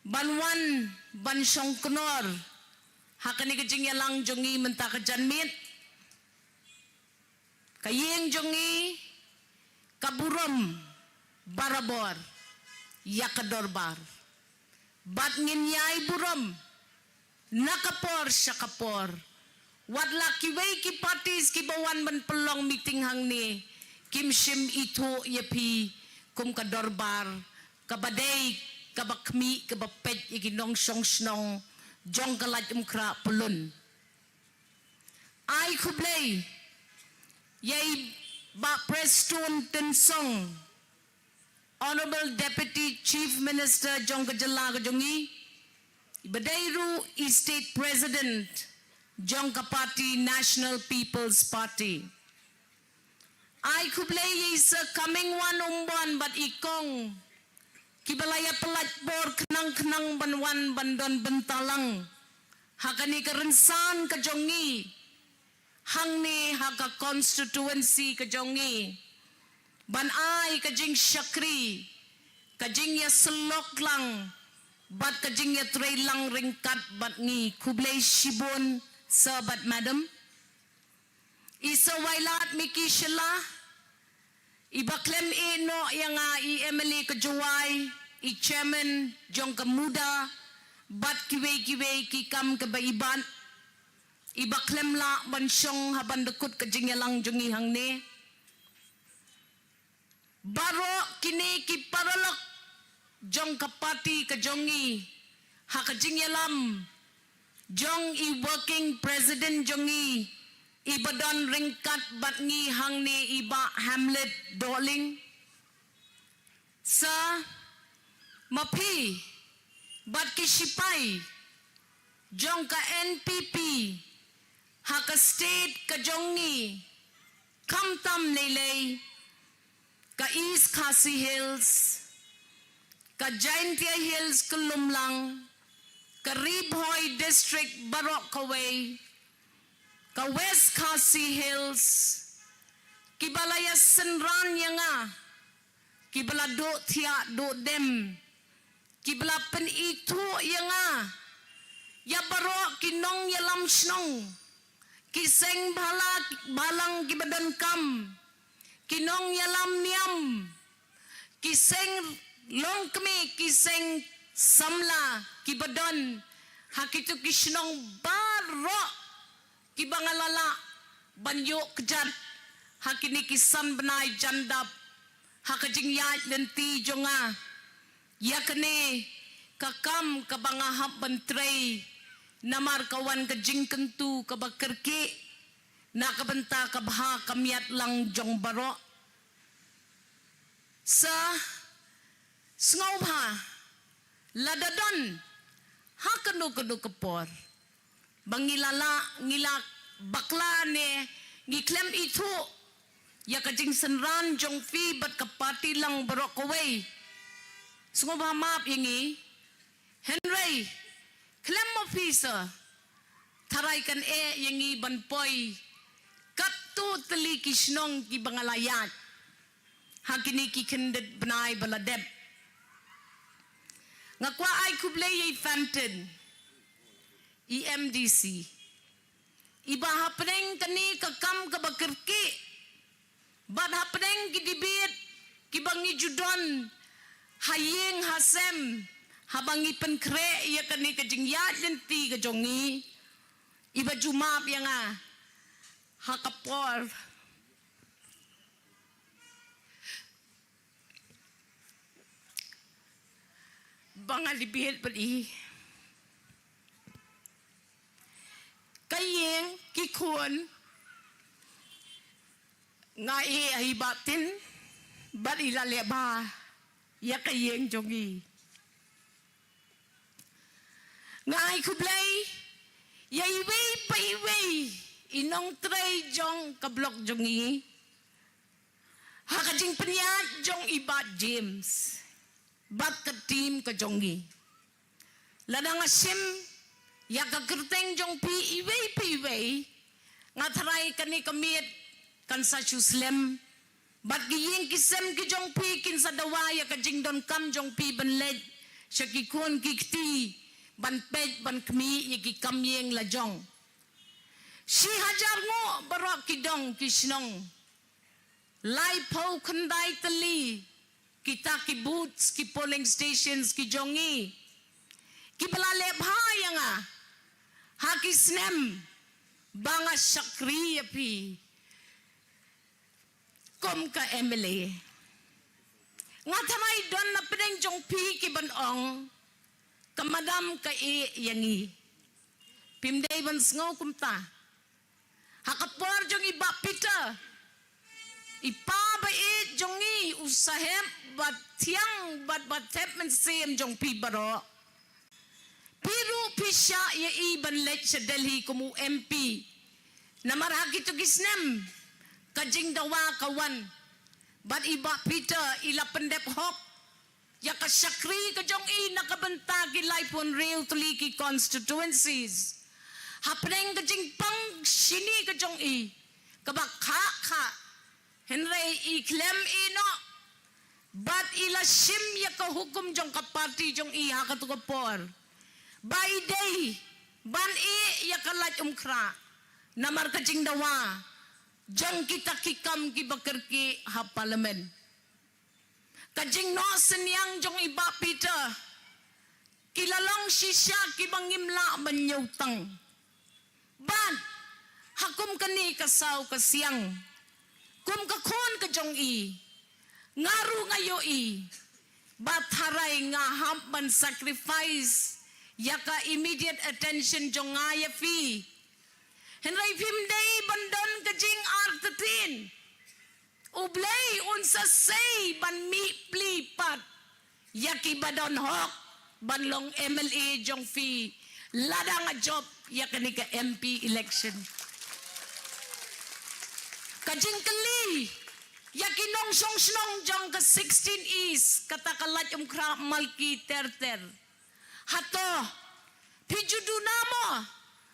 ban wan ban shongknor ha kane ka jingïalang jong ngi mynta ka janmiet. Ka ïing jong ngi ka burom barabor ïa ka dorbar. Bad ngin ïai burom na ka por sha ka por. Wat la kiwei ki parties ki ba wan ban pynlong meeting hangne, kim shym ithuh ïa phi kum ka dorbar kaba dei kaba khmih kaba peit ïa ki nongshong shnong jong ka Laitumkhrah Pyllun. Ai khublei ïa i Bah Prestone Tynsong, Honourable Deputy Chief Minister jong ka jylla ka jong ngi, i ba dei ruh i State President jong ka party National People's Party. Ai khublei ïa i Sir Comingone Ymbon bad i kong, ki ba la ïa pyllait por khnang khnang ban wan ban don bynta lang ha kane ka rynsan ka jong ngi, hangne ha ka constituency ka jong ngi, ban ai ka jingshakri, ka jingïasyllok lang bad ka jingïatreilang ryngkat bad ngi. Khublei shibun Sir bad Madam. I Sir Wailadmiki Shylla, i ba khlem ïehnoh ïa nga, i M L A ka Jowai, i chairman jong ka MUDA, bad kiwei kiwei ki kam ka ba i bat, i ba khlem lah ban shong ha ban da kut ka jingïalang jong ngi hangne. Baroh kine ki paralok jong ka party ka jong ngi, ha ka jingïalam jong i working president jong ngi, i ba don ryngkat bad ngi hangne, i Bah Hamlet Dohling. Sir, ma phi bad ki shipai jong ka N P P ha ka state ka jong ngi, khamtam lei lei ka East Khasi Hills, ka Jaintia Hills Kyllum lang, ka Ri Bhoi District baroh kawei, ka West Khasi Hills, kiba la ïa synran ïa nga, kiba la duh thiah duh dem, kiba la pynithuh ïa nga, ïa baroh ki nongïalam shnong, ki seng bhalang kiba donkam, ki nongïalam niam, ki seng longkmie, ki seng samla kiba don ha kito ki shnong baroh kiba nga la lah ban ïoh kjat ha kine ki san bnai jan dap ha ka jingïaid lynti jong nga ïa kane ka kam kaba nga hap ban trei, namar ka wan ka jingkyntu kaba kyrkieh na ka bynta ka bha ka miat lang jong baroh. Sa sngewbha lada don ha kano kano ka por ba ngi la lah, ngi la bakla ne ngi khlem ithuh ïa ka jingsynran jong phi bad ka party lang baroh kawei, sngewbha map ïa ngi. Hynrei khlem ma phi sa, tharai kan eh ïa ngi ban poi katto tylli ki shnong kiba nga la ïaid ha kine ki khyndiat bnai ba la dep. Nga kwah ai khublei ïa i Fantin, i M D C, iba hapdeng kane ka kam kaba kyrkieh bad hapdeng ki debate kiba ngi ju don ha ïing ha sem, haba ngi pynkhreh ïa kane ka jingïaid lynti ka jong ngi, iba ju map ïa nga ha ka por ba nga debate bad i. Ka ïing, ki khun, nga ïeh ha i Bah Tin bad i la leh bha ïa ka ïing jong i. Nga ai khublei ïa iwei pa iwei i nongtrei jong ka block jong i ha ka jingpynïaid jong i Bah James bad ka team ka jong i. Lada nga shim ïa ka kyrteng jong phi iwei pa iwei, nga tharai kane ka miet kan sa shu slem bad ki ïing ki sem ki jong phi kin sa dawa ïa ka jingdonkam jong phi ban leit sha ki khun ki kti ban peit ban khmih ïa ki kam ïing la jong. Shi hajar nguh baroh ki dong ki shnong, laiphew khyndai tylli kita ki booths, ki polling stations ki jong i, kiba la leh bha ïa nga ha ki snem ba nga shakri ïa phi kum ka M L A. Nga tharai don na pdeng jong phi ki ban ong, ka madam ka ïeh ïa ngi. Phim dei ban sngew kumta. Ha ka por jong i Bah Peter, i pa ba ïeit jong i, u sahep ba thiang bad ba thep mynsiem jong phi baroh, phi ruh phi shah ïa i ban leit sha Delhi kum u M P. Namar ha kito ki snem ka jingdawa ka wan bad i Bah Peter i la pyndep hok ïa ka shakri ka jong i na ka bynta ki laiphew hynriew tylli ki constituencies. Hapdeng ka jingpang shini ka jong i kaba khah khah, hynrei i khlem ïeh noh bad i la shim ïa ka hukum jong ka party jong i ha kato ka por ba i dei ban ïeh ïa ka lait umkhrah namar ka jingdawa jong kita ki kam kiba kyrkieh ha Parliament. Ka jingnoh synñiang jong i Bah Peter, ki la long shisha kiba ngim lah ban ñiewtang. Bad ha kum kane ka saw ka siang, kum ka khun ka jong i, nga ruh nga ïohi ba tharai nga hap ban sacrifice ïa ka immediate attention jong nga ïa phi. Hynrei phim dei ban don ka jingartatien. U Blei un sa sei ban mih pli pat ïa kiba don hok. ban long M L A jong phi lada nga jop ïa kane ka M P election. Ka jingkylli ïa ki nongshong shnong jong ka sixteen East, kata ka Laitumkhrah Malki Terter. Hato phi ju duna mo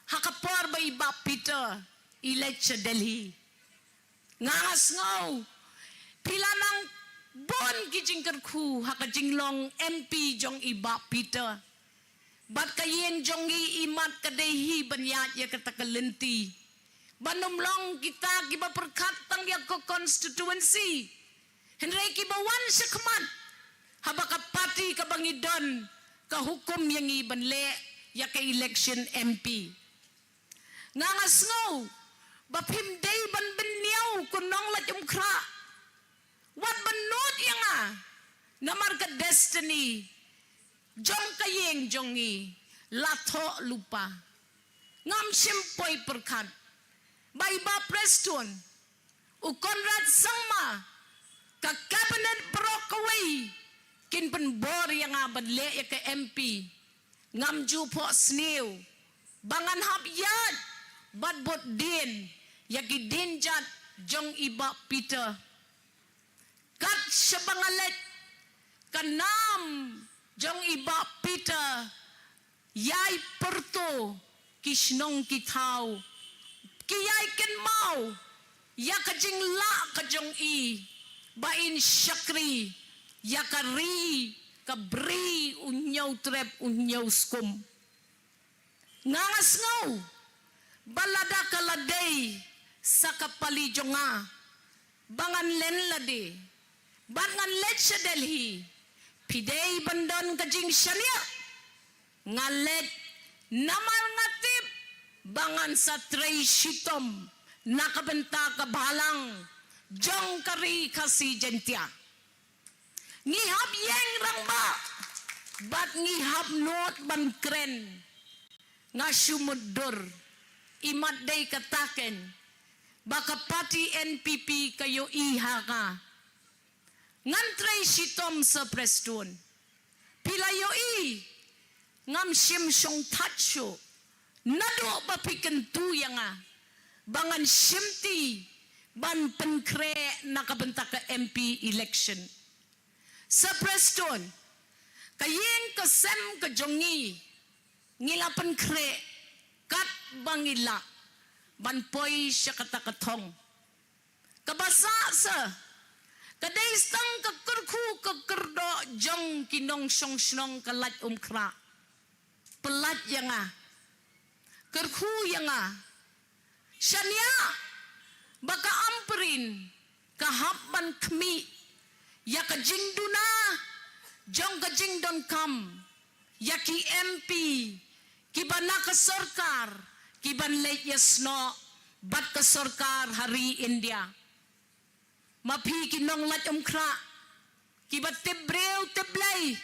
ha ka por ba i Bah Peter i leit sha Delhi? Nga nga sngew phi la nang bun ki jingkyrkhu ha ka jinglong M P jong i Bah Peter. Bad ka ïing jong ngi i mat ka dei hi ban ïaid ïa kata ka lynti, ban ym long kita kiba pyrkhat tang ïa ka constituency, hynrei kiba wan shakhmat haba ka party kaba ngi don ka hukum ïa ngi ban leh ïa ka election M P. Nga nga sngew ba phim dei ban bynñiaw ko nong Laitumkhrah. Wat ban nud ïa nga, namar ka destiny jong ka ïing jong ngi la thoh lypa. Ngam shym poi pyrkhat ba i Bah Prestone, u Conrad Sangma, ka cabinet baroh kawei kin pynbor ïa nga ban leh ïa ka M P. Ngam ju phohsniew ba ngan hap ïaid bad bud dien ïa ki dienjat jong i Bah Peter. Kat shaba nga leit, ka nam jong i Bah Peter ïai pyrto ki shnong ki thaw, ki ïai kynmaw ïa ka jinglah ka jong i ba in shakri ïa ka ri ka bri, u Hynñiewtrep u Hynñiewskum. Nga nga sngew ba lada ka la dei sa ka pali jong nga ba ngan len lade bad ngan leit sha Delhi, phi dei ban don ka jingshaniah. Nga leit namar nga tip ba ngan sa trei shitom na ka bynta ka balang jong ka ri Khasi Jaiñtia. Ngi hap ïeng rangbah bad ngi hap nud ban kren. Nga shu mutdur, i mat dei kata keiñ ba ka party N P P ka ïohi ha nga. Ngan trei shitom, Sir Prestone. Phi la ïohi, ngam shym shongthait shuh naduh ba phi kyntu ïa nga ba ngan shimti ban pynkhreh na ka bynta ka M P election. Sir Prestone, ka ïing ka sem ka jong ngi, ngi la pynkhreh katba ngi lah ban poi sha kata ka thong. Kaba sah, Sir, ka dei tang ka kyrkhu ka kyrdoh jong ki nongshong shnong ka Laitumkhrah. Pyllait ïa nga, kyrkhu ïa nga, shaniah ba ka Ampareen ka hap ban khmih ïa ka jingduna jong ka jingdonkam ïa ki M P kiba na ka sorkar kiban leit ïasnoh bad ka sorkar ha ri India. Ma phi ki nong Laitumkhrah kiba tip briew tip Blei,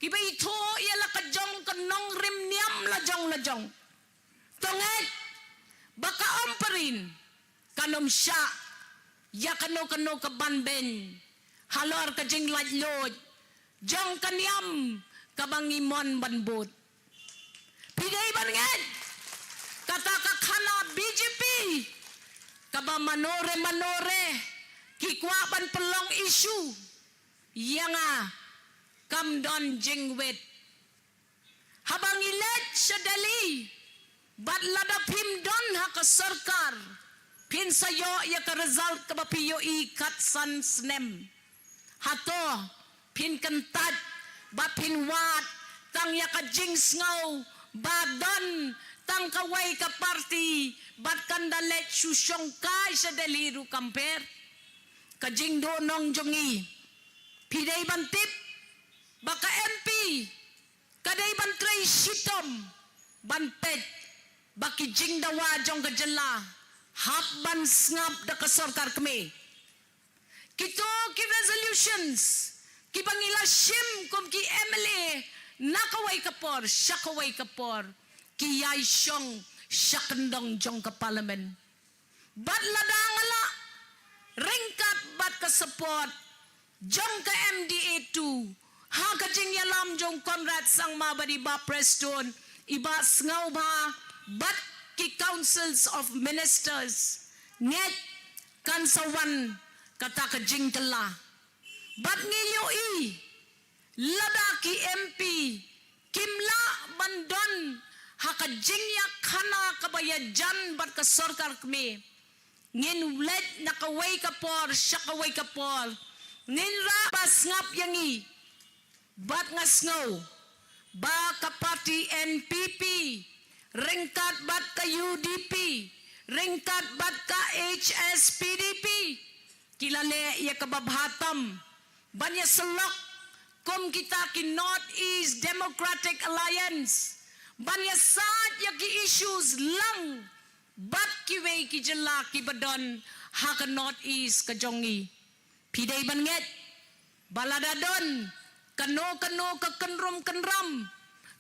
kiba ithuh ïa la ka jong ka nongrim niam la jong la jong, to ngeit ba ka Ampareen kan ym shah ïa kano kano ka banbeiñ halor ka jinglaitluid jong ka niam kaba ngi mon ban bud. Phi dei ban ngeit, kata ka khana B J P kaba manore manore ki kwah ban pynlong issue ïa nga, kam don jingwit. Haba ngi leit sha Delhi, bad lada phim don ha ka sorkar, phin sa ïoh ïa ka result kaba phi ïohi kat san snem. Hato phin kyntait ba phin wad tang ïa ka jingsngew ba don tang kawei ka party bad kan da leit shu shongkai sha Delhi ruh kam pher? Ka jingduhnong jong ngi, phi dei ban tip ba ka M P ka dei ban trei shitom ban peit ba ki jingdawa jong ka jylla hap ban sngap da ka sorkar kmie. Kito ki resolutions kiba ngi la shim kum ki M L A na kawei ka por sha kawei ka por, ki ïai shong sha kyndong jong ka Parliament. Bad lada nga lah ryngkat bad ka support jong ka M D A two Ha ka jingïalam jong Conrad Sangma bad i Bah Prestone, i Bah Sngewbha, bad ki Councils of Ministers, ngeit kan sa wan kata ka jingkylla. Bad ngi ïohi, lada ki M P kim lah ban don ha ka jingïakhana kaba ïajan bad ka sorkar kmie, ngin leit na kawei ka por sha kawei ka por, ngin rah ba sngap ïa ngi. Bad nga sngew ba ka party N P P ryngkat bad ka U D P, ryngkat bad ka H S P D P, ki la leh ïa kaba bha tam ban ïa sylok kum kita ki North East Democratic Alliance, ban ïa sait ïa ki issues lang bad kiwei ki jylla kiba don ha ka North East ka jong ngi. Phi dei ban ngeit ba lada don kano kano ka kynrum kynram,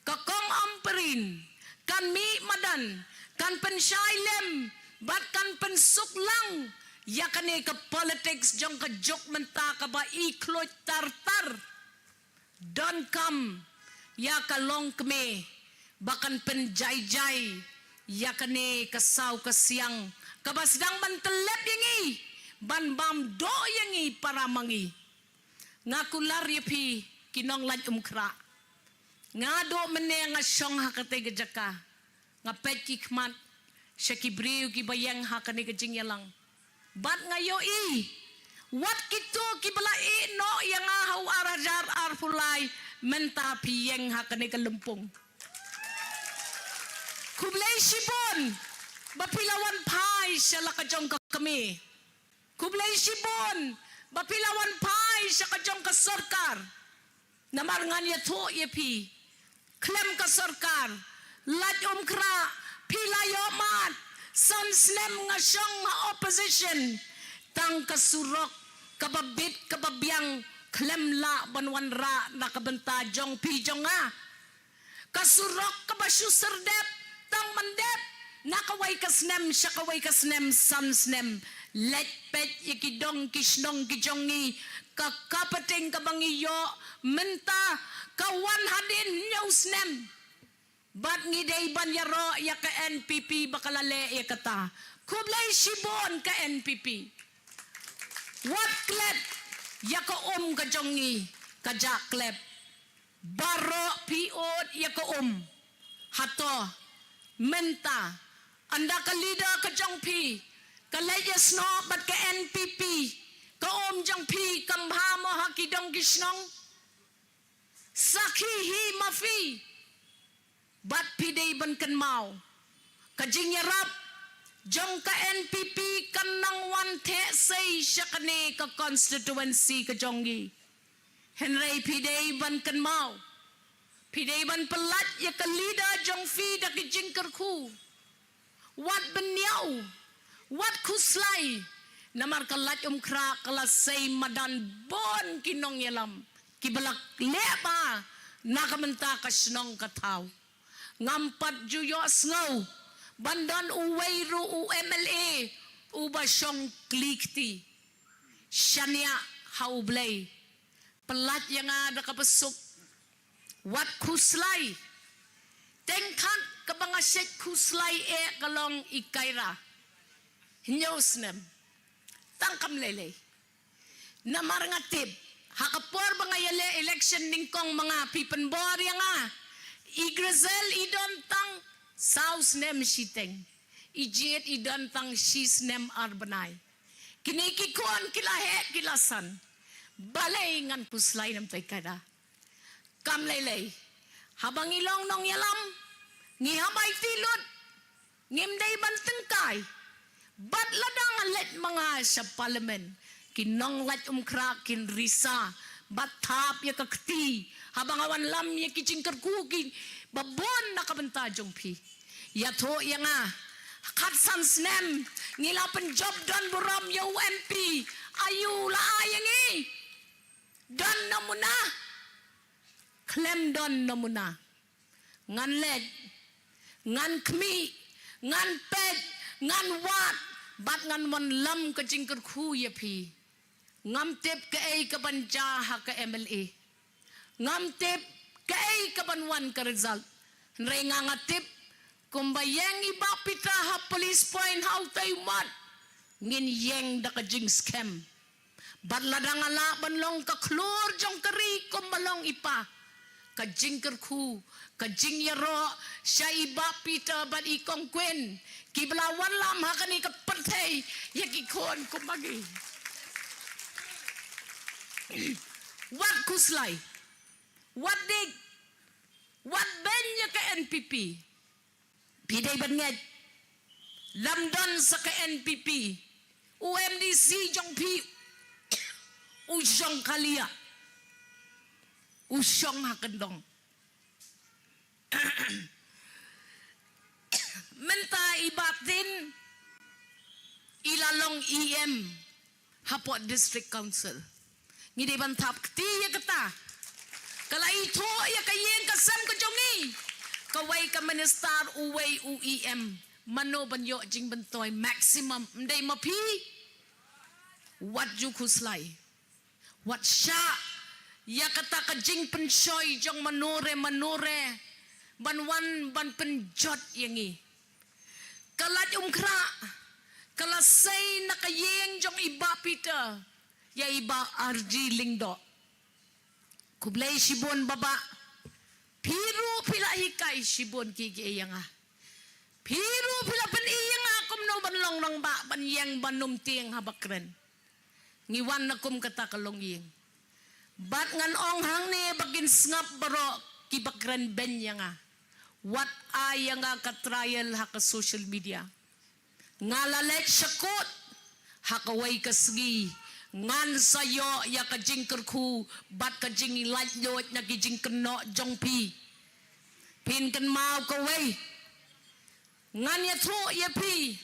ka kong amperin kan mih madan, kan pynshai lem bad kan pynsuk lang ïa kane ka politics jong ka juk mynta kaba i khluit tar tar. Donkam ïa ka longkmie ba kan pynjaijai ïa kane ka saw ka siang kaba sdang ban tyllep ïa ngi, ban bam doh ïa ngi para ma ngi. Nga kular ïa phi ki nonglait Umkhrah. Nga duh mynne nga shong ha katei ka jaka, nga peit ki khmat sha ki briew kiba ïeng ha kane ka jingïalang. Bad nga ïohi wat kito kiba la ïeh noh ïa nga ha u ar hajar arphew lai, mynta phi ïeng ha kane ka lympung. Khublei shibun ba phi la wan phai sha la ka jong ka kmie. Khublei shibun ba phi la wan phai sha ka jong ka sorkar. Namar ngan ïathuh ïa phi, khlem ka sorkar, lait Umkhrah, phi la ïoh mad san snem nga shong ha opposition. Tang ka surok kaba bit kaba biang khlem lah ban wanrah na ka bynta jong phi jong nga. Ka surok kaba shu syrdep tang ban dep na kawei ka snem sha kawei ka snem, san snem. Leit peit ïa ki dong ki shnong ki jong ngi, ka kapateng kaba ngi ïoh mynta ka wan hadien hynñiew snem. Bad ngi dei ban ïaroh ïa ka N P P ba ka la leh ïa kata. Khublei shibun ka N P P. Wat klet ïa ka um ka jong ngi, ka jah klet. Baroh phi ud ïa ka um. Hato mynta ynda ka leader ka jong phi ka leit ïasnoh bad ka N P P, ka um jong phi kam bha mo ha ki dong ki shnong? Sakhi hi ma phi. Bad phi dei ban kynmaw, ka jingïarap jong ka N P P kan nang wan theh sei sha kane ka constituency ka jong ngi. Hynrei phi dei ban kynmaw, phi dei ban pyllait ïa ka leader jong phi da ki jingkyrkhu. Wat bynñiaw, wat khuslai, namar ka lait Umkhrah ka la sei madan bun ki nongïalam kiba la leh bha na ka bynta ka shnong ka thaw. Ngam pat ju ïohsngew ban don uwei ruh u M L A uba shong kli kti. Shaniah ha U Blei. Pyllait ïa nga da kaba suk. Wat khuslai. Teng khat kaba nga shait khuslai eh ka long i Kaira. Hynñiew snem. Tang kam lei lei. Namar nga tip, ha ka por ba nga ïaleh election nyngkong ma nga, phi pynbor ïa nga. I Grizel i don tang saw snem shiteng. I Jied i don tang shi snem ar bnai. Kine ki khun ki la heh ki la san. Balei ngan khuslai namar i Kaira? Kam lei lei. Haba ngi long nongïalam, ngi hap aiti lut. Ngim dei ban tyngkai. Bad lada nga leit ma nga sha Parliament, ki nonglait Umkhrah kin risa bad thap ïa ka kti haba nga wanlam ïa ki jingkyrkhu kiba bun na ka bynta jong phi. Ïathuh ïa nga, khatsan snem ngi la pynjop don burom ïa u M P. Aïu la ai ïa ngi? Don namuna? Khlem don namuna. Ngan leit, ngan khmih, ngan peit, ngan wad bad ngan wanlam ka jingkyrkhu ïa phi. Ngam tip kaei kaban jia ha ka M L A. Ngam tip kaei kaban wan ka result. Hynrei nga nga tip kumba ïeng i Bah Peter ha police point ha utai u mat, ngin ïeng da ka jingskhem. Bad lada nga lah ban long ka khlur jong ka ri kumba long i Pa, ka jingkyrkhu, ka jingïaroh sha i Bah Peter bad i Kong Queen, kiba la wanlam ha kane ka pyrthei ïa ki khun kumba ngi. Wat khuslai, wat dik, wat beiñ ïa ka N P P. Phi dei ban ngeit, lymdon sa ka N P P, u M D C jong phi u shong khlieh, u shong ha kyndong. Mynta i Bah Tin i la long E M hapoh District Council. Ngi dei ban thap kti ïa kata. Ka la ithuh ïa ka ïing ka sem ka jong ngi. Kawei ka minister, uwei u E M. Mano ban ïoh jingmyntoi maximum? Ym dei ma phi? Wat ju khuslai. Wat shah ïa kata ka jingpynshoi jong mano re mano re ban wan ban pynjot ïa ngi. Ka Laitumkhrah ka la sei na ka ïing jong i Bah Peter ïa i Bah R G Lyngdoh. Khublei shibun Bah Bah. Phi ruh phi la hikai shibun kiei kiei ïa nga. Phi ruh phi la pyni ïa nga kumno ban long rangbah, ban ïeng ban ym tieng haba kren. Ngi wan na kum kata ka longïing. Bad ngan ong hangne ba kin sngap baroh kiba kren beiñ ïa nga. Wat ai ïa nga ka trial ha ka social media. Nga la leit sha kot ha kawei ka sngi, ngan sa ïoh ïa ka jingkyrkhu bad ka jinglaitluid na ki jingkynnoh jong phi. Phin kynmaw kawei. Ngan ïathuh ïa phi,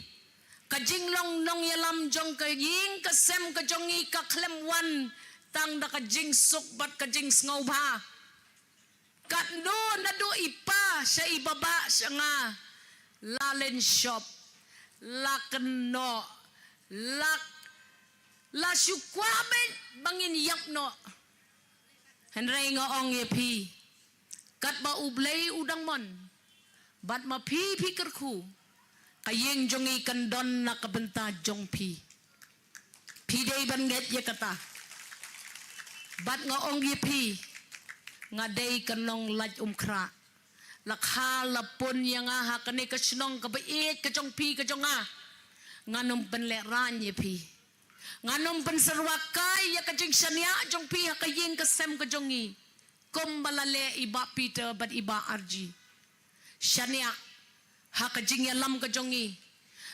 ka jinglong nongïalam jong ka ïing ka sem ka jong ngi ka khlem wan tang da ka jingsuk bad ka jingsngewbha. Katno naduh i Pa sha i Bah Bah sha nga, la len shop, la kynnoh, la, la shu kwah beit ba ngin ïap noh. Hynrei nga ong ïa phi, katba U Blei u dang mon bad ma phi phi kyrkhu, ka ïing jong ngi kan don na ka bynta jong phi. Phi dei ban ngeit ïa kata. Bad nga ong ïa phi, nga dei ka nong Laitumkhrah. La kha la pun ïa nga ha kane ka shnong kaba ïeit ka jong phi ka jong nga, ngan ym pynlehraiñ ïa phi. Ngan ym pynsyrwa kai ïa ka jingshaniah jong phi ha ka ïing ka sem ka jong ngi, kumba la leh i Bah Peter bad i Bah R G. Shaniah ha ka jingïalam ka jong ngi.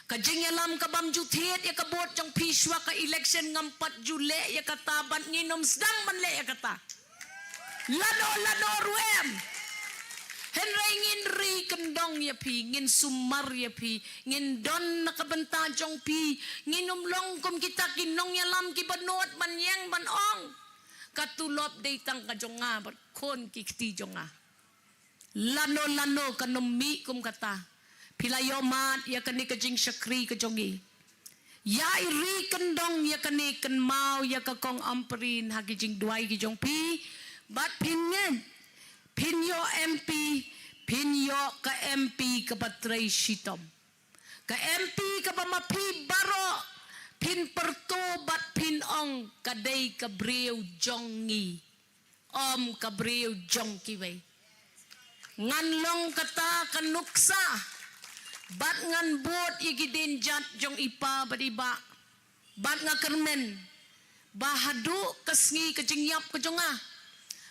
Ka jingïalam kabym ju thied ïa ka vote jong phi shuwa ka election, ngam pat ju leh ïa kata bad ngin ym sdang ban leh ïa kata. Lano lano ruh em. Hynrei ngin ri kyndong ïa phi, ngin sumar ïa phi, ngin don na ka bynta jong phi, ngin ym long kum kita ki nongïalam kiba nud ban ïeng ban ong, ka tulop dei tang ka jong nga bad khun ki kti jong nga. Lano lano kan ym mih kum kata. Phi la ïoh mad ïa kane ka jingshakri ka jong ngi. Ïa i ri kyndong ïa kane, kynmaw ïa ka Kong Ampareen ha ki jingduwai ki jong phi. Bad phin ngeit, phin ïoh M P, phin ïoh ka M P kaba trei shitom. Ka M P kaba ma phi baroh phin pyrto bad phin ong ka dei ka briew jong ngi, ym ka briew jong kiwei. Ngan long kata ka nuksa bad ngan bud ïa ki dienjat jong i Pa bad i Bah. Bad nga kyrmen ba haduh ka sngi ka jingïap ka jong nga,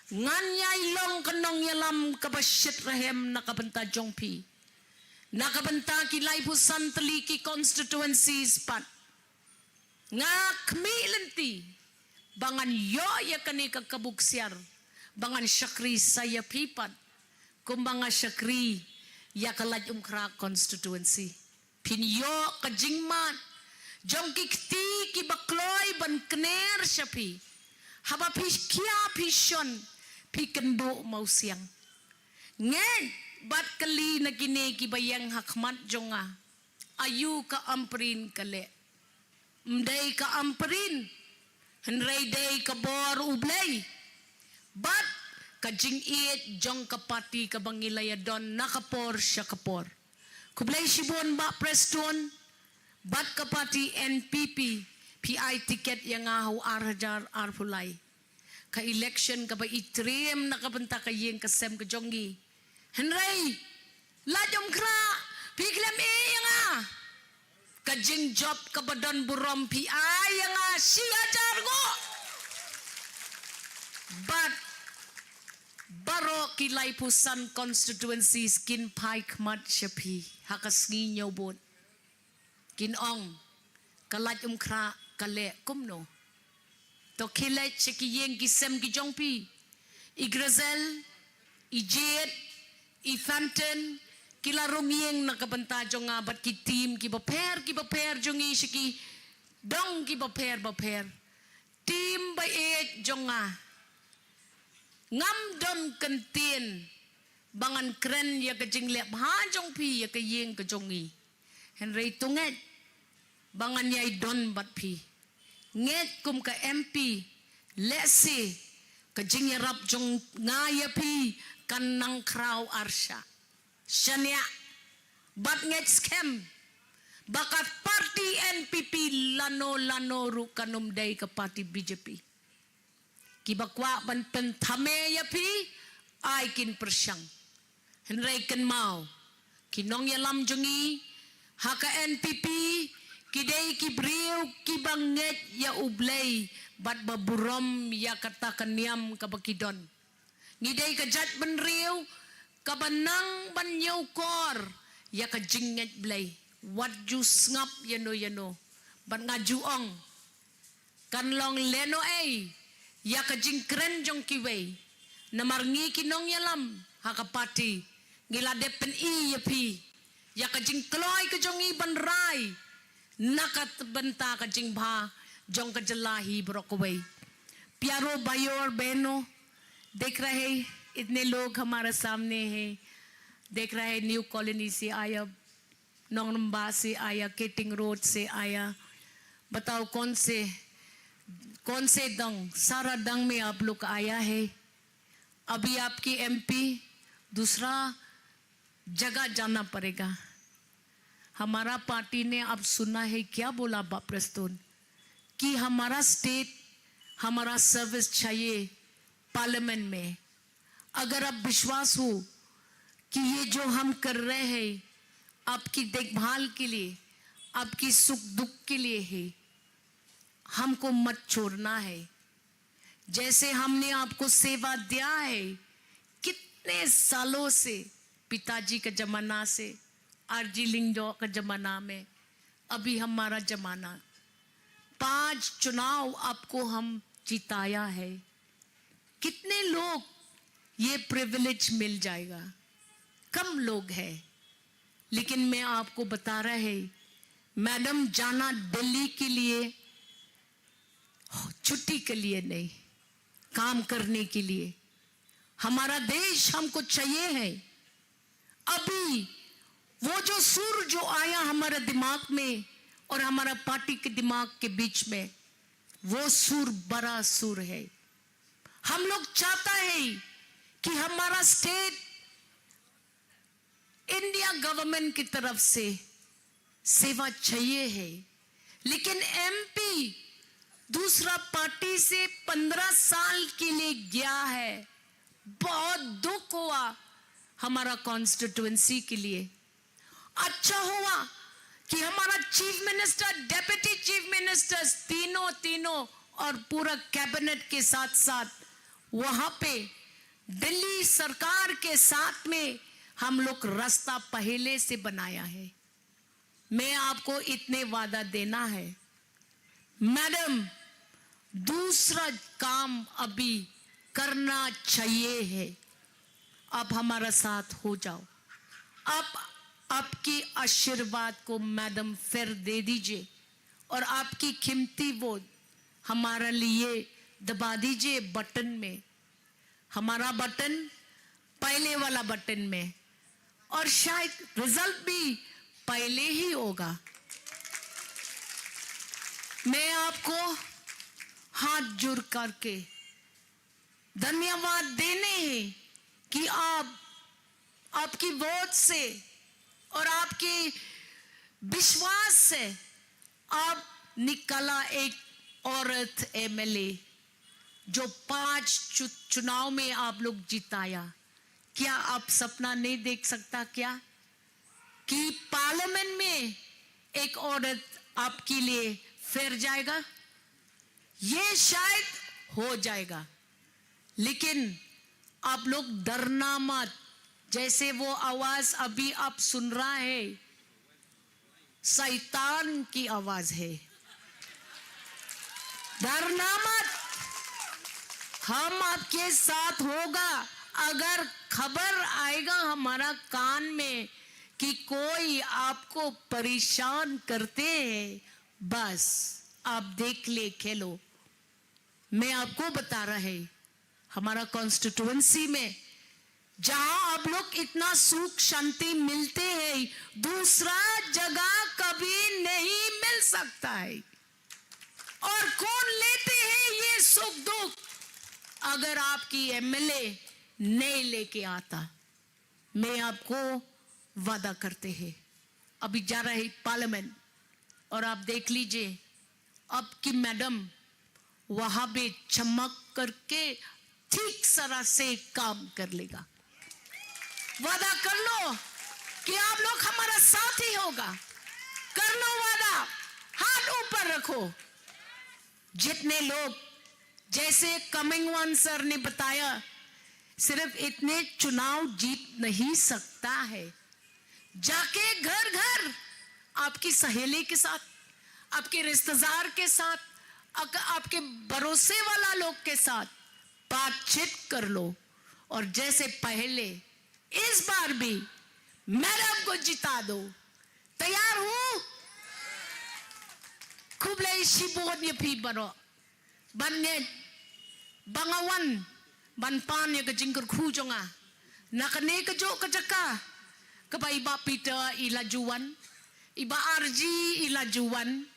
ngan ïai long ka nongïalam kaba shit rhem na ka bynta jong phi, na ka bynta ki laiphew san tylli ki constituencies pat. Nga khmih lynti ba ngan ïoh ïa kane ka kabu ksiar ba ngan shakri sa ïa phi pat, kumba nga shakri ïa ka Laitumkhrah constituency. Phin ïoh ka jingmad jong ki kti kiba kloi ban kner sha phi. Haba phi khia phi shon, phi kynduh mawsiang. Ngeit bad kylli na kine kiba ïeng ha khmat jong nga, aïu ka Ampareen ka leh? Ym dei ka Ampareen, hynrei dei ka bor U Blei. Bad ka jingïeit jong ka party kaba ngi la ïa don na ka por sha ka por. Khublei shibun Bah Prestone, bad ka party N P P, phi ai tiket ïa nga ha u ar hajar arphew lai. Ka election kaba i triem na ka bynta ka ïing ka sem ka jong ngi. Hynrei, Laitumkhrah, phi khlem ïeh ïa nga. Ka jingjop kaba don burom phi ai ïa nga shi hajar nguh. Bad baroh ki laiphew san constituencies kin phai khmat sha phi ha ka sngi ñiew vote. Kin ong, ka Laitumkhrah ka leh kumno. To khie leit sha ki ïing ki sem ki jong phi. I Grazel, i Jade, i Fantin, ki la rung ïing na ka bynta jong nga bad ki team kiba pher kiba pher jong ngi sha ki dong kiba pher ba pher. Team ba ïeit jong nga. Ngam don kyntien ba ngan kren ïa ka jingleh bha jong phi ïa ka ïing ka jong ngi. Hynrei to ngeit ba ngan ïai don bad phi. Ngeit kum ka M P, lehse ka jingïarap jong nga ïa phi kan nang khraw arshah. Shaniah, bad ngeit skhem ba ka party N P P lano lano ruh kan ym dei ka party B J P. Kiba kwah ban pynthame ïa phi, ai kin pyrshang. Hynrei kynmaw, ki nongïalam jong ngi ha ka N P P ki dei ki briew kiba ngeit ïa U Blei bad ba burom ïa kata ka niam kaba ki don. Ngi dei ka jaitbynriew kaba nang ban ñiewkor ïa ka jingngeit Blei. Wat ju sngap ïano ïano. Bad nga ju ong, kan long lehnohei ïa ka jingkren jong kiwei. Namar ngi ki nongïalam ha ka party, ngi la dep pyni ïa phi ïa ka jingkloi ka jong ngi ban rai na ka bynta ka jingbha jong ka jylla hi baroh kawei. प्यारों भाइयों और बहनों, देख रहे हैं इतने लोग हमारे सामने हैं, देख रहे हैं न्यू कॉलोनी से आया, नोंगरम्बा से आया, केटिंग रोड से आया, बताओ कौन से, कौन से दंग, सारा दंग में आप लोग आया है। अभी आपकी एमपी दूसरा जगह जाना पड़ेगा। हमारा पार्टी ने अब सुना है क्या बोला बा प्रेस्टोन कि हमारा स्टेट, हमारा सर्विस चाहिए पार्लियामेंट में। अगर आप विश्वास हो कि ये जो हम कर रहे हैं आपकी देखभाल के लिए, आपकी सुख दुख के लिए है, हमको मत छोड़ना है। जैसे हमने आपको सेवा दिया है कितने सालों से, पिताजी का जमाना से, आरजी लिंगदो का जमाना में, अभी हमारा जमाना, पांच चुनाव आपको हम जिताया है। कितने लोग ये प्रिविलेज मिल जाएगा? कम लोग हैं। लेकिन मैं आपको बता रहा है, मैडम जाना दिल्ली के लिए छुट्टी के लिए नहीं, काम करने के लिए। हमारा देश हमको चाहिए है। अभी वो जो सुर जो आया हमारे दिमाग में और हमारा पार्टी के दिमाग के बीच में, वो सुर बड़ा सुर है। हम लोग चाहता है कि हमारा स्टेट इंडिया गवर्नमेंट की तरफ से सेवा चाहिए है, लेकिन एमपी दूसरा पार्टी से पंद्रह साल के लिए गया है। बहुत दुख हुआ हमारा कॉन्स्टिट्यूएंसी के लिए। अच्छा हुआ कि हमारा चीफ मिनिस्टर, डेप्यूटी चीफ मिनिस्टर्स, तीनों, तीनों और पूरा कैबिनेट के साथ साथ वहां पे दिल्ली सरकार के साथ में हम लोग रास्ता पहले से बनाया है। मैं आपको इतने वादा देना है, मैडम, दूसरा काम अभी करना चाहिए है। आप हमारा साथ हो जाओ। आप आपके आशीर्वाद को मैडम फिर दे दीजिए और आपकी कीमती वोट हमारे लिए दबा दीजिए बटन में। हमारा बटन पहले वाला बटन में, और शायद रिजल्ट भी पहले ही होगा। मैं आपको हाथ जोड़ करके धन्यवाद देने हैं कि आप, आपकी वोट से और आपके विश्वास से आप निकाला एक औरत एमएलए, जो पांच चु-, चुनाव में आप लोग जिताया। क्या आप सपना नहीं देख सकता क्या कि पार्लियामेंट में एक औरत आपके लिए फिर जाएगा? ये शायद हो जाएगा, लेकिन आप लोग डरना मत। जैसे वो आवाज अभी आप सुन रहा है, शैतान की आवाज है। डरना मत, हम आपके साथ होगा। अगर खबर आएगा हमारा कान में कि कोई आपको परेशान करते हैं, बस आप देख ले, खेलो। मैं आपको बता रहा है, हमारा कॉन्स्टिट्यूएंसी में जहां आप लोग इतना सुख शांति मिलते हैं, दूसरा जगह कभी नहीं मिल सकता है। और कौन लेते हैं ये सुख दुख, अगर आपकी एमएलए नहीं लेके आता? मैं आपको वादा करते हैं, अभी जा रहा है पार्लियामेंट, और आप देख लीजिए, आपकी मैडम वहां पे चमक करके ठीक तरह से काम कर लेगा। वादा कर लो कि आप लोग हमारा साथ ही होगा। कर लो वादा, हाथ ऊपर रखो। जितने लोग, जैसे कमिंग वन सर ने बताया, सिर्फ इतने चुनाव जीत नहीं सकता है। जाके घर घर आपकी सहेली के साथ, आपके रिश्तेदार के साथ, अक-, आपके भरोसे वाला लोग के साथ बातचीत कर लो। और जैसे पहले, इस बार भी मैडम को जिता दो। तैयार हूं? Khublei shibun ïa phi baroh. Ban ngeit ba nga wan ban pan ïa ka jingkyrkhu jong nga na kane ka jong ka jaka kaba i Bah Peter i la ju wan, i Bah Arji i la ju wan.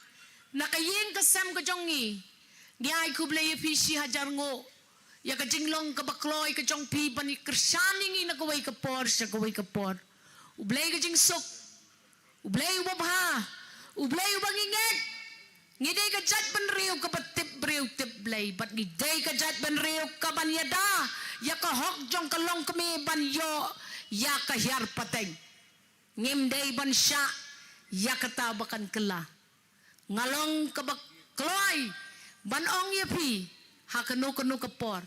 Na ka ïing ka sem ka jong ngi, ngi ai khublei ïa phi shi hajar nguh ïa ka jinglong kaba kloi ka jong phi ban ïa kyrshan ïa ngi na kawei ka por sha kawei ka por. U Blei ka jingsuk, U Blei uba bha, U Blei uba ngi ngeit. Ngi dei ka jaitbynriew kaba tip briew tip Blei, bad ngi dei ka jaitbynriew kaban ïada ïa ka hok jong ka longkmie ban ïoh ïa ka hiar pateng. Ngim dei ban shah ïa kata ba kan kylla. Nga long kaba kloi ban ong ïa phi ha kano kano ka por,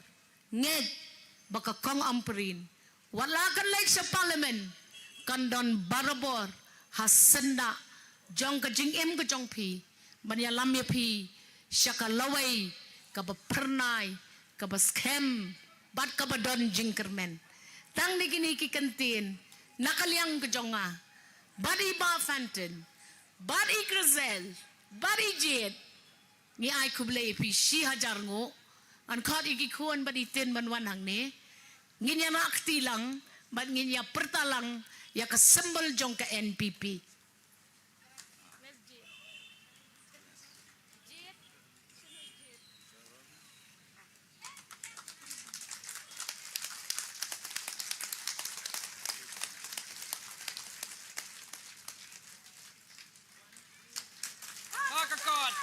ngeit ba ka Kong Ampareen, wat la kan leit sha Parliament, kan don barabor ha syndah jong ka jingim ka jong phi ban ïalam ïa phi sha ka lawei kaba phyrnai, kaba skhem bad kaba don jingkyrmen. Tang na kine ki kyntien na ka liang ka jong nga bad i Bah Fenton bad i Grizel bad i Jied, ngi ai khublei ïa phi shi hajar nguh. Ngan khot ïa ki khun bad i Tin ban wan hangne. Ngin ïa nang kti lang bad ngin ïa pyrta lang ïa ka symbol jong ka NPP. Ha ka kot!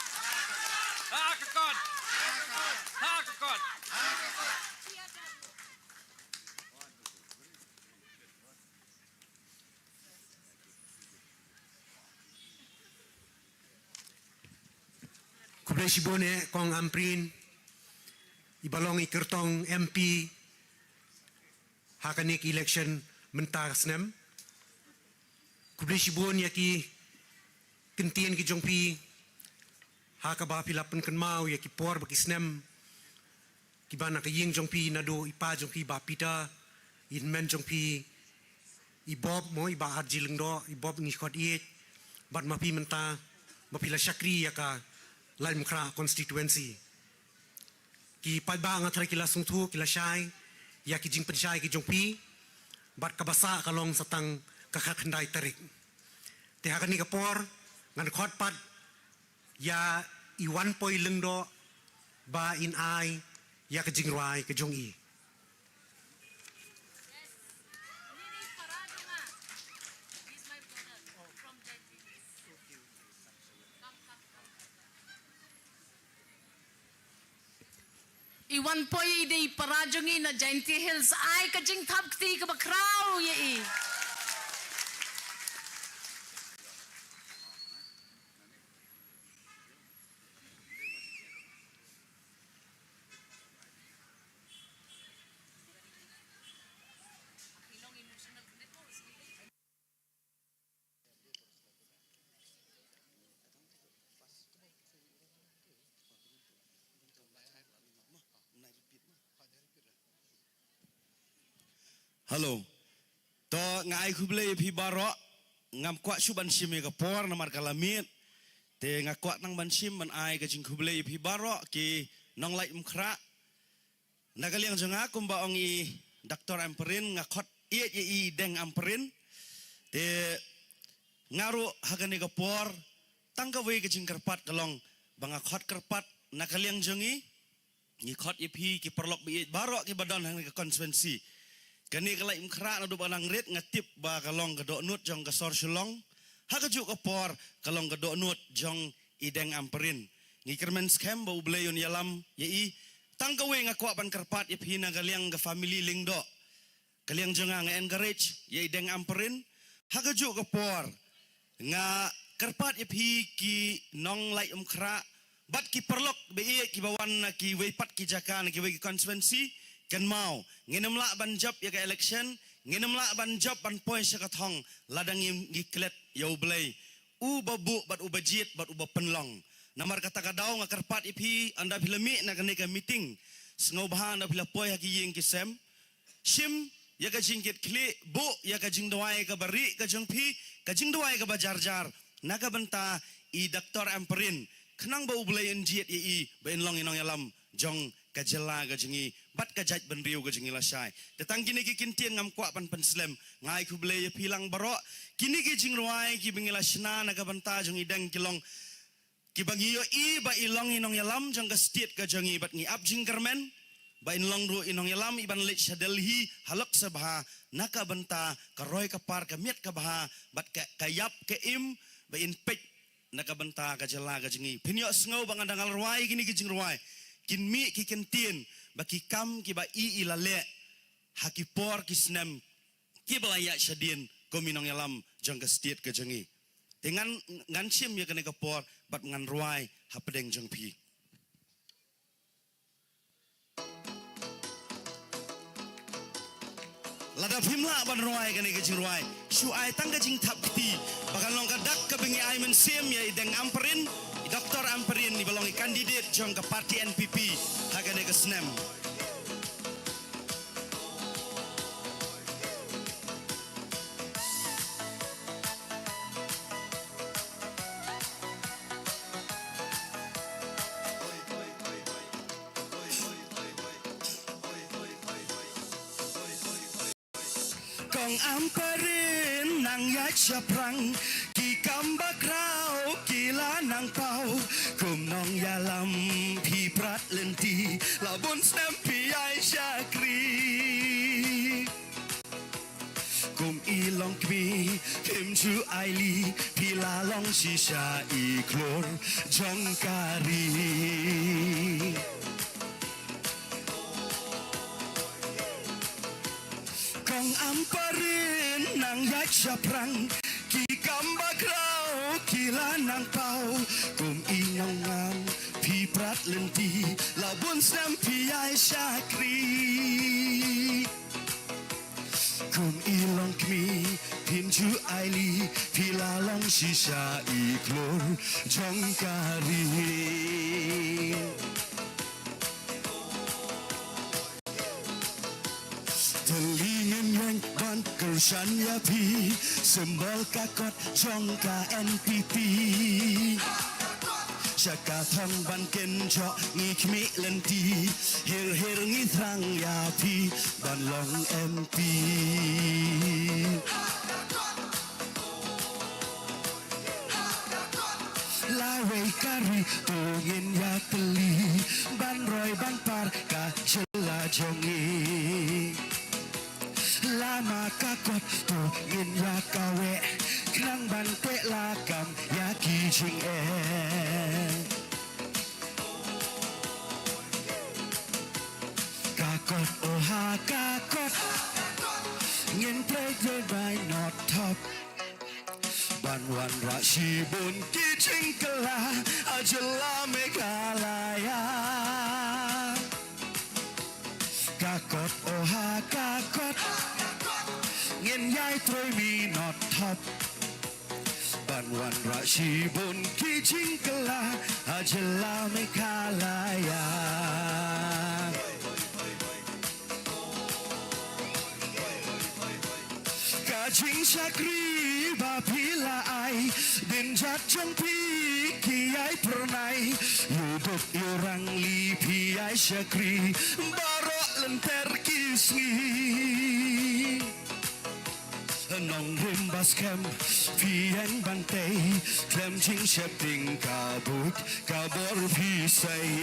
Ha ka kot! Ha ka kot! Khublei shibun ïa Kong Ampareen, i ba long i kyrtong MP ha kane ka election mynta ka snem. Khublei shibun ïa ki kyntien ki jong phi ha kaba phi la pynkynmaw ïa ki por bad ki snem kiba na ka ïing jong phi naduh i pa jong phi Bah Peter, i hynmen jong phi i Bob mo, i Bah Arji Lyngdoh, i Bob ngi khot ïeit, bad ma phi mynta ba phi la shakri ïa ka Laitumkhrah constituency. Ki paidbah nga tharai ki la sngewthuh, ki la shai ïa ki jingpynshai ki jong phi, bad kaba sah ka long sa tang ka khatkhyndai tarik. Te ha kane ka por ngan khot pat ïa i Wanpoi Lyngdoh ba in ai ïa ka jingrwai ka jong i. I wan poi i dei para jong i na Jaintia Hills, ai ka jingthap kti kaba khraw ïa i. Hello. To nga ai khublei ïa phi baroh. Ngam kwah shuh ban shim ïa ka por namar ka la miet. Te nga kwah tang ban shim ban ai ka jingkhublei ïa phi baroh ki nonglait umkhrah. Na ka liang jong nga kumba ong i Doctor Ampareen nga khot ïeit ïa i Deng Ampareen. Te nga ruh ha kane ka por tang kawei ka jingkyrpad ka long ba nga khot kyrpad na ka liang jong i. Ngi khot ïa phi ki paralok ba ïeit baroh kiba don ha kane ka constituency. Kane ka lait umkhrah naduh ba nang rit nga tip ba ka long ka dohnud jong ka sor Shillong. Ha kajuh ka por ka long ka dohnud jong i Deng Ampareen. Ngi kyrmen skhem ba U Blei un ïalam ïa i. Tang kawei nga kwah ban kyrpad ïa phi na ka liang ka family Lyngdoh. Ka liang jong nga nga encourage ïa i Deng Ampareen. Ha kajuh ka por nga kyrpad ïa phi ki nonglait umkhrah bad ki paralok ba ïeit kiba wan na kiwei pat ki jaka na kiwei ki constituency. Kynmaw, ngin ym lah ban jop ïa ka election, ngin ym lah ban jop ban poi sha ka thong lada ngim ngi klet ïa U Blei. U ba buh bad u ba jied bad u ba pynlong. Namar kata ka daw nga kyrpad ïa phi ynda phi la mih na kane ka meeting, sngewbha ynda phi la poi ha ki ïing ki sem, shim ïa ka jingkitkhlieh, buh ïa ka jingduwai kaba rieh ka jong phi, ka jingduwai kaba jar jar na ka bynta i Doctor Ampareen, khnang ba U Blei un jied ïa i ba in long i nongïalam jong ka jylla ka jong i bad ka jaitbynriew ka jong i lashai. Te tang kine ki kyntien ngam kwah ban pynslem, nga ai khublei ïa phi lang baroh. Kine ki jingrwai kiba ngi la shna na ka bynta jong i Deng ki long kiba ngi ïohi ba i long i nongïalam jong ka state ka jong i bad ngi ap jingkyrmen ba in long ruh i nongïalam i ban leit sha Delhi ha Lok Sabha na ka bynta ka roi ka par, ka miat ka bha bad ka, ka ïap ka im ba in peit na ka bynta ka jylla ka jong i. Phin ïohsngew ba nga dang rwai kine ki jingrwai, kin mih ki kyntien ba ki kam kiba i i la leh ha ki por ki snem kiba la ïaid shadien kum i nongïalam jong ka state ka jong i. Te ngan, ngan shim ïa kane ka por bad ngan rwai hapdeng jong phi. Lada phim lah ban rwai kane ka jingrwai, shu ai tang ka jingthap kti ba kan long ka dak kaba ngi ai mynsiem ïa i Deng Ampareen, i Doctor Ampareen, iba long i candidate jong ka party N P P ha kane ka snem. Kong Ampareen nang ïaid shaphrang, ki kam bakhraw ki la nang paw. Kum nongïalam phi prat lynti, la bun snem phi ïaid shakri. Kum i longkmie phim ju aili, phi la long shisha i khlur jong ka ri. Kong Ampareen nang ïaid shaphrang, ki kam bakhraw ki la nang paw. Kum i nongngam phi prat lynti, la bun snem phi ïaid shakri. Kum i longkmie phim ju aili, phi la long shisha i khlur jong ka ri. Te lei ngin ïeng ban kyrshan ïa phi, symbol ka kot jong ka N P P. Sha ka thong ban kynjoh ngi khmih lynti, hir hir ngi thrang ïa phi ban long M P. Lawei ka ri to ngin ïa kylli, ban roi ban par ka jylla jong ngi. Lama ka kot to ngin ïa kaweh, khnang ban teh lakam ïa ki jingeh. Ban wanrah shibun ki jingkylla ha jylla Meghalaya. Ka kot, oh ha ka kot, ngin ïai trei minot thop. Ban wanrah shibun ki jingkylla ha jylla Meghalaya. Ka jingshakri ba phi la ai, dien jait jong phi ki ïai phyrnai. Ïoh duk ïoh rangli phi ïai shakri baroh lynter ki sngi. Nongrim ba skhem phi ïeng ban tei, khlem jingsheptieng ka buit ka bor phi sei.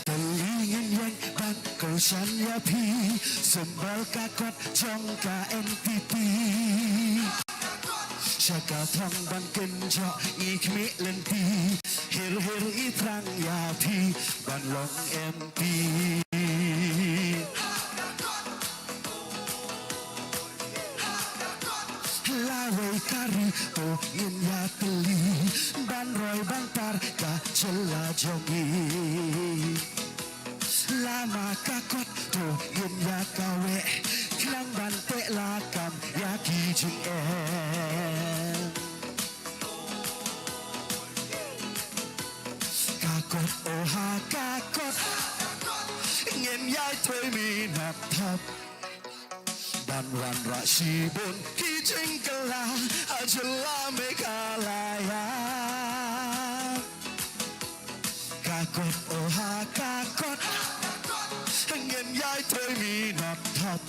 Te ngin ïeng ban kyrshan ïa phi, symbol ka kot jong ka N P P. Sha ka thong ban kynjoh ngi khmih lynti, hir hir i thrang ïa phi ban long M P. Lawei ka ri to ngin ïa tylli, ban roi ban tar ka jylla jong ngi. Lama ka kot to ngin ïa kaweh, khnang ban teh lakam ïa ki jingeh. Ka kot, oh ha ka kot, ngin ïai trei minot thop. Ban wanrah shibun ki jingkylla ha jylla Meghalaya. Ka kot, oh ha ka kot, ngin ïai trei minot thop.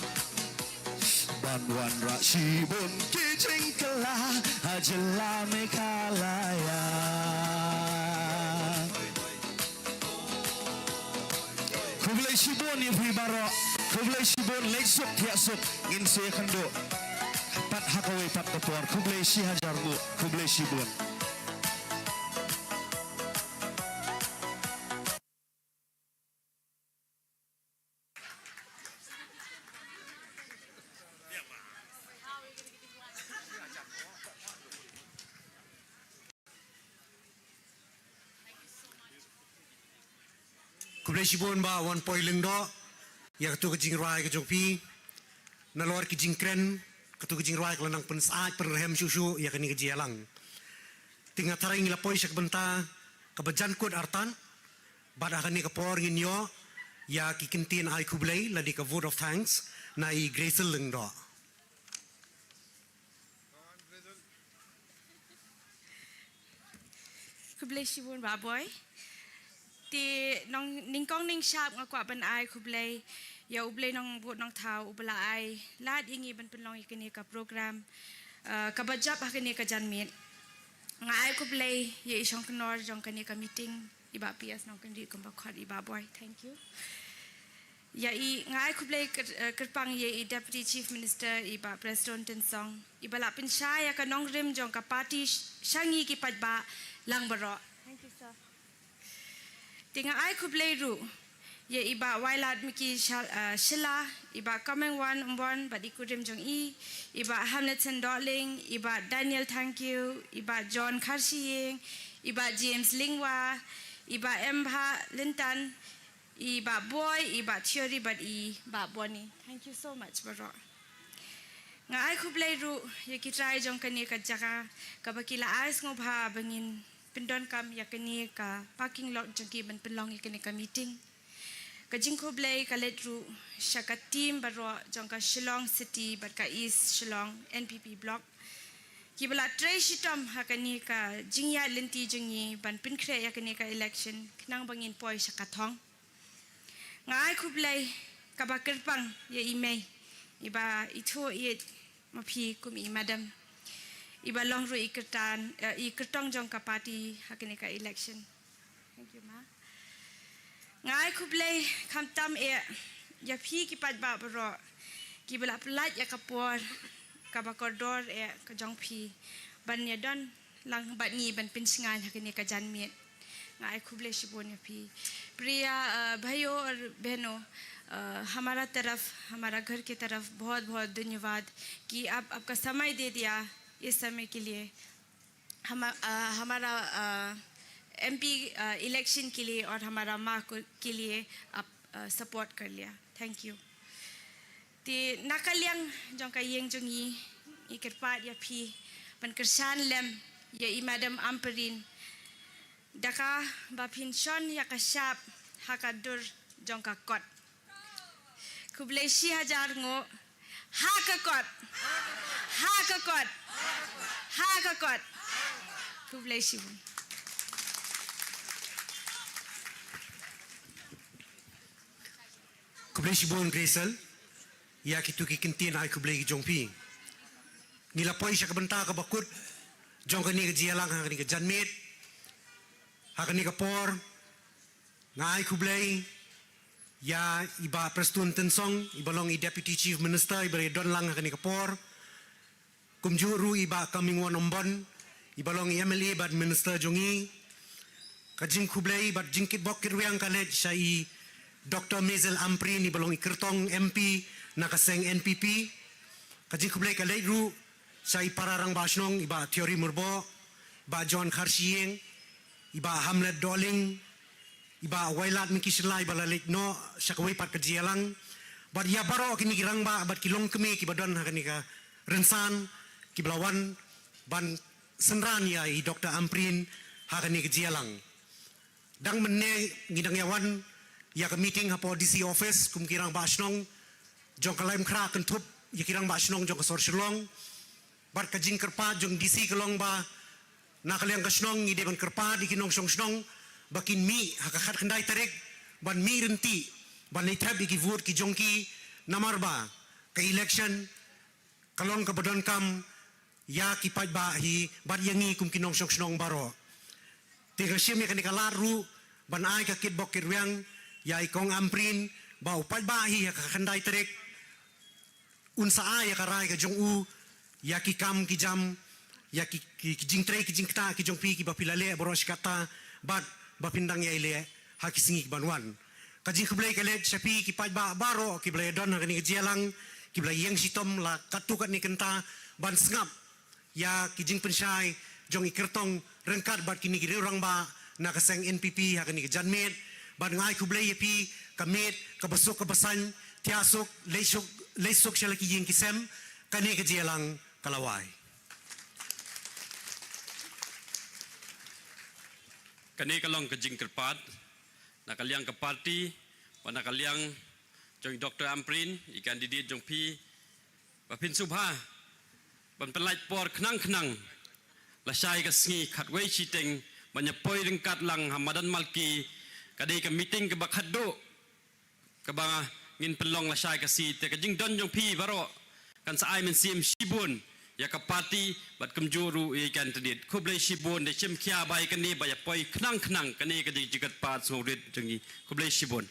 Ban wanrah shibun ki jingkylla ha jylla Meghalaya. Khublei shibun ïa phi baroh. Khublei shibun, leit suk thiah suk, ngin sa ïakynduh pat ha kawei pat ka por. Khublei shihajar nguh. Khublei shibun. Khublei shibun Bah Wanpoi Lyngdoh ïa katu ka jingrwai ka jong phi. Nalor ki jingkren, katu ka jingrwai ka la nang pynsaid pynrhem shuh shuh ïa kane ka jingïalang. Te nga tharai ngi la poi sha ka bynta kaba jan kut artat. Bad ha kane ka por ngin ïoh ïa ki kyntien ai khublei lane ka vote of thanks na i Grace Lyngdoh. Khublei shibun Bah Boi. Te nong nyngkong nyngshap nga kwah ban ai khublei ïa U Blei Nongbud Nongthaw uba la ai lad ïa ngi ban pynlong ïa kane ka program, eh, kaba jop ha kane ka janmiet. Nga ai khublei ïa i shongknor jong kane ka meeting, i Bah P S Nongkynrih, kumba khot i Bah Boi. Thank you. Ïa i, nga ai khublei kyr-, eh, kyrpang ïa i Deputy Chief Minister, i Bah Prestone Tynsong, iba la pynshai ïa ka nongrim jong ka party sh-, sha ngi ki paidbah lang baroh. Thank you, sir. Te nga ai khublei ruh ïa i Bah Wailadmiki Shal-, eh, Shylla, i Bah Comingone Ymbon bad i kurim jong i, i Bah Hamletson Dohling, i Bah Daniel Thangkhiew, i Bah John Kharshiing, i Bah James Lyngwa, i Bah M Bhahlyntan, i Bah Boi, i Bah Theory bad i Bah Bonnie. Thank you so much baroh. Nga ai khublei ruh ïa ki trai jong kane ka jaka kaba ki la ai sngewbha ba ngin pyndonkam ïa kane ka parking lot jong ki ban pynlong ïa kane ka meeting. Ka jingkhublei ka leit ruh sha ka team baroh jong ka Shillong City bad ka East Shillong N P P Block, kiba la trei shitom ha kane ka jingïaid lynti jong ngi ban pynkhreh ïa kane ka election khnang ba ngin poi sha ka thong. Nga ai khublei kaba kyrpang ïa i mei, iba ithuh ïeit ma phi kum i madam, iba long ruh i kyrtan, eh, i kyrtong jong ka party ha kane ka election. Thank you, ma. Nga ai khublei khamtam eh ïa phi ki paidbah baroh kiba la pyllait ïa ka por kaba kordor eh ka jong phi ban ïadon lang bad ngi ban pynshngaiñ ha kane ka janmiet. Nga ai khublei shibun ïa phi. प्रिय भाइयों और बहनों, हमारा तरफ, हमारा घर की तरफ बहुत बहुत धन्यवाद कि आप आपका समय दे दिया इस समय के लिए, हम हमारा एमपी इलेक्शन के लिए और हमारा माँ के लिए आप सपोर्ट कर लिया। थैंक यू। Te na ka liang jong ka ïing jong ngi, ngi kyrpad ïa phi ban kyrshan lem ïa i Madam Ampareen da kaba phin shon ïa ka shap ha ka dur jong ka kot. Khublei shi hajar nguh. Ha ka kot. Ha ka kot. Ha ka kot. Khublei shibun. Khublei shibun Grace ïa kito ki kyntien ai khublei ki jong phi. Ngi la poi sha ka bynta kaba kut jong kane ka jingïalang ha kane ka janmiet, ha kane ka por. Nga ai khublei ïa i Bah Prestone Tynsong, iba long i Deputy Chief Minister, iba la don lang ha kane ka por. Kumjuh ruh i Bah Comingone Ymbon, iba long i MLA bad Minister jong ngi. Ka jingkhublei bad jingkitbok kitrwiang ka leit sha i Doctor Maisel Ampareen, iba long i kyrtong MP na ka seng NPP. Ka jingkhublei ka leit ruh sha i para rangbah shnong, i Bah Theory Myrboh, Bah John Kharshiing, i Bah Hamlet Dohling, i Bah Wailadmiki Shylla, iba la leit noh sha kawei pat ka jingïalang. Bad ïa baroh kine ki rangbah bad ki longkmie kiba don ha kane ka rynsan, kiba la wan ban synran ïa i Doctor Ampareen ha kane ka jingïalang. Dang mynne ngi dang ïa wan ïa ka meeting hapoh DC office kum ki rangbah shnong jong ka Laitumkhrah, kynthup ïa ki rangbah shnong jong ka sor Shillong. Bad ka jingkyrpad jong DC ka long ba na ka liang ka shnong ngi dei ban kyrpad ïa ki nongshong shnong ba kin mih ha ka khatkhyndai tarik, ban mih ryntih, ban leit thep ïa ki vote ki jong ki, namar ba ka election ka long kaba donkam ïa ki paidbah hi bad ïa ngi kum ki nongshong shnong baroh. Te nga shim ïa kane ka lad ruh ban ai ka kitbok kitrwiang ïa i Kong Ampareen ba u paidbah hi ha ka khatkhyndai tarik un sa ai ïa ka rai ka jong u ïa ki kam ki jam, ïa ki, ki, ki jingtrei ki jingktah ki jong phi kiba phi la leh baroh shi katta, bad ba phin dang ïai leh ha ki sngi kiban wan. Ka jingkhublei ka leit sha phi ki paidbah baroh kiba la ïa don ha kane ka jingïalang, kiba la ïeng shitom la katto katne kynta ban sngap ïa ki jingpynshai jong i kyrtong ryngkat bad kine ki riew rangbah na ka seng NPP ha kane ka janmiet. Bad nga ai khublei ïa phi, ka miet kaba suk kaba saiñ, thiah suk, leit suk, leit suk sha la ki ïing ki sem. Kane ka jingïalang ka la wai. Kane ka long ka jingkyrpad na ka liang ka party, bad na ka liang jong i Doctor Ampareen, i candidate jong phi, ba phin sngewbha ban pynlait por khnang khnang lashai ka sngi khatwei shiteng ban ïa poi ryngkat lang ha madan Malki. Ka dei ka meeting kaba khatduh kaba ngin pynlong lashai ka sngi, te ka jingdon jong phi baroh kan sa ai mynsiem shibun ïa ka party bad kumjuh ruh ïa i candidate. Khublei shibun, da shim khia bai kane ba ïa poi khnang khnang. Kane ka jingkyrpad sngewrit jong ngi. Khublei shibun.